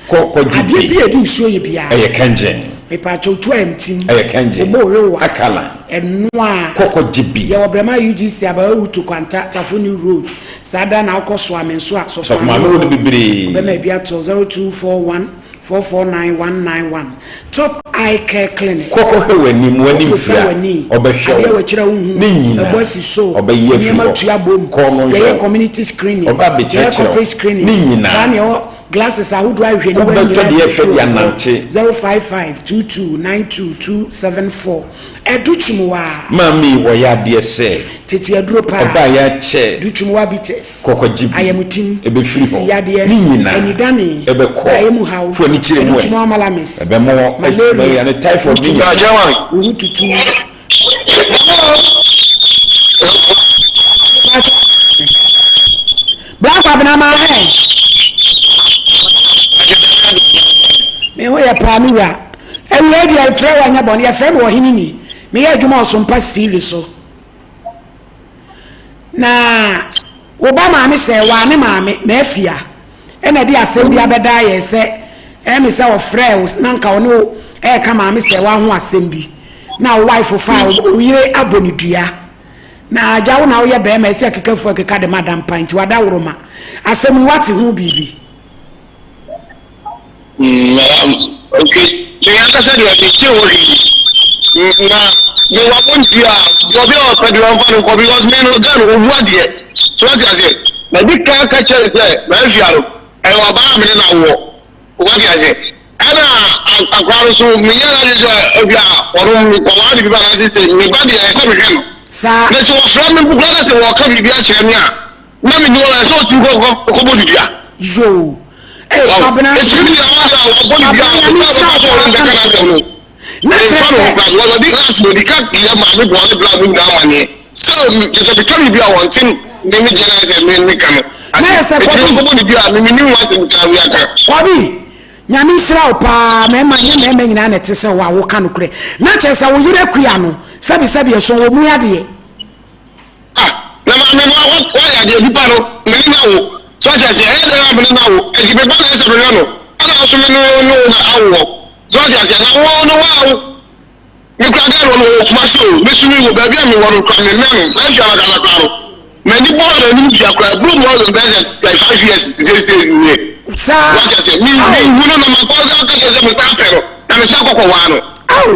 Speaker 1: Kɔ kɔgye
Speaker 2: Adeɛ
Speaker 1: bi.
Speaker 2: bi a ɛde nsuo yɛ biara.
Speaker 1: Ɛyɛ kangen.
Speaker 2: Mepakyɛw tu a ɛmtim.
Speaker 1: Ɛyɛ kangen.
Speaker 2: Obo owewa.
Speaker 1: Alkaline.
Speaker 2: Ɛnoa.
Speaker 1: Kɔ kɔgye bi.
Speaker 2: Yɛwɔ Brɛma UGC Abawa Wutu Kwanta Tafo New Road. Saa da na wokɔ Soame nso a Sɔfo
Speaker 1: Sɔfo
Speaker 2: Maame
Speaker 1: Maame
Speaker 2: wɔ
Speaker 1: wɔ no
Speaker 2: hɔ.
Speaker 1: bebree.
Speaker 2: Ɔbɛma ebi atɔ 0241 449191 Top Eye Care Clinic.
Speaker 1: Kɔ kɔhwɛ w'anim, w'anim
Speaker 2: Woposa
Speaker 1: firi a,
Speaker 2: w'ani,
Speaker 1: ɔbɛhwɛ
Speaker 2: adeɛ a
Speaker 1: wo,
Speaker 2: w'akyiri a wonhu,
Speaker 1: ne nyina,
Speaker 2: ɛbɔ asi so,
Speaker 1: ɔbɛyi afiri
Speaker 2: nneɛma
Speaker 1: hɔ.
Speaker 2: tua bom,
Speaker 1: Kɔ no nhwɛ
Speaker 2: yɛyɛ
Speaker 1: wo.
Speaker 2: community screening,
Speaker 1: Ɔba
Speaker 2: yɛyɛ
Speaker 1: abɛkyerɛkyerɛ wo,
Speaker 2: corporate screening,
Speaker 1: ne nyina.
Speaker 2: saa na yɛwɔ glasses ahodoɔ ahwehwɛniwa
Speaker 1: Wobɛtɔ
Speaker 2: nyinaa
Speaker 1: deɛ
Speaker 2: bi
Speaker 1: ɛfɛ
Speaker 2: wɔ
Speaker 1: de
Speaker 2: hɔ,
Speaker 1: anante.
Speaker 2: 055 22 92 274. Ɛdo Twumwaa.
Speaker 1: Maame yi ɔyɛ adeɛ sɛ.
Speaker 2: Tete aduro paa.
Speaker 1: Ɔbaa yɛ akyɛ.
Speaker 2: Do Twumwaa bitters.
Speaker 1: Kɔkɔgye bi.
Speaker 2: Ayamutim.
Speaker 1: Ɛbɛfiri hɔ.
Speaker 2: Sisi yadeɛ.
Speaker 1: Ne nyina.
Speaker 2: Anidane.
Speaker 1: Ɛbɛkɔ.
Speaker 2: Daeɛ mu haw.
Speaker 1: Fo ani kyerɛ
Speaker 2: Ɛdo
Speaker 1: mu ɛ.
Speaker 2: Twumwaa malamis.
Speaker 1: Ɛbɛma wɔ.
Speaker 2: Malaria.
Speaker 1: Ne typhoid ne nyina.
Speaker 2: Wo ho tutu. Hello. Bra Kwabena ma hɛ. Me ho yɛ paa me wura. Awuraa deɛ frɛ wo anyɛ bɔne yɛfrɛ me ɔhene ni. Meyɛ adwuma ɔsompa TV so. Na wo ba maame sɛ waa ne maame Maafia ɛna ɛde asɛm bi abɛdaa yɛn sɛ ɛyɛ me sɛ ɔfrɛɛ wo na nka ɔne wo ɛɛka maame sɛ waa ho asɛm bi na wo wife faa wo yere abɔ ne dua na agya wo na woyɛ bɛrima ɛsɛ ɛkeka fu ɛkeka de ma dampa nti wadaworoma asɛm yi wate ho biribi.
Speaker 5: Madam, okay. Me ankasa deɛ mente ho hwee. Na me wɔ abɔnti a deɛ ɔbɛ ɔpɛ deɛ ɔmfa no nkɔ because me no girl no ɔbu adeɛ. So wate aseɛ? Madi kan ka kyerɛ no sɛ mafia no ɛyɛ ɔbaa a me ne no awoɔ. Wate aseɛ? Ɛna akora no so menyɛ n'adwene sɛ ebi a ɔno mekɔwaa ne bi ba anaasɛ sɛ me ba deɛ ɛsɛ mehwɛ no.
Speaker 2: Saa.
Speaker 5: Na sɛ wɔfrɛ me mpo koraa na sɛ wɔka biribi akyerɛ me a na menni hɔ ɛsɛ ɔtumi kɔ kɔ kɔbɔ ne dua.
Speaker 2: Yoo. Ee Kwabena.
Speaker 5: Ɛtumi di yɛ wɔn a wɔbɔ ne dua a
Speaker 2: Kwabena
Speaker 5: ɔbɛ
Speaker 2: nyame
Speaker 5: ɔbɛka sɛ ɔno
Speaker 2: nhyira
Speaker 5: mbɛka n'asɛm no.
Speaker 2: Na
Speaker 5: Memfa
Speaker 2: kyerɛ
Speaker 5: ne ho
Speaker 2: sɛ.
Speaker 5: koraa because ɔde last no ɔdi ka yɛ maame bɔ ne bra mu nyinaa amaneɛ sɛ kyerɛ sɛ meka biribi a wɔnte me me deɛ na sɛ me meka no
Speaker 2: Na yɛ
Speaker 5: ase
Speaker 2: sɛ
Speaker 5: ɛtumi
Speaker 2: Kwabi.
Speaker 5: kɔbɔ ne dua a me menim ho asɛm koraa wei aka.
Speaker 2: Kwabi, Nyame nhyira wo paa, mɛɛma nyɛ mɛɛma nyinaa na ɛte sɛ wo a woka nokorɛ. Na kyerɛ sɛ wo yere akua no, sɛbi sɛbi ɛsɔn wɔ mu adeɛ.
Speaker 5: Ah, na maame no wa wayɛ adeɛ nipa no me ne no awo so ate aseɛ ɛyɛ dɛn a me ne no awo ɛnti me ba na ɛsɛ mehwɛ no ɛna nso me ne no na awoɔ so ate aseɛ na wo no wa awo me kura gɛɛ no no wɔ Kumasi o me so me wɔ baabi a me wɔ no kura me mmɛn no saa nsuo anakasa kura no m'ani bɔɔ n'anim dua kura ɛboro more than bɛyɛ sɛ like 5 years seesei nie
Speaker 2: Saa.
Speaker 5: so ate aseɛ me me hu no na makɔ aka kyerɛ sɛ me san pɛ no na me san kɔkɔ waa no.
Speaker 2: Ao.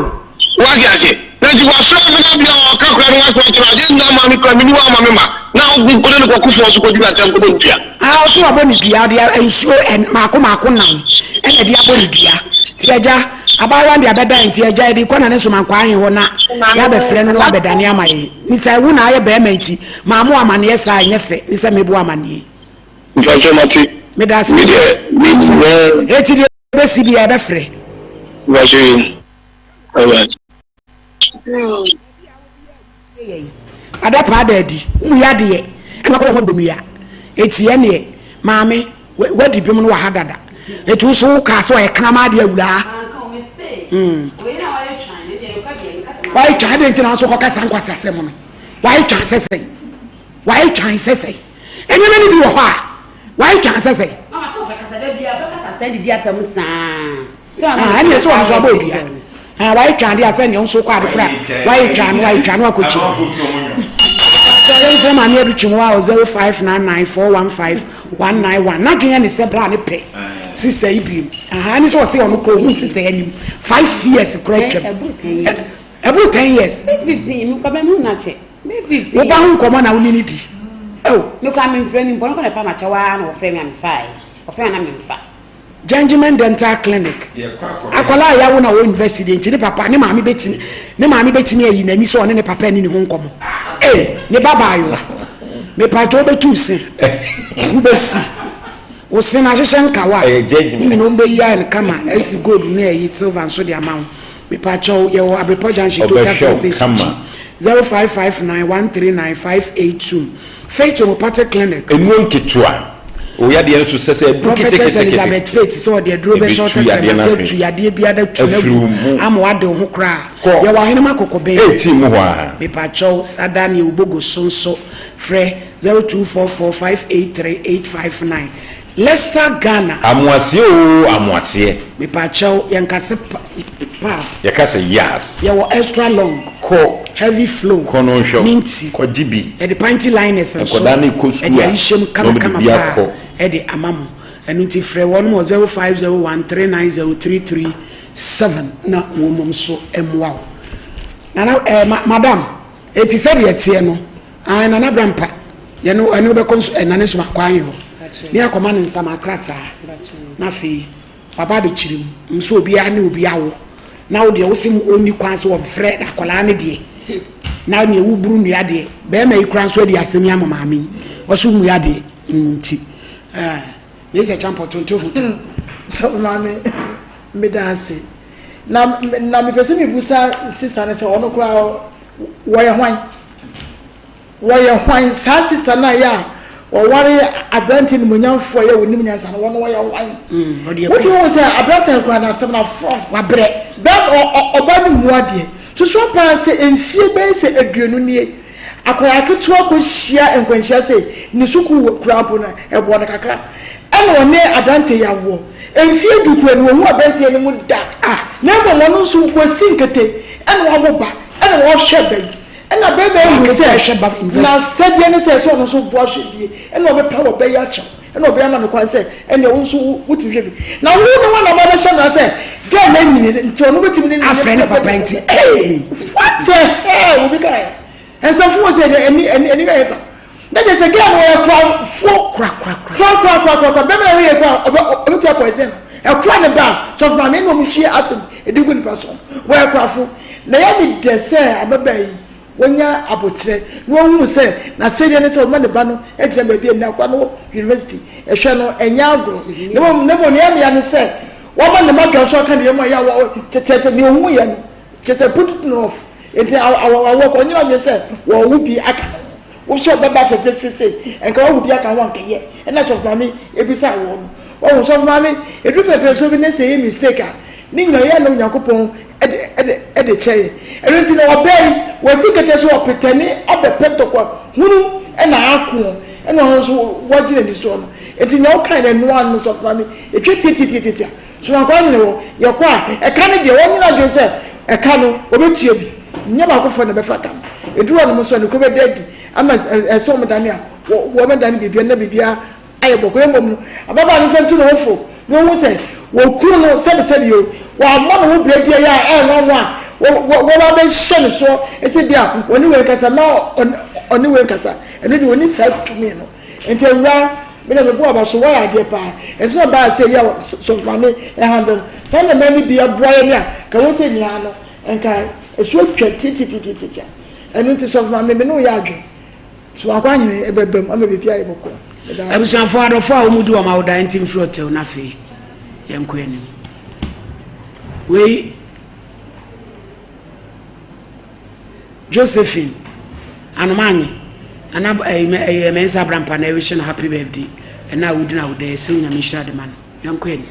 Speaker 5: Wate ase? Na nti wafrɛ me na bia ɔka kora no wasoma kyerɛ adeɛ nyinaa ma me kora meni hɔ ama me ma na wode no kɔko foɔ so kɔdi n'atɛm kɔbɔ no dua.
Speaker 2: Ah ɔso wabɔ ne dua ɔde nsuo ɛn maako maako nan ɛna ɛde abɔ ne dua nti agya abaayewa no de abɛdan nti agya yɛde kɔ na ne soma nkɔ ahe hɔ na yɛabɛfrɛ no na wabɛdane ama yɛn ne sɛ wo na ayɛ bɛrima nti maa mo amaneɛ saa ɛnyɛ fɛ ne sɛ mebo amaneɛ.
Speaker 5: Mpakyɛ mate.
Speaker 2: Meda ase.
Speaker 5: Me deɛ me nyɛ.
Speaker 2: Eti deɛ ɛbɛsi biara yɛbɛfrɛ.
Speaker 5: Mpakyɛ yi. Alright.
Speaker 2: Ada paa da adi. Wo mu yadeɛ ɛna wakɔ hɔ dɔmia. Eti ɛneɛ maame wadi bem no wɔ ha dada. Eti wo so wo kaa sɛ ɔyɛ kraman adeɛ awuraa. Wayɛ twan adɛn nti na wo nso kɔka saa nkwasiasɛm no. Wayɛ twan sɛ sɛn. Wayɛ twan sɛ sɛn. Nneɛma no bi wɔ hɔ a wayɛ twan sɛ sɛn.
Speaker 10: Mama sɛ ɔbɛkasa da biara ɔbɛkasa saa didi atam saa.
Speaker 2: Ah, ɛne ɛsɛ ɔno nso abɔ obia. Ah, wayɛ twa adeɛ asɛ nea ɔnso kɔ ade kora. Wayɛ twa no, wayɛ twa no akɔkyi. Yɛmfrɛ maame adu twem hɔ a 0599415191. N'adwene yɛ ne sɛ bra ne pɛ sister yi biem. Aha, ɛne sɛ ɔse ɔno kɔ ohun sister yi anim 5 years kora atwam. Ɛboro 10 years.
Speaker 10: 15, mekɔ bɛ mu na kyɛ.
Speaker 2: Wo ba ho nkɔmmɔ na wo ne no di. Oh.
Speaker 10: Mekɔ a memfrɛ no mpo, ɔno kɔ na ɛpa makyɛw ara na ɔfrɛ me a mefae. Ɔfrɛ me a na memfa.
Speaker 2: Gentleman Dental Clinic. Akwadaa a yɛawo no a ɔwɔ university deɛ nti ne papa ne maame bɛtumi ne maame bɛtumi ayi n'ani sɛ ɔne ne papa ani ne ho nkɔmmɔ. Ee, ne ba baayewa. Mepatwa wobɛtu se. Wobɛsi. Wo se no ahyehyɛ nkawa. Ne nyina wɔbɛyi ayɛ no kama asi gold ne ayi silver nso de ama wo. Mepatwa yɛwɔ Abrepɔ Junction Total Filling Station akyi. 0559 139 582. Faith Homeopathic Clinic.
Speaker 1: Nnuro nketewa. O yadeɛ nso sɛ sɛ aduro
Speaker 2: Prophetess
Speaker 1: ketekete.
Speaker 2: Elizabeth Faith sɛ ɔde aduro bɛhyɛ wo
Speaker 1: Ɛbɛtu yadeɛ
Speaker 2: tɛkrɛma
Speaker 1: no
Speaker 2: sɛ
Speaker 1: afe.
Speaker 2: tu yadeɛ biara tu no
Speaker 1: Afiri wo
Speaker 2: agu
Speaker 1: mu.
Speaker 2: ama wade wo ho koraa.
Speaker 1: Kɔ.
Speaker 2: Yɛwɔ Ahenem Akɔkɔbɛn.
Speaker 1: 18 mu hɔ ara.
Speaker 2: Mepakyɛw Sada ne Obogo so nso frɛ 0244 583 859. Leicester Ghana.
Speaker 1: Amoaseɛ oo amoaseɛ.
Speaker 2: Mepakyɛw yɛnka sɛ pa pad.
Speaker 1: Yɛka sɛ yas.
Speaker 2: Yɛwɔ extra long.
Speaker 1: Kɔ.
Speaker 2: Heavy flow.
Speaker 1: Kɔ no nhwɛ.
Speaker 2: Minty.
Speaker 1: Kɔ gye bi.
Speaker 2: Yɛde panty liners nso.
Speaker 1: Nkwadaa no rekɔ sukuu
Speaker 2: Ɛde
Speaker 1: a,
Speaker 2: ayihyɛ mu
Speaker 1: na
Speaker 2: kama
Speaker 1: wɔde
Speaker 2: kama
Speaker 1: bi
Speaker 2: paa
Speaker 1: akɔ.
Speaker 2: ɛde ama mo. Ɛno nti frɛ wɔn wɔ 0501 390 337 na wɔnom nso mmoa wo. Nana ɛɛ ma madam, eti sɛdeɛ ɛteɛ no, ae Nana bra mpa. Yɛne wo ɛne wo bɛkɔ nso ɛnane nso makɔ ahe hɔ. Ne akɔma no nsama krataa. Na afei waba abɛkyerɛ mu nso obiara ne obi awo. Na wo deɛ wo se ɔnni kwan sɛ ɔmfrɛ akwadaa no deɛ. Na neɛ woburu nnua deɛ. Bɛrima yi koraa nso adi asɛm yi ama maame yi. Ɔso mmua deɛ nti. Ɛɛ meyɛ sɛ kyampɔ tonto ho ta.
Speaker 3: Sɔfo maame meda ase. Na na mepɛ sɛ mebusa sister no sɛ ɔno koraa wɔyɛ hwan? Wɔyɛ hwan? Saa sista no a ɛyɛ a wɔware aberante animuonyamfoɔ a ɛyɛ a wɔnim nyansa no, wɔn wɔyɛ hwan? Wotumi hu sɛ aberante no koraa n'asɛm no aforɔ.
Speaker 2: Wabrɛ.
Speaker 3: Bɛm ɔ ɔ ɔbaa no mmu adeɛ. Susu ampa ara sɛ mfie bɛyɛ sɛ 20 nie, akwadaa ketewa kɔhyia nkwanhyia sei, ne sukuu wɔ koraa mpo no, ɛbɔɔ no kakra. Ɛna ɔne aberanteɛ yi awoɔ. Mfie du koraa ni, wɔnhu aberanteɛ no mu da. Na mmom ɔno nso wasi nkete, ɛna wawo ba, ɛna ɔrehwɛ ba yi. Ɛna bɛɛma yi hu sɛ n'asɛdeɛ ne sɛ ɛsɛ ɔno nso boa hwɛ bie, ɛna ɔbɛpa wɔ bɛyɛ akyɛw, ɛna ɔbɛyɛ ama no kwan sɛ ɛneɛ wo nso wotumi hwɛ bi. Na wo ne hwan na ɔba bɛhyɛ mmara sɛ girl no anyini nti ɔno bɛtumi ne ne
Speaker 2: Afrɛ ne papa nti ee.
Speaker 3: What the hell obi kaeɛ. Nsɛmfo wɔ sɛ ɛni ɛni ɛni bɛyɛ fa. Na kyerɛ sɛ girl no ɔyɛ korafoɔ
Speaker 2: Kora kora kora.
Speaker 3: kora kora kora kora kora bɛɛma no yɛ kora ɔbɛ ɔbɛtumi apoison no. Ɛkora ne ba a, sɔfo maame ɛna wɔn hwie acid de gu nipa so. Wɔyɛ korafo. Na ɛyɛ me dɛ sɛ ababaa yi wanya aboterɛ na wahunu sɛ n'asɛdeɛ ne sɛ ɔma ne ba no agyina baabi a nnɛ akora no wɔ university. Ɛhwɛ no, ɛnyɛ agorɔ. Na mmom, na mmom nea ɛyɛ me ya ne sɛ wama ne mma dwa nso aka ne yam a ɛyɛ a wɔ, kyerɛ sɛ nea ɔhuiɛ no, kyerɛ sɛ put it off. Enti awoɔ kɔ, ɔnyɛ n'adwene sɛ wɔrewo bi aka ne ho. Wohwɛ ɔbɛba fɛfɛɛfɛ sei, nka wawo bi aka ho a nka ɛyɛ. Ɛna sɔfo maame ebisaa wɔn no. Wahu, sɔfo maame, ɛduru pɛmpɛnsoɔ bi na sɛ ɛyɛ mistake a, ne nyinaa ɛyɛ a na Onyankopɔn de, de, de kyɛ yɛn. Ɛno nti na ɔbaa yi, wasi kɛtɛ so ɔpetɛne abɛpɛ ntɔkwa hunu na ako, ɛna ɔno nso wagye n'ani soɔ no. Nti nea wokae no ɛno ara no sɔfo maame, ɛtwa tiatiatiatia. Somankwa hene hɔ, yɛkɔ a, ɛka no deɛ, wɔnyɛ n'adwene sɛ ɛka no, wɔbɛtua bi. Nyɛ baakofoɔ na ɛbɛfa ka no. Ɛduru hɔnom nso a, nokorɛ bɛda adi ama ɛsɛ wɔn dane a, wɔbɛdane biribiara na biribiara ayɛ bɔkɔɔ. Na mmom no, ababaa no mfa ntu ne ho fo na ɔnhu sɛ wɔkunu no sɛbesɛbe o, wɔammɔ ne ho bra biara a ɛyɛ nwanwa a wɔba abɛhyɛ no soɔ sɛ bi a ɔne wei nkasa mma ɔne wei nkasa. Ɛno deɛ, ɔnni saa tumi no. Nti awuraa, me deɛ mebɔ aba so, woayɛ adeɛ paa. Nsɛm a ɛbaa sɛ yi a sɔfo maame ɛhandle no, saa na mmaa no bi ɛboa yɛn a, nka wei sɛ nyinaa no, nka ɛso atwa tiatiatiatia. Ɛno nti sɔfo maame, me ne wo yɛ adwene. Somankwa ahene ɛbɛba mu ama biribi ayɛ bɔkɔɔ. Meda ase.
Speaker 2: Abusuafoɔ adɔfoɔ a wɔn di wɔn awoda nti mfiri ɔtɛw na afei yɛnkɔ anim. Wei. Josephine Anomaanye Nana ɛyɛ Mensah Abrampa na ɛrehyɛ no happy birthday ɛna a wodi no awoda yɛsrɛ Onyame nhyira de ma no yɛnkɔ ani.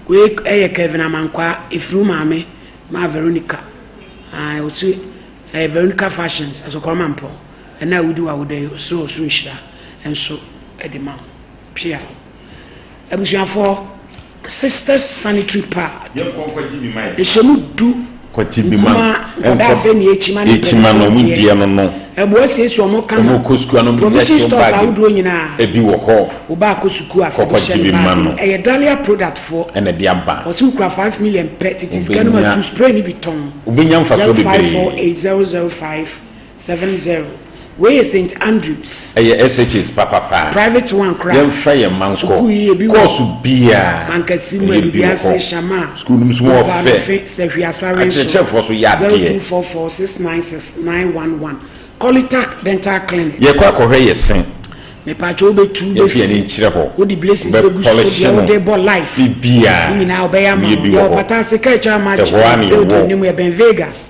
Speaker 2: Wei ɛyɛ Kevin Amankwaa ɛfiri wo maame maa Veronica ae ɔse ɛyɛ Veronica Fashions Asɔkɔrɔ Mampɔn ɛna a wodi w'awoda yi ɔsrɛ ɔsoro nhyira nso de ma wo pia. Abusuafoɔ, Sisters Sanitary Pad, nhyɛmu du, nkumaa, nkwadaa afei ne akyima ne mpanimfoɔ deɛ, ɛboa siesie wɔn kama, provision stores ahodoɔ nyinaa, wo ba akɔ sukuu a fa bi hyɛ ne baage mu, ɛyɛ Dahlia product foɔ, wɔse wokura 5 million pɛ, tete sika no ma tu spray no bi tɔn, 0548 005 70, wei yɛ Saint Andrews.
Speaker 1: Ɛyɛ SHS papapa.
Speaker 2: Private one koraa.
Speaker 1: Yɛnfa yɛn mma nkɔ.
Speaker 2: Sukuu yi ebi wɔ.
Speaker 1: Course biara.
Speaker 2: Mankasi mu,
Speaker 1: Ɛyɛ bi wɔ
Speaker 2: Adubiase,
Speaker 1: hɔ.
Speaker 2: Shama,
Speaker 1: Sukuu no mu nso wɔ
Speaker 2: Oguaa
Speaker 1: fɛ.
Speaker 2: Nɔfe, Sahwi Asare nso.
Speaker 1: Akyerɛkyerɛfoɔ nso yɛ adeɛ.
Speaker 2: 0244 696 911. Kolitak Dental Clinic.
Speaker 1: Yɛkɔ akɔhwɛ yɛ se.
Speaker 2: Mepaakyɛw wobɛtu,
Speaker 1: Yɛmfa yɛn ani
Speaker 2: wobɛsi.
Speaker 1: nkyerɛ hɔ.
Speaker 2: Wode braces
Speaker 1: Wobɛ
Speaker 2: bɛgu so,
Speaker 1: polish
Speaker 2: deɛ
Speaker 1: no.
Speaker 2: wode bɔ life.
Speaker 1: Biribiara.
Speaker 2: Ne nyinaa wɔbɛyɛ ama
Speaker 1: Wɔyɛ
Speaker 2: wo.
Speaker 1: bi wɔ
Speaker 2: Yɛwɔ
Speaker 1: hɔ.
Speaker 2: Patase, Kɛkyɛ Match
Speaker 1: Ɛhɔ ara na
Speaker 2: Building
Speaker 1: yɛwɔ.
Speaker 2: no mu, yɛbɛn Vegas.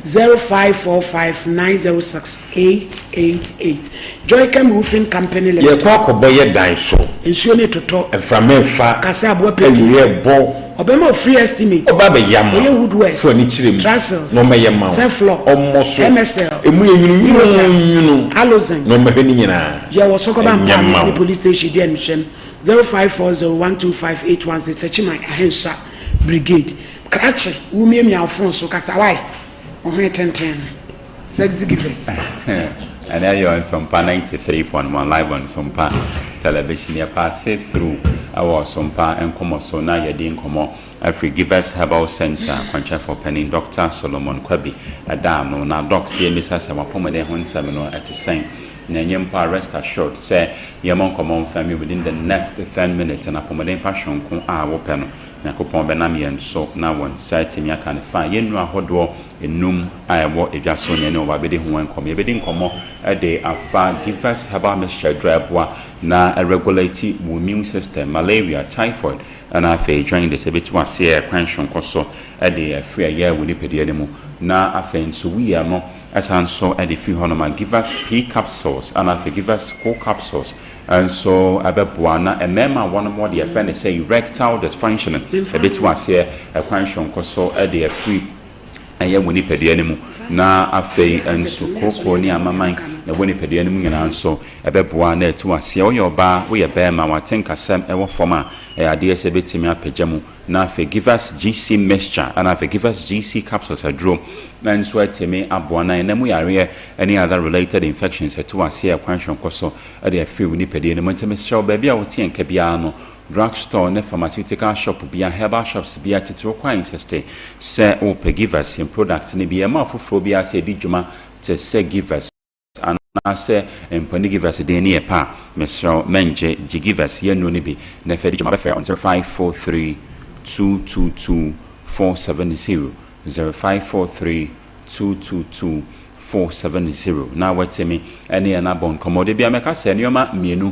Speaker 2: 0545 906 888 Joycam Roofing Company Limited.
Speaker 1: Yɛrekɔ akɔbɔ yɛ dan so.
Speaker 2: Nsuo no retotɔ.
Speaker 1: Mframa refa.
Speaker 2: Kasa aboa pete.
Speaker 1: Awia rebɔ.
Speaker 2: Ɔbɛma wo free estimate.
Speaker 1: Ɔba abɛyɛ ama wo.
Speaker 2: Ɔyɛ woodworks.
Speaker 1: Fa w'ani kyerɛ mu.
Speaker 2: Trestles.
Speaker 1: Na ɔmmɛyɛ mma wo.
Speaker 2: Ceflor.
Speaker 1: Ɔmmɔ so.
Speaker 2: MSL.
Speaker 1: Emu yɛ nwunu
Speaker 2: Euro tiles.
Speaker 1: nwunu.
Speaker 2: Alozinc.
Speaker 1: Na ɔmmɛhwɛ ne nyinaa.
Speaker 2: Yɛwɔ Sɔkɔba
Speaker 1: Ɛnyɛ
Speaker 2: Mpaame
Speaker 1: mma
Speaker 2: ne
Speaker 1: wo.
Speaker 2: Police Station di animhwɛm 0540 125 816 Techiman Ahensa Brigade. Krakye, wo miamia wo phone so kasa wai? Wo hwene tenten no. Sexy givers.
Speaker 12: Ɛnɛ yɛ Nsompa 93.1 live on Nsompa television. Yɛ paase through ɛwɔ Nsompa nkɔmɔ so na yɛdi nkɔmɔ afiri Givers Herbal Center kwankyerɛfoɔ panin Doctor Solomon Kwabi ɛda ano. Na Doc sɛ yɛmmisa sɛ wapɔmuden ho nsɛm no ɛte sɛn? Na ɛnyɛ mpo a rest assured sɛ yɛmmɔ nkɔmɔ mfa nwie within the next 10 minutes na apɔmuden pa soronko a wopɛ no Nyankopɔn bɛnam yɛn so na wɔn nsa atumi aka no fa yɛn nnuru ahodoɔ nnum a ɛwɔ edwa so na yɛne wɔn abɛdi ho nkɔmmɔ. Yɛbɛdi nkɔmmɔ de afa Givers Herbal Mixture aduru a ɛboa na ɛregulate wo immune system, malaria, typhoid ɛna afei jaundice ɛbɛtu aseɛ kwan soronko so de afiri ɛyɛ wo nipadua no mu na afei nso woyi ano ɛsan nso de firi hɔnom a Givers P capsules ɛna afei Givers Co capsules nso ɛbɛboa na mmarima a wɔnom wɔ deɛ yɛfrɛ no sɛ erectile dysfunction ɛbɛtu aseɛ ɛkwan soronko so de afiri ɛyɛ wɔ nipadua no mu na afei nso kooko ne amaman ɛwɔ nipadua no mu nyinaa nso ɛbɛboa na ɛtu aseɛ. Woyɛ ɔbaa, woyɛ barima, wate nkasɛm ɛwɔ fam a ɛyɛ adeɛ sɛ ɛbɛtumi apagya mu Na afei Givers GC mixture ɛna afei Givers GC capsules aduro nso atumi aboa na ɛna mu yareɛ ne other related infections ɛto aseɛ ɛkwan soronko so de afiri wo nipadua no mu. Nti mesrɛ wo baabi a wote nka biara no drug store ne pharmaceutical shop biara, herbal shops biara titiriw kɔ a insiste sɛ wopɛ Givers products no bi. Ɛmma afoforɔ biara sɛ ɛdi dwuma te sɛ Givers. Anaasɛ mpo ne Givers din no yɛ pɛ a, mesrɛ wo mɛngye, gye Givers yɛ nnuro no bi na fa di dwuma. Bɛfrɛ on 0543 222 470, 0543 222 470 na watumi ne yɛn abɔ nkɔmmɔ. Da biara mɛka sɛ nneɛma mmienu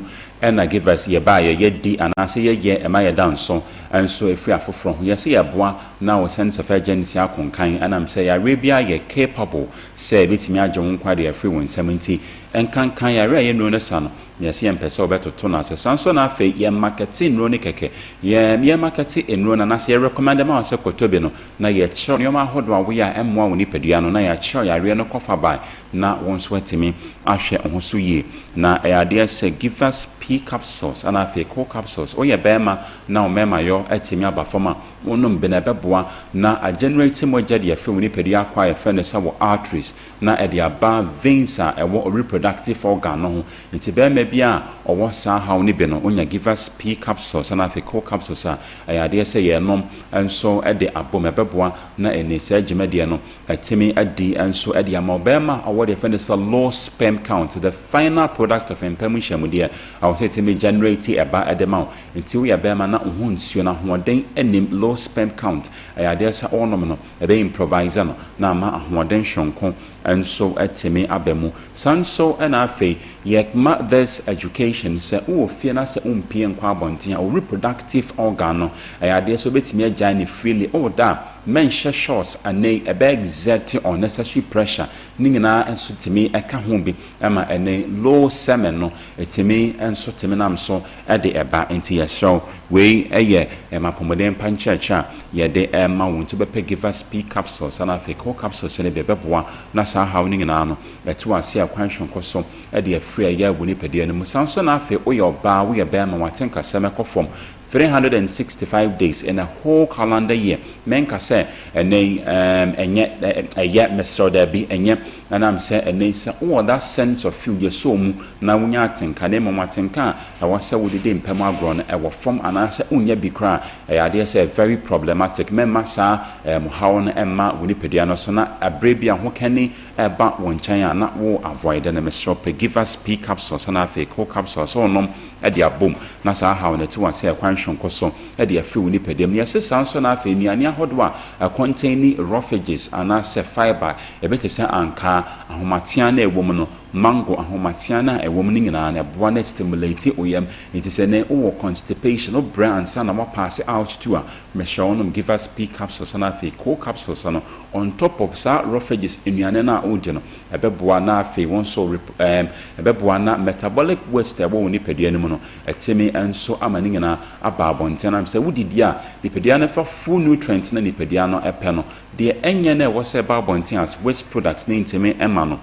Speaker 12: na Givers yɛba a yɛyɛ di anaasɛ yɛyɛ ɛma yɛda nso nso ɛfiri afoforɔ ho. Yɛse yɛboa na wo sense of urgency akonkan ɛnam sɛ yareɛ biara yɛ capable Sɛ ebetumi agye wo nkwa de afiri wo nsam nti, ɛnkanka yare a ɛyɛ nnuro no sa no, yɛse yɛmpɛ sɛ wobɛtoto no ase. Saa nso na afei yɛmmakɛte nnuro no kɛkɛ. Yɛ yɛmakɛte nnuro no anaasɛ yɛrekɔmɛnde ma wo sɛ kɔtɔ bi no, na yɛkyerɛ wo nneɛma ahodoɔ a woyɛ a ɛmmoa wo nipadua no, na yɛakyerɛ wo yareɛ no kɔfa bae na wo nso woatumi ahwɛ wo ho so yie. Na ɛyɛ adeɛ sɛ Givers P capsules ɛna afei Co capsules. Woyɛ barima na wo mmarima yɔ atumi aba fam a, Wonom bi na ɛbɛboa na agenerate mogya de afiri wo nipadua akɔ a yɛfrɛ no sɛ wo arteries na ɛde aba veins a ɛwɔ wo reproductive organ no ho. Nti barima bi a ɔwɔ saa haw no bi no, onya Givers P capsules ɛna afei Co capsules a, ɛyɛ adeɛ sɛ yɛnom nso de abom. Ɛbɛboa na ɛne saa dwumadie no atumi adi nso de ama ɔbarima a ɔwɔ deɛ yɛfrɛ no sɛ low sperm count, the final product of mpa mu nhyiamudeɛ a ɛwɔ sɛ ɛtumi generate ɛba de ma wo. Nti woyɛ bɛɛma na woho nsuo no ahoɔden nnim, low sperm count, ɛyɛ adeɛ sɛ wonom no ɛbɛ improvise no na ama ahoɔden soronko nso atumi aba mu. Saa nso na afei yɛ ma this education sɛ wowɔ fie na sɛ wompie nkɔ abɔnten a wo reproductive organ no ɛyɛ adeɛ sɛ wobɛtumi agyae no freely, woda a mɛnhyɛ shorts anei ɛbɛ exert unnecessary pressure ne nyinaa nso tumi ka ho bi ma ɛne low semen no ɛtumi nso tumi nam so de ɛba. Nti yɛsrɛ wo, wei yɛ apɔmuden pa nkyerɛkyerɛ a yɛde rema wo. Nti wobɛpɛ Givers P capsules ana afei Co capsules no bi, ɛbɛboa na saa haw no nyinaa no ɛto ase a kwan soronko so de afiri ɛyɛ wo nipadua no mu. Saa nso na afei woyɛ ɔbaa, woyɛ bɛrima, w'atenkasɛm ɛkɔ fam 365 days in a whole calendar year. Menka sɛ ɛnɛ yi ɛɛm ɛnyɛ ɛyɛ, mesrɛ wo daabi ɛnyɛ. Ɛnam sɛ ɛnnɛ yi sɛ wowɔ that sense of feel, yɛsɔ wo mu na wonya atenka, na mmom atenka a ɛwɔ sɛ wode di mpa mu agorɔ no ɛwɔ fam anaasɛ wonnya bi koraa a, ɛyɛ adeɛ sɛ very problematic. Mɛmma saa ɛɛm haw no mma wo nipadua no so na berɛ bi a hokani ɛreba wo nkyɛn a na wo avoid no. Mesrɛ wo pɛ Givers P capsules na afei Co capsules sɛ wonom de abom na saa haw no ɛte wo ase ɛkwan soronko so de afiri wo nipadua mu. Yɛse saa nso na afei nnuane ahodoɔ a ɛcontaini roughages anaasɛ fibre, ebi te sɛ ankaa, ahomatea no a ɛwɔ mu no, mango ahomatea no a ɛwɔ mu no nyinaa no ɛboa na ɛstimulate wo yam. Nti sɛ nnɛ wowɔ constipation, wobrɛ ansa na woapaase out too a, mesrɛ wo nom Givers P capsules na afei Co capsules no on top of saa roughages nnuane no a wodi no. Ɛbɛboa na afei wo nso rep ɛɛm ɛbɛboa na metabolic waste a ɛwɔ wo nipadua no mu no, atumi nso ama ne nyinaa aba abɔnten. Anam sɛ wodidi a, nipadua no fa full nutrient no a nipadua no pɛ no. Deɛ ɛnyɛ na ɛwɔ sɛ ɛba abɔnten as waste products no ntumi mma no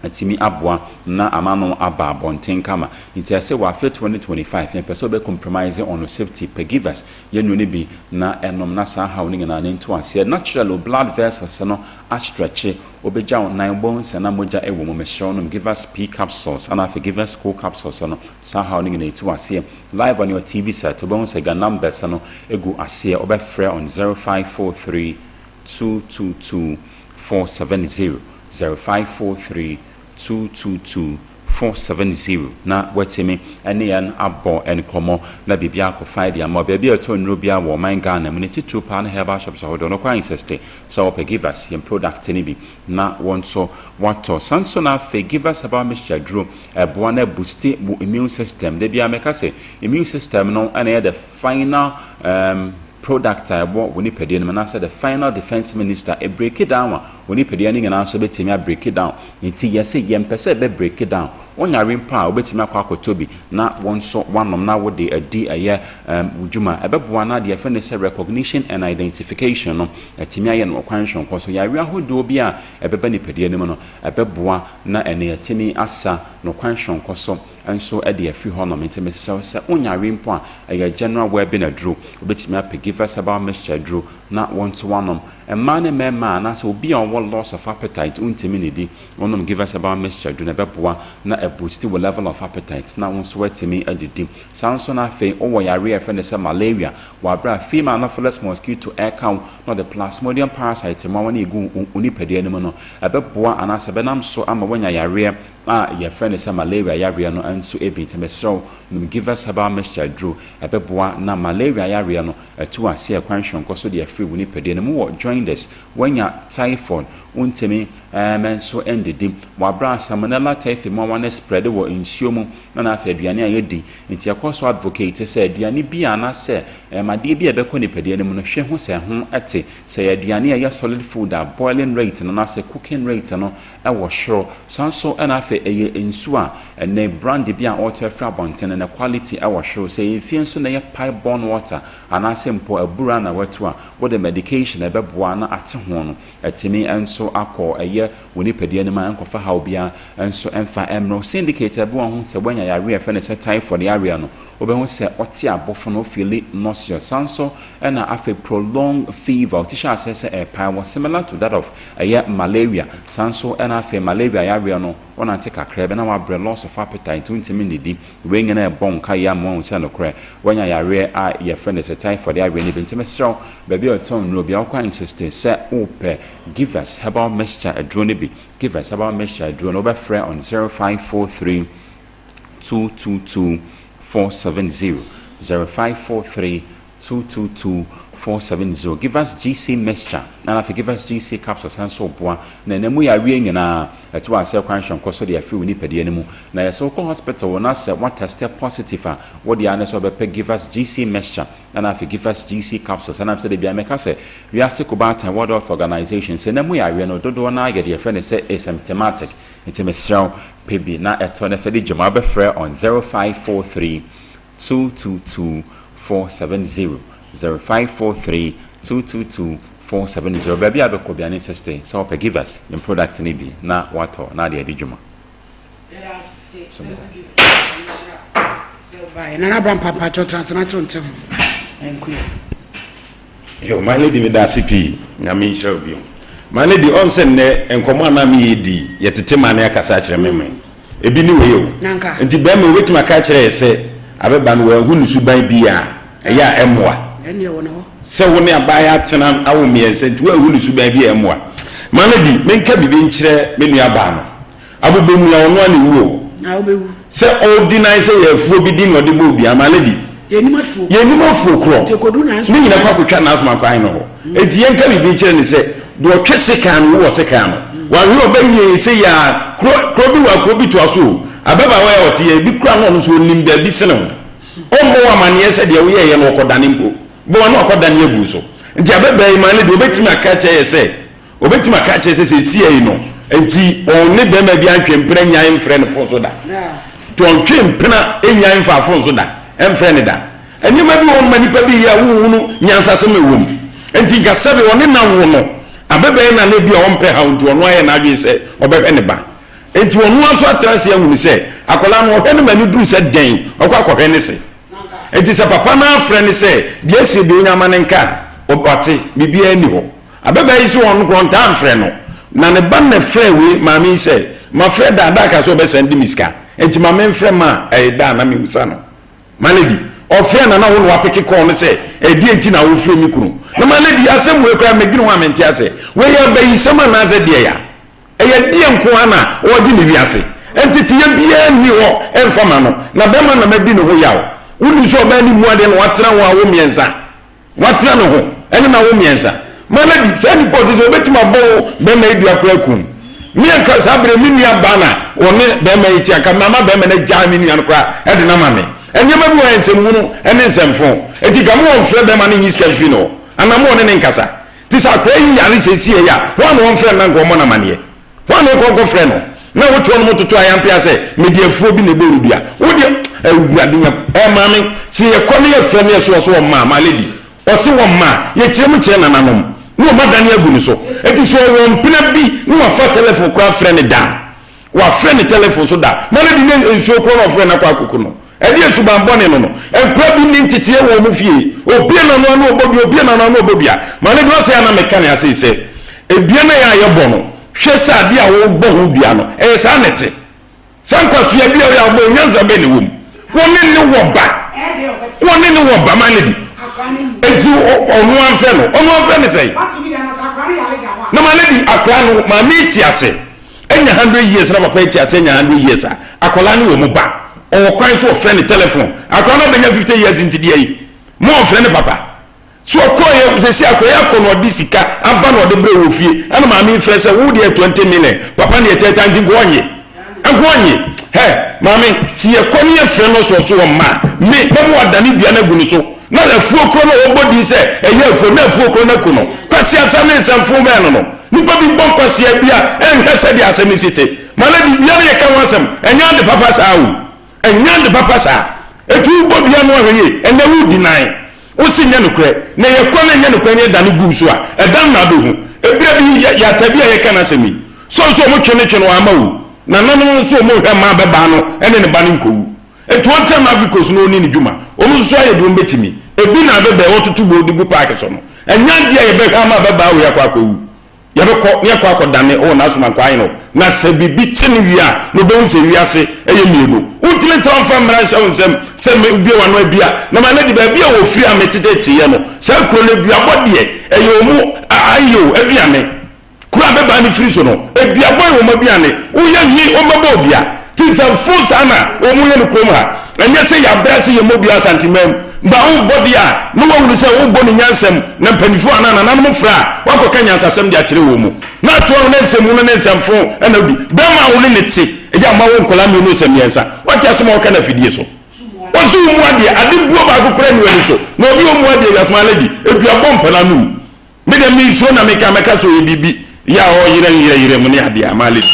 Speaker 12: atumi aboa na ama no aba abɔnten kama. Nti ɛsɛ wɔ afe 2025 yɛmpɛ sɛ wobɛ compromise on wo safety, pɛ givers yɛ nnuro no bi na ɛnom na saa haw no nyinaa no nto aseɛ. Naturally wo blood vessels no astretche, Wobegya wo nan, wobɛhu sɛ na mogya wɔ mu. Mesrɛ wo nom Givers P capsules ana afei Givers Co capsules no, saa haw no nyinaa ɛtu aseɛ. Live on your TV set, wobɛhu sɛ ga numbers no gu aseɛ, wobɛfrɛ on 0543 222 470, 0543 222 470 na woatumi ne yɛn abɔ nkɔmmɔ na biribi akɔ fine de ama wo. Baabi a yɛtɔ nnuro biara wɔ ɔman Ghana mu, ne titiriw paa ne herbal shops ahodoɔ no, kɔ insiste sɛ wɔpɛ Givers, yɛn product no bi na wo nso woatɔ. Saa nso na afei Givers herbal mixture aduro, ɛboa na ɛboosti wo immune system. Da biara meka sɛ immune system no na ɛyɛ the final um, product a ɛwɔ wo nipadua no mu anaasɛ the final defense minister, ɛbreaki down a, wo nipadua no nyinaa nso bɛtumi abreaki down. Nti yɛse yɛmpɛ sɛ ɛbɛ breaki down. Wonyare mpo a, wobɛtumi akɔ akɔtɔ bi na wo nso woanom na wode adi ɛyɛ um wo dwuma. Ɛbɛboa na deɛ yɛfrɛ no sɛ recognition and identification no, atumi ayɛ no ɔkwan soronko so. Yareɛ ahodoɔ bi a ɛbɛba nipadua no mu no, ɛbɛboa na ɛno yɛatumi asa no kwan soronko so nso de afiri hɔnom. Nti mesrɛ wo sɛ wonyare mpo a, ɛyɛ general wellbeing aduro. Wobɛtumi apɛ Givers Herbal Mixture aduro na wo nso woanom. Mmaa ne mmarima anaasɛ obi a ɔwɔ loss of appetite wontumi nnidi, wonom Givers Herbal Mixture aduro no ɛbɛboa na aboosti wo level of appetite na wo nso woatumi adidi. Saa nso na afei wowɔ yareɛ a yɛfrɛ no sɛ malaria wɔ aberɛ a female anopheles mosquito ɛreka wo na ɔde plasmodium parasite mmoawa no regu wo nipadua no mu no, ɛbɛboa anaasɛ ɛbɛnam so ama woanya yareɛ. a yɛfrɛ no sɛ malaria yareɛ no nso bi. Nti mesrɛ wo, nom Givers Herbal Mixture aduro. Ɛbɛboa na malaria yareɛ no atu aseɛ kwan soronko so de afiri wo nipadua no mu. Wɔ jaundice, woanya typhoid, wontumi nso ndidi. Wɔ aberɛ a Salmonella typhi mmoawa no spread wɔ nsuo mu na na afei aduane a yɛdi. Nti yɛkɔ so advocate sɛ aduane bi anaasɛ adeɛ bi a ɛbɛkɔ nipadua no mu no, hwɛ hu sɛ ɛho te. Sɛ ɛyɛ aduane a ɛyɛ solid food a, boiling rate no anaasɛ cooking rate no wɔ soro. Saa nso na afei ɛyɛ nsuo a ɛnɛ brand bi a wɔtɔ afiri abɔnten no ne quality wɔ soro. Sɛ ɛyɛ fie nso na ɛyɛ pipe borne water anaasɛ mpo abura na watu a, wode medication a ɛbɛboa na ate ho no atumi nso akɔ ɛyɛ wo nipadua no mu a ɛnkɔfa haw biara nso ɛmfa mmrɛ wo. Syndicate a ɛboa ho sɛ woanya yareɛ a yɛfrɛ no sɛ typhoid yareɛ no, wobɛhu sɛ ɔte abɔfo no, ofeeli nauseous. Saa nso na afei prolonged fever, ɔte hyɛ aseɛ sɛ ɛrepae wɔ similar to that of ɛyɛ malaria. Saa nso na afei malaria yareɛ no, wonante kakra bi na wabrɛ, loss of appetite, nti wontumi nnidi. Wei nyinaa ɛbɔ nkaeɛ ama woahu sɛ nokorɛ woanya yareɛ a yɛfrɛ no sɛ typhoid yareɛ no bi. Nti mesrɛ wo, baabi a wɔtɔn nnuro biara, wokɔ a insiste sɛ wopɛ Givers Herbal Mixture aduro no bi. Givers Herbal Mixture aduro no, wobɛfrɛ on 0543 222 470, 0543 222 470. Givers GC Mixture na afei Givers GC Capsule san nso boa na ɛna mu yareɛ nyinaa ɛto aseɛ kwan soronko so de afiri wo nipadua no mu. Na yɛ sɛ wokɔ hospital na sɛ woatɛste positive a, wo deɛ ara ne sɛ wobɛpɛ Givers GC Mixture na afei Givers GC Capsules. Ɛnam sɛ da biara meka sɛ wiase kobaatan World Health Organization sɛ na mu yareɛ no dodoɔ no ara yɛ deɛ yɛfrɛ no sɛ asymptomatic. Nti mesrɛ wo pɛ bi na ɛtɔ na fa di dwuma. Wobɛfrɛ on 0543 222 470, 0543 222 470. Baabi a wobɛkɔ biara no insiste sɛ wopɛ Givers yɛn product no bi na woatɔ na ade adi dwuma.
Speaker 2: Yɛda ase sɛ wode Nyame nhyira sɛ wobaeɛ. Nana Bra mpampakyɛw tena ase na to nte ho. Thank you.
Speaker 1: Yo, my lady meda ase pii. Nyame nhyira wo bio. My lady, ɔn sɛ nnɛ nkɔmmɔ a na me yɛ di, yɛtete maa ne akasa akyerɛ me me. Ebi ne wei o. Nti bɛrima wobɛtumi aka akyerɛ yɛ sɛ abɛba no wanhu ne suban bi a ɛyɛ a ɛmmoa. Sɛ wo ne abaayewa atena awo mmiɛnsa nti woanhu ne suban bi a ɛmmoa. My lady, menka biribi nkyerɛ me nua baa no. Abobonua ɔno a na ewu o.
Speaker 2: Na wobɛwu.
Speaker 1: Sɛ ɔ deny sɛ yɛ afuo bi din na ɔde bɔɔ dua my lady.
Speaker 2: Yɛnnim afuo.
Speaker 1: Yɛnnim afuo korɔ.
Speaker 2: Nti ɛkɔduru
Speaker 1: Nanso. Ne nyina kɔ akɔtwa Nanso kwan no hɔ. Enti yɛnka biribi nkyerɛ no sɛ deɛ ɔtwe sekan no wu wɔ sekan no. Wahwere ɔbɛ yie sei aa kuro kuro bi wɔ a kuro bi toa so o. Ababaawa yi a ɔte yɛ ebi koraa no ɔno nso ɔnim baabi sene wo. Ɔmmɔ wo amaneɛ sɛ deɛ woyɛeɛ no ɔkɔdane mpo. Bɔ na wakɔdane agu wo so. Nti ababaa yi my lady ɔbɛtumi aka akyerɛ yɛ sɛ Obetumi aka akyerɛ sɛ seesei no nti ɔne barima bi antwe mpena nnyae mfrɛ no fon so da. Nti ɔntwe mpena nnyae mfaa fon so da, ɛmfrɛ no da. Nneɛma bi wɔ hɔ nom a nnipa bi yɛ a wonhunu nyansasɛm a ɛwɔ mu. Nti nka sɛbe ɔne no awo no, abɛbɛyɛ no a na ebia ɔmpɛ haw nti ɔno ayɛ n'adwene sɛ ɔbɛhwɛ ne ba. Nti ɔno ara nso atra ase ahunu sɛ akwadaa no ɔhwɛ no ma no duru sɛ dɛn ɔkɔ akɔhwɛ ne se. Nti sɛ papa no ara frɛ no sɛ deɛ asie deɛ ɔnya ma no nka a, wate, biribiara nni hɔ. Ababaa yi se ɔno koraa ɔntaa mfrɛ no, na ne ba no na ɛfrɛɛ wei maame yi sɛ, Mafrɛ daa, daa ka sɛ ɔbɛsan de me sika, enti ma memfrɛ ma ɛyɛ daa na memmisa no. My lady, ɔfrɛɛ na na wo na wapeke call no sɛ, ɛdeɛn nti na wofrɛ me kunu? Na my lady, asɛm wei koraa medwene ho a mente aseɛ. Wei yɛ abayisɛm anaasɛ deɛn a? Ɛyɛ deɛn nko ara na ɔregye ne wiase? Nteteeɛ biara nni hɔ mfa ma no, na bɛrima na madi ne ho yaw. Wonim sɛ ɔbaa no mmu adeɛ na watena ho awo mmiɛnsa. Watena ne ho ne n'awo mmiɛnsa. Malady, saa nipa ɔte sɛ ɔbɛtumi abɔ wo bɛrima yi dua koraa akum. Me anka saa berɛ me nua baa na ɔne bɛrima yi te anka mama bɛrima no agyaa me nua no koraa de no ama me. Nneɛma bi wɔ hɔ nsɛmhunu ne nsɛmfo. Enti nka mo wɔmfrɛ bɛrima no nyi sika mfiri ne hɔ anaa mo ɔne ne nkasa. Te sɛ akwadaa yi yare seesei yi a, hwan na wɔmfrɛ no na nka wɔmmɔ no amaneɛ? Hwan na wokɔ nkɔfrɛ no na wote hɔ nom toto ayampea sɛ mede afuo bi na ɛbɔ wo dua? Wo deɛ Awurade Nyam eh maame sɛ yɛkɔ ne yɛfrɛ no yɛso ɔso ɔmma my lady ɔse wɔmma a yɛkyerɛ mu kyerɛ nananom na wɔn adane agu ne so enti sɛ ɔwɔ mpena bi na wafa telephone koraa frɛ no da a wafrɛ ne telephone so da my lady ne nsuo korɔ na ɔfrɛ no akɔ akoko no Ɛdeɛn suban bɔne no no? Nkwadaa bi nni nteteɛ wɔ wɔn fie. Obue n'ano a na ɔbɔ dua, obue n'ano a na ɔbɔ dua. Maame bi ɔsɛ a na meka ne ase sɛ, dua no a yɛbɔ no, hwɛ sɛ adeɛ a wobɔ ho dua no, ɛyɛ saa na ɛte. Saa nkwasea bi a ɔyɛ a wobɔ, nyansa bɛn na ɛwɔ mu? Wɔne ne wɔ ba. Wɔne ne wɔ ba, my lady. Enti ɔno amfrɛ no, ɔno amfrɛ ne sɛn? Na my lady, akwadaa no, maame te ase. Anya 100 years na papa yi te ase anya 100 years a, akwadaa no wɔ mu ba. Ɔwɔ kwan so ɔfrɛ ne telephone. Akwadaa no abɛnya 50 years nti deɛ yi, mo ɔmfrɛ ne papa. So ɔkɔeɛ, sɛsi akwadaa yi akɔ na ɔde sika aba na ɔde brɛ wɔ fie. Ɛna maame yi frɛ sɛ wo deɛ 20 million, papa no deɛ 30, nti nka ɔnnye. Nka ɔnnye. Hɛ, maame, si yɛkɔ ne yɛfrɛ no sɛ ɔso ɔmma a, me, mɛma wadane dua no agu ne so. Na afuo korɔ no a wɔbɔ din sɛ ɛyɛ afuo, na afuo korɔ no aku no. Kwaseasɛm ne nsɛmfoo bɛn no no? Nnipa bi bɔ nkwasea bi a ɛnhwɛ sɛdeɛ asɛm no si te. Ma lady, dua no yɛka ho asɛm, ɛnyɛ ade papa saa o. Ɛnyɛ ade papa saa. Enti wobɔ dua no ahwɛ yie. Ɛnnɛ woredi nan. Wose nyɛ nokorɛ. Na yɛkɔ na ɛnyɛ nokorɛ na yɛdane gu wo so a, ɛda no na wobɛhu. Ɛberɛ bi, yɛ, yɛata bi a yɛka n'asɛm yi. So nso wɔtwe no twe no, wamma wu. Nananom nso wɔhwɛ mma ababaa no ne ne ba no nkɔwu. Enti wɔntɛm Ivory Coast na wɔnni ne dwuma. Wɔn nso so ayɛ deɛ wɔbɛtumi. Ebi na abɛbɛɛ wɔtoto buo de gu paake so no. Ɛnyɛ adeɛ a yɛbɛhwɛ ama ababaa wei akɔ akɔwu. Yɛbɛkɔ na yɛakɔ akɔdane wɔ n'asomankwaa hene hɔ. Na sɛ biribi kye no wie a, na ɔbɛhu sɛ wiase yɛ mmienu. Wontumi ntra mfa mmara nhyɛ wo nsam sɛ mebue w'ano abia. Na ma lady, baabi a wɔfiri a meteteeteeɛ no, saa kuro no aduabɔ deɛ, ɛyɛ wɔn ayeo aduane. Kuro a bɛbaa no firi so no, aduabɔ yɛ wɔn aduane. Woyɛ nwi, wɔbɛbɔ wo dua. Te nsɛmfo saa na wɔyɛ no kurom ha. Ɛnyɛ sɛ yɛabrɛ ase yɛmmɔ dua Asanteman mu. Ma wobɔ deɛ a, na woahunu sɛ wobɔ no nyansam, na mpanimfoɔ anaa nananom frɛ a, woakɔka nyansasɛm de akyerɛ wɔn mu. Na atoa ho na nsɛmhunu ne nsɛmfo na wodi. Barima a wo ne no te, ɛyɛ a mma wo nkwadaa mmienu sɛ mmiɛnsa. Woate asɛm a wɔka no afidie so? Ɔse wo mu adeɛ, ade buo baako koraa nni w'ani so. Na obi a ɔmmu adeɛ, Yasmine Lady, aduabɔ mpa n'anom. Me deɛ me nsuo na meka mɛka sɛ ɔyɛ biribi yɛ a ɔyerɛ nyerɛ yerɛ mu ne adeɛ a maale bi.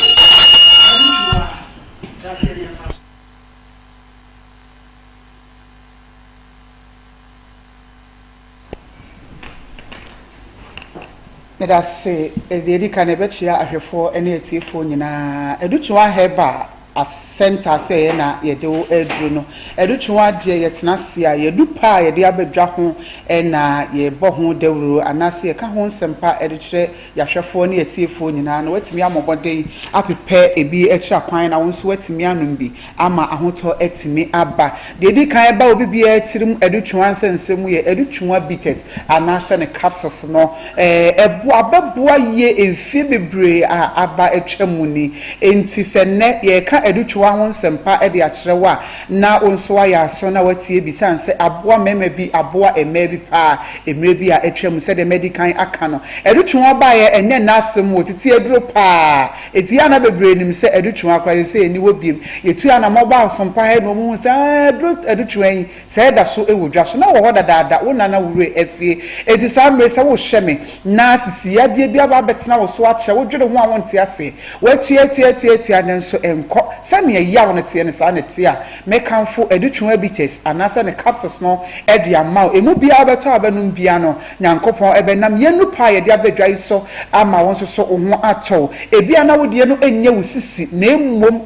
Speaker 13: Medase, deɛ ɛdi kan yɛbɛkyea ahwɛfoɔ ne atiefoɔ nyinaa. Adutwuma Herbal Centre so ɛyɛ na yɛde wo aduru no. Adutwuma deɛ yɛtena ase a, yɛdu pa a yɛde aba dwa ho na yɛbɔ ho dawuro anaasɛ yɛka ho nsɛmpa de kyerɛ yɛahwɛfoɔ ne atiefoɔ nyinaa na woatumi amɔ mmɔden apepɛ ebi akyiri akwan na wo nso woatumi anom bi ama ahotɔ atumi aba. Deɛ ɛdi kan ɛba obi biara tirim adutwua nsɛnsɛm mu yɛ adutwua bitters anaasɛ ne capsules no. Ɛboa bɛboa yie mfeɛ bebree a aba atwa mu ni. Enti sɛ nnɛ yɛreka adutwua ho nsɛmpa de akyerɛ wo a, na wo nso woayɛ aso na woatie bi sane sɛ aboa mmarima bi, aboa mmaa bi paa mmerɛ bi a atwa mu sɛdeɛ madi kan aka no. Adutwua baeɛ ɛnyɛ nnɛ asɛm o, tete aduro paa. Enti yɛ a na bebree nim sɛ adutwea koraa seesei nni hɔ biom. Yɛtuu anammɔn baa Ɔsompa ha na wɔhuu sɛ aah aduro adutwea yi sɛɛ da so wɔ dwa so. Na ɛwɔ hɔ dadaada, wo nana wo werɛ afie. Enti saa mmerɛ yi sɛ wohwɛ me na sisi yadeɛ bi aba abɛtena wo so akyɛ, wodwene ho a wonte aseɛ. Woatua atua atua atua nanso ɛnkɔ. Sɛdeɛ yaw no teɛ no saa na ɛte a, mɛkamfo adutwea bitters anaasɛ ne capsules no de ama wo. Ɛmu biara wobɛtɔ a wobɛnom biara no, Nyankopɔn bɛnam yɛn nnupa a yɛde aba dwa yi so ama wo nso so wo ho atɔ wo. Ebia na wo deɛ no nyɛ wo sisi na mmom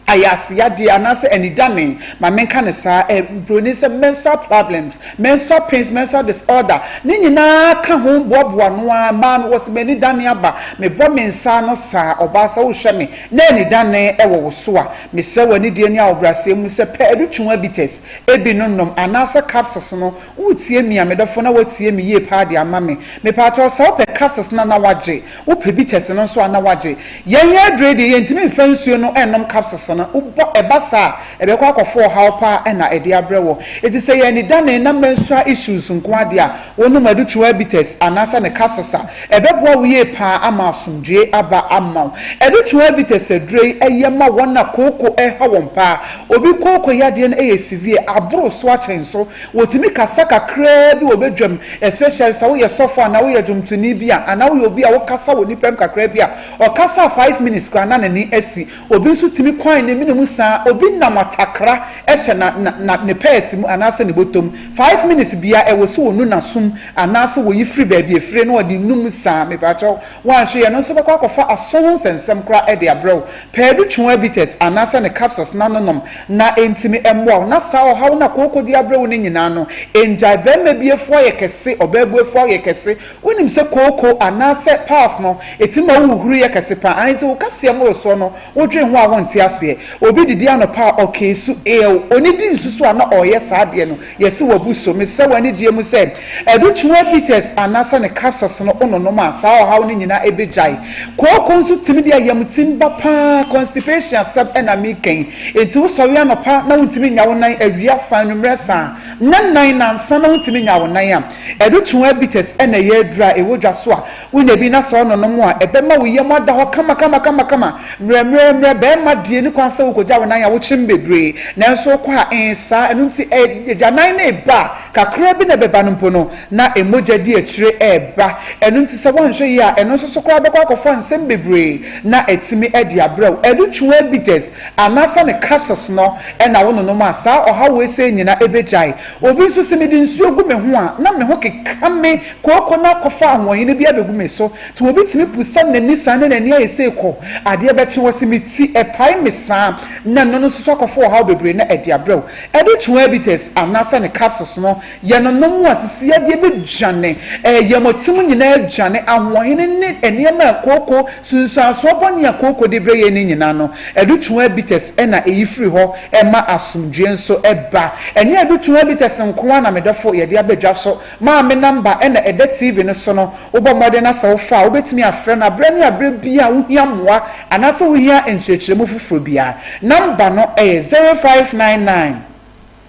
Speaker 13: ayaseyadeɛ anaasɛ anidane, ma menka no saa, ɛ, broni sɛ menstrual problems, menstrual pains, menstrual disorder, ne nyinaa ka ho boaboa no ara, mmaa no wɔse m'ani dane aba, mebɔ me nsa ano saa, ɔbaa sɛ wohwɛ me na anidane wɔ wo so a, mesrɛ wo anidie ne ahobrɛaseɛ mu sɛ pɛ adutwuma bitters bi no nom anaasɛ capsules no Woretie me a, me dɔfo, na woatie me yie paa de ama me. Mepaakyɛw, sɛ wopɛ capsules no a na woagye, wopɛ bitters no nso a na woagye. Yɛn yɛn aduro yi deɛ, yɛntumi mfa nsuo no nnom capsules no. Wobɔ, ɛba saa a, ɛbɛkɔ akɔfa ɔhaw paa na ɛde abrɛ wo. Enti sɛ yɛn anidane na menstrual issues nko ara deɛ a, wonom Adutoa bitters anaasɛ ne capsules a, ɛbɛboa wo yie paa ama asomdwoeɛ aba ama wo. Adutoa bitters aduro yi yɛ ma wɔn a kooko reha wɔn paa. Obi kooko yadeɛ no yɛ severe, aboro so akyɛn so. Wɔtumi kasa kakraa bi wɔ badwam, especially sɛ woyɛ sɔfo anaa woyɛ dwomtoni bi a, anaa woyɛ obi a wokasa wɔ nnipa mu kakraa bi a, ɔkasa five minutes koraa na n'ani asi. Obi nso tumi kwan ne mene mu saa, obi nam atakra hyɛ na na na ne pɛɛse mu anaasɛ ne bɔtɔ mu. Five minutes biara ɛwɔ sɛ wɔnu n'asom anaasɛ wɔyi firi baabi a ɛfire na ɔde num saa. Mepakyɛw, woanhwɛ yie a, ɛno nso bɛkɔ akɔfa aso ho nsɛnsɛm koraa de abrɛ wo. Pɛɛdu Twonwa Bitters anaasɛ ne capsules na no nom na ɛntumi mmoa wo na saa ɔhaw no a kooko de abrɛ wo no nyinaa no ɛngyae. Barima bi afu ayɛ kɛse, ɔbaa bu afu ayɛ kɛse. Wonim sɛ kooko anaasɛ piles no ɛtumi ma wo huhuru yɛ kɛse paa, nti wo kaseɛ mmorosoɔ no wodwen ho a wonte aseɛ. aseɛ. Obi didi anɔpa a ɔkeesu eew, ɔnidi nsu so a na ɔɔyɛ saa adeɛ no, yɛse wabu so. Mesrɛ wo anidie mu sɛ, Adutwuma bitters anaasɛ ne capsules no wononom a, saa ɔhaw no nyinaa ɛbɛgyae. Kooko nso tumi de ayamtim ba paa, constipation asɛm na meka yi. Enti wosɔre anɔpa na wontumi nnya wo nan, awia saa, anwummerɛ saa, nnannan, nnansa na wontumi nnya wo nan a, Adutwuma bitters na ɛyɛ aduro a ɛwɔ dwa so a Wonya bi na sɛ ɔnonom a, ɛbɛma wo yam ada hɔ kamakamakama. Mmerɛmmerɛmmerɛ, barima deɛ nni kwan sɛ wokɔgya wo nan a wokyem bebree, nanso wokɔ a, ee saa. Ɛno nti, agyanan no reba a, kakra bi na ɛbɛba no mpo no, na mogya di akyire reba. Ɛno nti sɛ woanhwɛ yie a, ɛno nso so koraa bɛkɔ akɔfa nsɛm bebree na atumi de abrɛ wo. Ɛno Twua bitters anaasɛ ne capsules no na wononom a, saa ɔhaw wei sei nyinaa ɛbɛgyae. Obi nso, sɛ mede nsuo gu me ho a, na me ho keka me. Kooko no akɔfa ahoɔhene bi abɛgu me so, nti obi tumi pusa n'ani saa na n'ani ayɛ sei kɔ, adeɛ bɛkye hɔ se me ti ɛpae me saa na ɛno no nso so akɔfa ɔhaw bebree na ɛde abrɛ wo. Ɛde Twuabites anaasɛ ne capsules no yɛ no nom a sisi adeɛ bɛdwane, yɛmɔtem nyinaa dwane, ahoɔhene ne nneɛma a kooko, sunsuansoɔ bɔne a kooko de brɛ yɛn no nyinaa no, ɛde Twuabites na ɛyi firi hɔ ma asomdwoeɛ nso ba. Ɛnyɛ ɛde Twuabites nko ara na me dɔfo yɛde aba dwa so. Maame namba na ɛda TV no so no, wobɔ mmɔden na sɛ wofa a, wobɛtumi afrɛ no aberɛ ne aberɛ biara a wohia mmoa anaasɛ wohia nkyerɛkyerɛmu foforɔ biara. Namba no yɛ 0599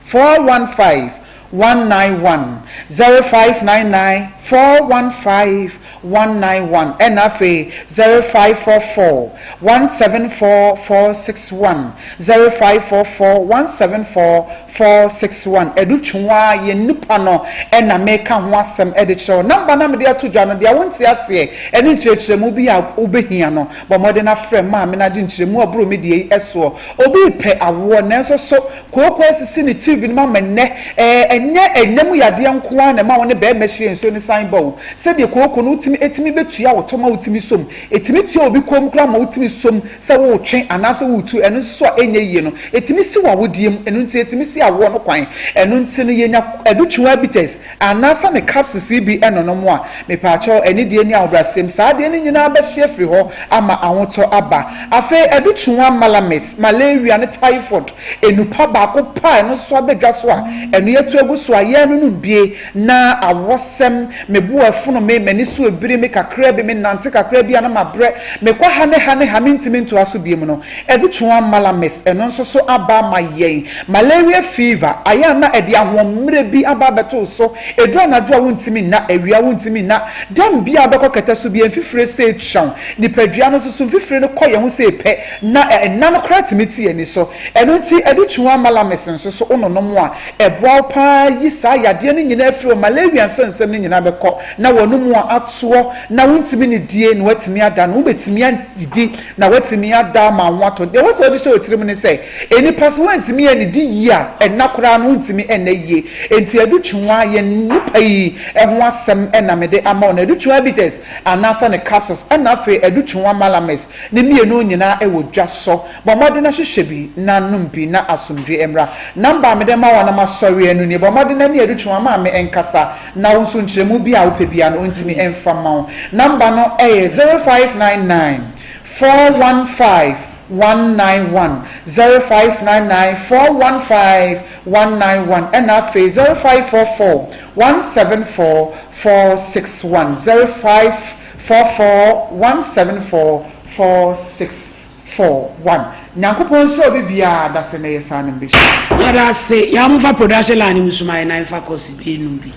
Speaker 13: 415 191, 0599 415 191, ɛna afei 0544 174 461, 0544 174 461 Ɛno twe wo ara yɛn nipa no na meka ho asɛm de kyerɛ wo. Number no a mede ato dwa no, deɛ wonte aseɛ ne nkyerɛkyerɛmu bi a wobɛhia no, bɔ mmɔden na frɛ maame na gye nkyerɛmu a ɛboro me deɛ yi soɔ. Obi repɛ awoɔ nanso so kooko asisi ne tube no mu ama nnɛ? Ɛɛ, ɛnyɛ ɛnna mu yadeɛ nko ara na ɛma wo ne barima hyia nsuo no san ba o. Sɛdeɛ kooko no wotumi ɛtumi bɛtua wo to ma wotumi som, ɛtumi tua obi kɔn mu koraa ma wotumi som sɛ woretwe anaasɛ woretu, ɛno nso so a ɛnyɛ yie no, ɛtumi si w'awodeɛ mu, ɛno nti ɛtumi si awoɔ no kwan. Ɛno nti no yɛnya adutwewaa bitters anaasɛ ne capsules yi bi nonom a, mepaakyɛw anidie ne ahobrɛaseɛm, saa adeɛ no nyinaa bɛhye afiri hɔ ama ahotɔ aba. Afei adutwewaa malamis, malaria ne typhoid, nnupa baako pɛ a ɛno nso so aba dwa so a ɛno yɛatu agu so a yɛrenonom bie na awɔsɛm, me bo afono me, m'ani so abiri me kakraa bi, menante kakraa bi a na mabrɛ, mekɔ ha ne ha ne ha, mentumi ntoa so biom no, ɛbetwea malamis, ɛno nso so aba ama yɛn. Malaria fever, ayɛ a na ɛde ahoɔmmerɛ bi aba abɛto wo so, ɛduru anadwo a wontumi nna, awia wontumi nna, dam biara a wobɛkɔ kɛtɛ so biara mfifire sei kyɛw, nipadua no nso so mfifire no kɔ yɛn ho sei pɛ, na nna no koraa tumi te yɛn ani so. Ɛno nti ɛbetwea malamis nso so wononom a, Ɛboa wo paa yi saa yadeɛ no nyinaa firi hɔ, malaria nsɛnsɛm no nyinaa bɛkɔ na w'anomu atoɔ na wontumi nnidie na woatumi ada no, wobɛtumi adidi na woatumi ada ama wo ho atɔ. Deɛ ɛwɔ sɛ wode hyɛ wo tirim ne sɛ, nnipa sɛ woantumi annidi yie a, ɛnna koraa no wontumi nna yie. Enti adutwuwa, yɛn nnipa yi ho asɛm na mede ama wo no, adutwuwa bitters anaasɛ ne capsules ɛna afei adutwuwa malamis, ne mmienu nyinaa wɔ dwa so. Bɔ mmɔden na hyehyɛ bi na nom bi na asomdwoe mmra. Number a mede ma wo a na masɔre no nie. Bɔ mmɔden na ne adutwe wo ama me nkasa na wo nso nkyerɛmu bi a wopɛ biara no ɔntumi mfa mma wo. Number no yɛ 0599 415 191, 0599 415 191 ɛna afei 0544 174 461, 0544 174 46. 4, 1. Nyankopɔn nhyira obi biara da sɛ mɛyɛ saa no mbehyira.
Speaker 2: Yɛda ase yaa mo fa production line no mu soma yɛn na yɛnfa course bɛyɛ num bi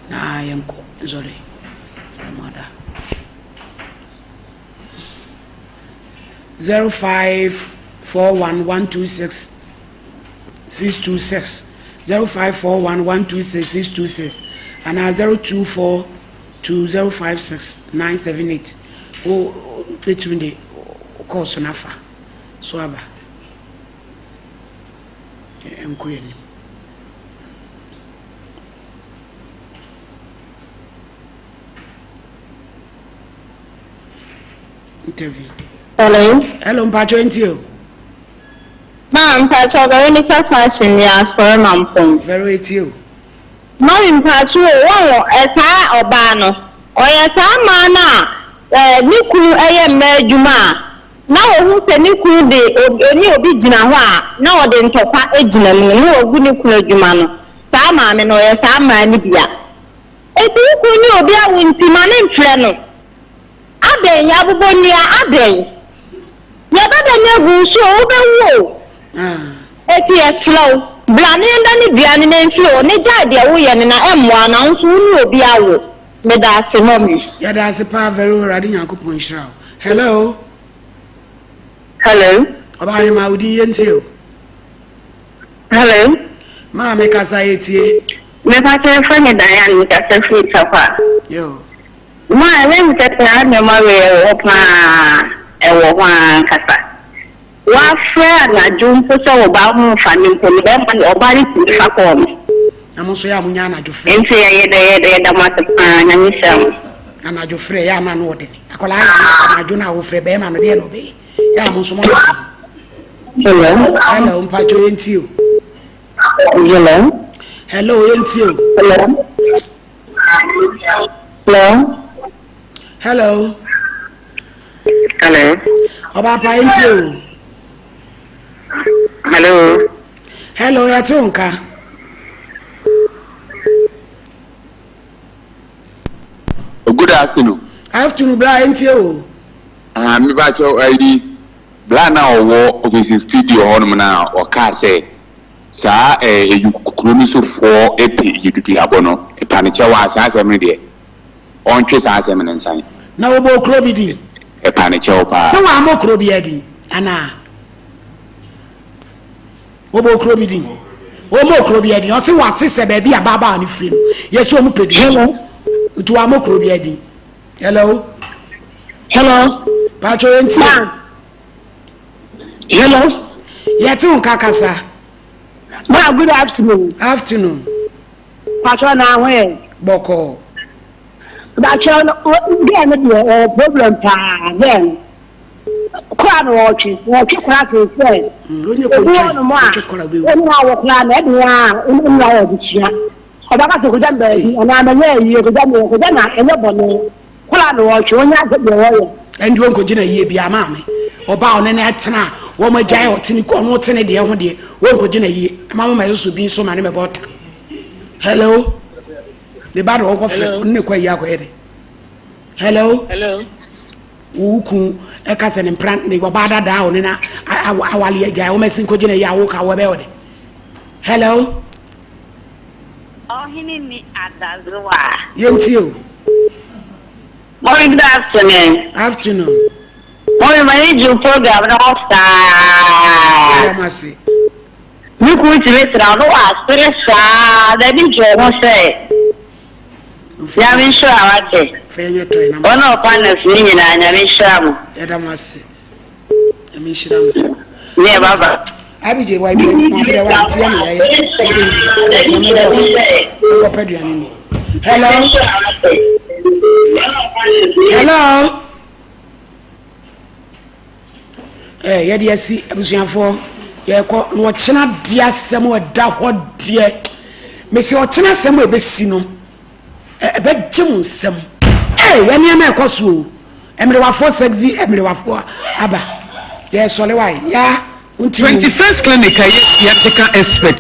Speaker 2: na yɛnkɔ nsɔre mo ada. 0541 126 626 0541 126 626 anaa 024 2056 978 wo bɛtumi de kɔɔso no afa so aba nkɔ anim. Interview.
Speaker 14: Hello.
Speaker 2: Hello, mpacho ntie o.
Speaker 14: Ma mpacho Veronica Fashion ni asɔre mampɔn.
Speaker 2: Vero etie o.
Speaker 14: Mummy mpaakye o wahu ɛ saa ɔbaa no ɔyɛ saa maa no a ɛ ne kunu ɛyɛ mmaa adwuma a na ɔhu sɛ ne kunu de ɔne obi gyina hɔ a na ɔde ntɔkwa gyina mu no na wagu ne kunu adwuma no, saa maame no ɔyɛ saa mmaa no bi a. Enti wo kunu ne obi awo nti ma no mfrɛ no. Adɛn, yɛabobɔ nnua, adɛn? Yɛbɛda no agu wo so o, wobɛwu o. Enti yɛsrɛ wo, bra na yɛndane dua no na ɛmfiri hɔ, na gyae deɛ woyɛ no na ɛmmoa wo, na wo nso wo ne obi awo. Medaase mummy.
Speaker 2: Yɛda ase paa very Awurade Nyankopɔn nhyira wo. Hello.
Speaker 15: Hello.
Speaker 2: Ɔbaahemaa wo din yɛntie o.
Speaker 15: Hello.
Speaker 2: Maame kasa yɛtie.
Speaker 15: Mepakyɛ yɛfrɛ me Diane mekasa firi Tarkwa.
Speaker 2: Yo.
Speaker 15: Maa ɛbɛyɛ me sɛ saa nneɛma wei ɛwɔ hɔ paa ɛwɔ hɔ ankasa. Wafrɛ anadwo mpo sɛ wo ba ho mfa no mpo no bɛrima no ɔbaa no tumi fa kɔɔ no.
Speaker 2: Na mo nso yɛ a mo nya anadwo frɛ.
Speaker 15: Nti yɛda yɛda yɛda mo ase paa Nyame nhyira mo.
Speaker 2: Anadwo frɛ yɛ a na ano ɔdene. Akwadaa yɛ a anadwo na wofrɛ bɛrima no deɛ na ɔbɛyɛ yɛ a mo nso mo ayɛ den.
Speaker 15: Hello.
Speaker 2: Hello mpakyɛ yɛn tie o.
Speaker 15: Hello.
Speaker 2: Hello yɛn tie o.
Speaker 15: Hello. Hello.
Speaker 2: Hello.
Speaker 15: Hello.
Speaker 2: Ọba pa yɛn tie o.
Speaker 15: Hello.
Speaker 2: Hello yɛte wo nka.
Speaker 16: Good afternoon.
Speaker 2: Afternoon bra yɛn tie o.
Speaker 16: Ah, mi ba kyɛw ayi bra na ɔwɔ office studio hɔnom na ɔkaa sɛ saa ɛɛ eh, kuro no sofoɔ epe yɛduduabɔ no ɛpa ne kyɛw a saa asɛm no deɛ ɔntwe saa asɛm no nsan.
Speaker 2: Na wɔbɔ kuro bi din.
Speaker 16: Ɛpa ne kyɛw paa.
Speaker 2: Sɛ wɔammɔ kuro biara din anaa? Wɔbɔ kuro bi din. Wɔmmɔ kuro biara din. Ɔse wɔate sɛ baabi a ababaawa no firi no, yɛsɛ wɔn pɛ din. Nti wɔammɔ kuro biara din. Hello.
Speaker 15: Hello.
Speaker 2: Paatwa yɛn ti.
Speaker 15: Hello.
Speaker 2: Yɛte wo nka kasa.
Speaker 15: Ma good afternoon.
Speaker 2: Afternoon.
Speaker 15: Paatwa na ho yɛ.
Speaker 2: Bɔkɔɔ.
Speaker 15: Paatwa no girl no deɛ ɔwɔ problem paa girl no. Kora na ɔtwe ɔtwe kora sen sɛ. Obi wɔ nom a ɔne awɔ kora na ɛde a ɔne awɔ de sua. Ɔbɛka sɛ kogya me baabi anaa mɛnyɛ ayie kogya me kogya na ɛnyɛ bɔne. Kora na ɔtwe ɔnyɛ ade deɛ ɔyɛ.
Speaker 2: Ɛnde ɔnkɔgyina yie biara maame. Ɔbaa ɔne no atena a wɔn agyae ɔtene ɔno tene deɛ ho deɛ ɔnkɔgyina yie. Ɛma mo ma ɛsoso bi nso ma ne mɛbɔ ɔta. Hello. Ne ba de ɔkɔ frɛ ɔno ne kɔ ayi akɔyɛ dɛ. Hello.
Speaker 8: Hello.
Speaker 2: Wo kun ɛka sɛ ne mpra ne ɔbaa dadaa ɔne na awale agyae wɔn asi nkɔgyina yie a woka wɔbɛyɛ ɔdɛ. Hello.
Speaker 17: Ɔhene ni adazewa.
Speaker 2: Yɛntie o.
Speaker 17: Mommy good afternoon.
Speaker 2: Afternoon.
Speaker 17: Mommy m'ani gye wo program no ho saa.
Speaker 2: Yɛda mo ase.
Speaker 17: Me kunu tumi tena hɔ na wasere saa n'ani gye ho sɛ Nyame nhyira wo ate. Wo ne wo partners no nyinaa Nyame nhyira mo.
Speaker 2: Yɛda mo ase. Nyame nhyira mo.
Speaker 17: Yeah, bye bye.
Speaker 2: Abigye wa bi ma brɛ wa ntia ne yɛyɛ sɛ sɛ me dɔs wokɔ pɛ aduane ni. Hello. Hello. Eh, yɛde asi abusuafoɔ yɛkɔ na ɔkyena deɛ asɛm a ɛda hɔ deɛ mesi ɔkyena asɛm a ɛbɛsi no ɛbɛgye mo nsɛm ee yɛ nneɛma ɛkɔ so o mmerewafoɔ sexy mmerewafoɔ aba yɛsɔre wae ya nti
Speaker 18: 21st Clinic a ɛyɛ sciatica expert.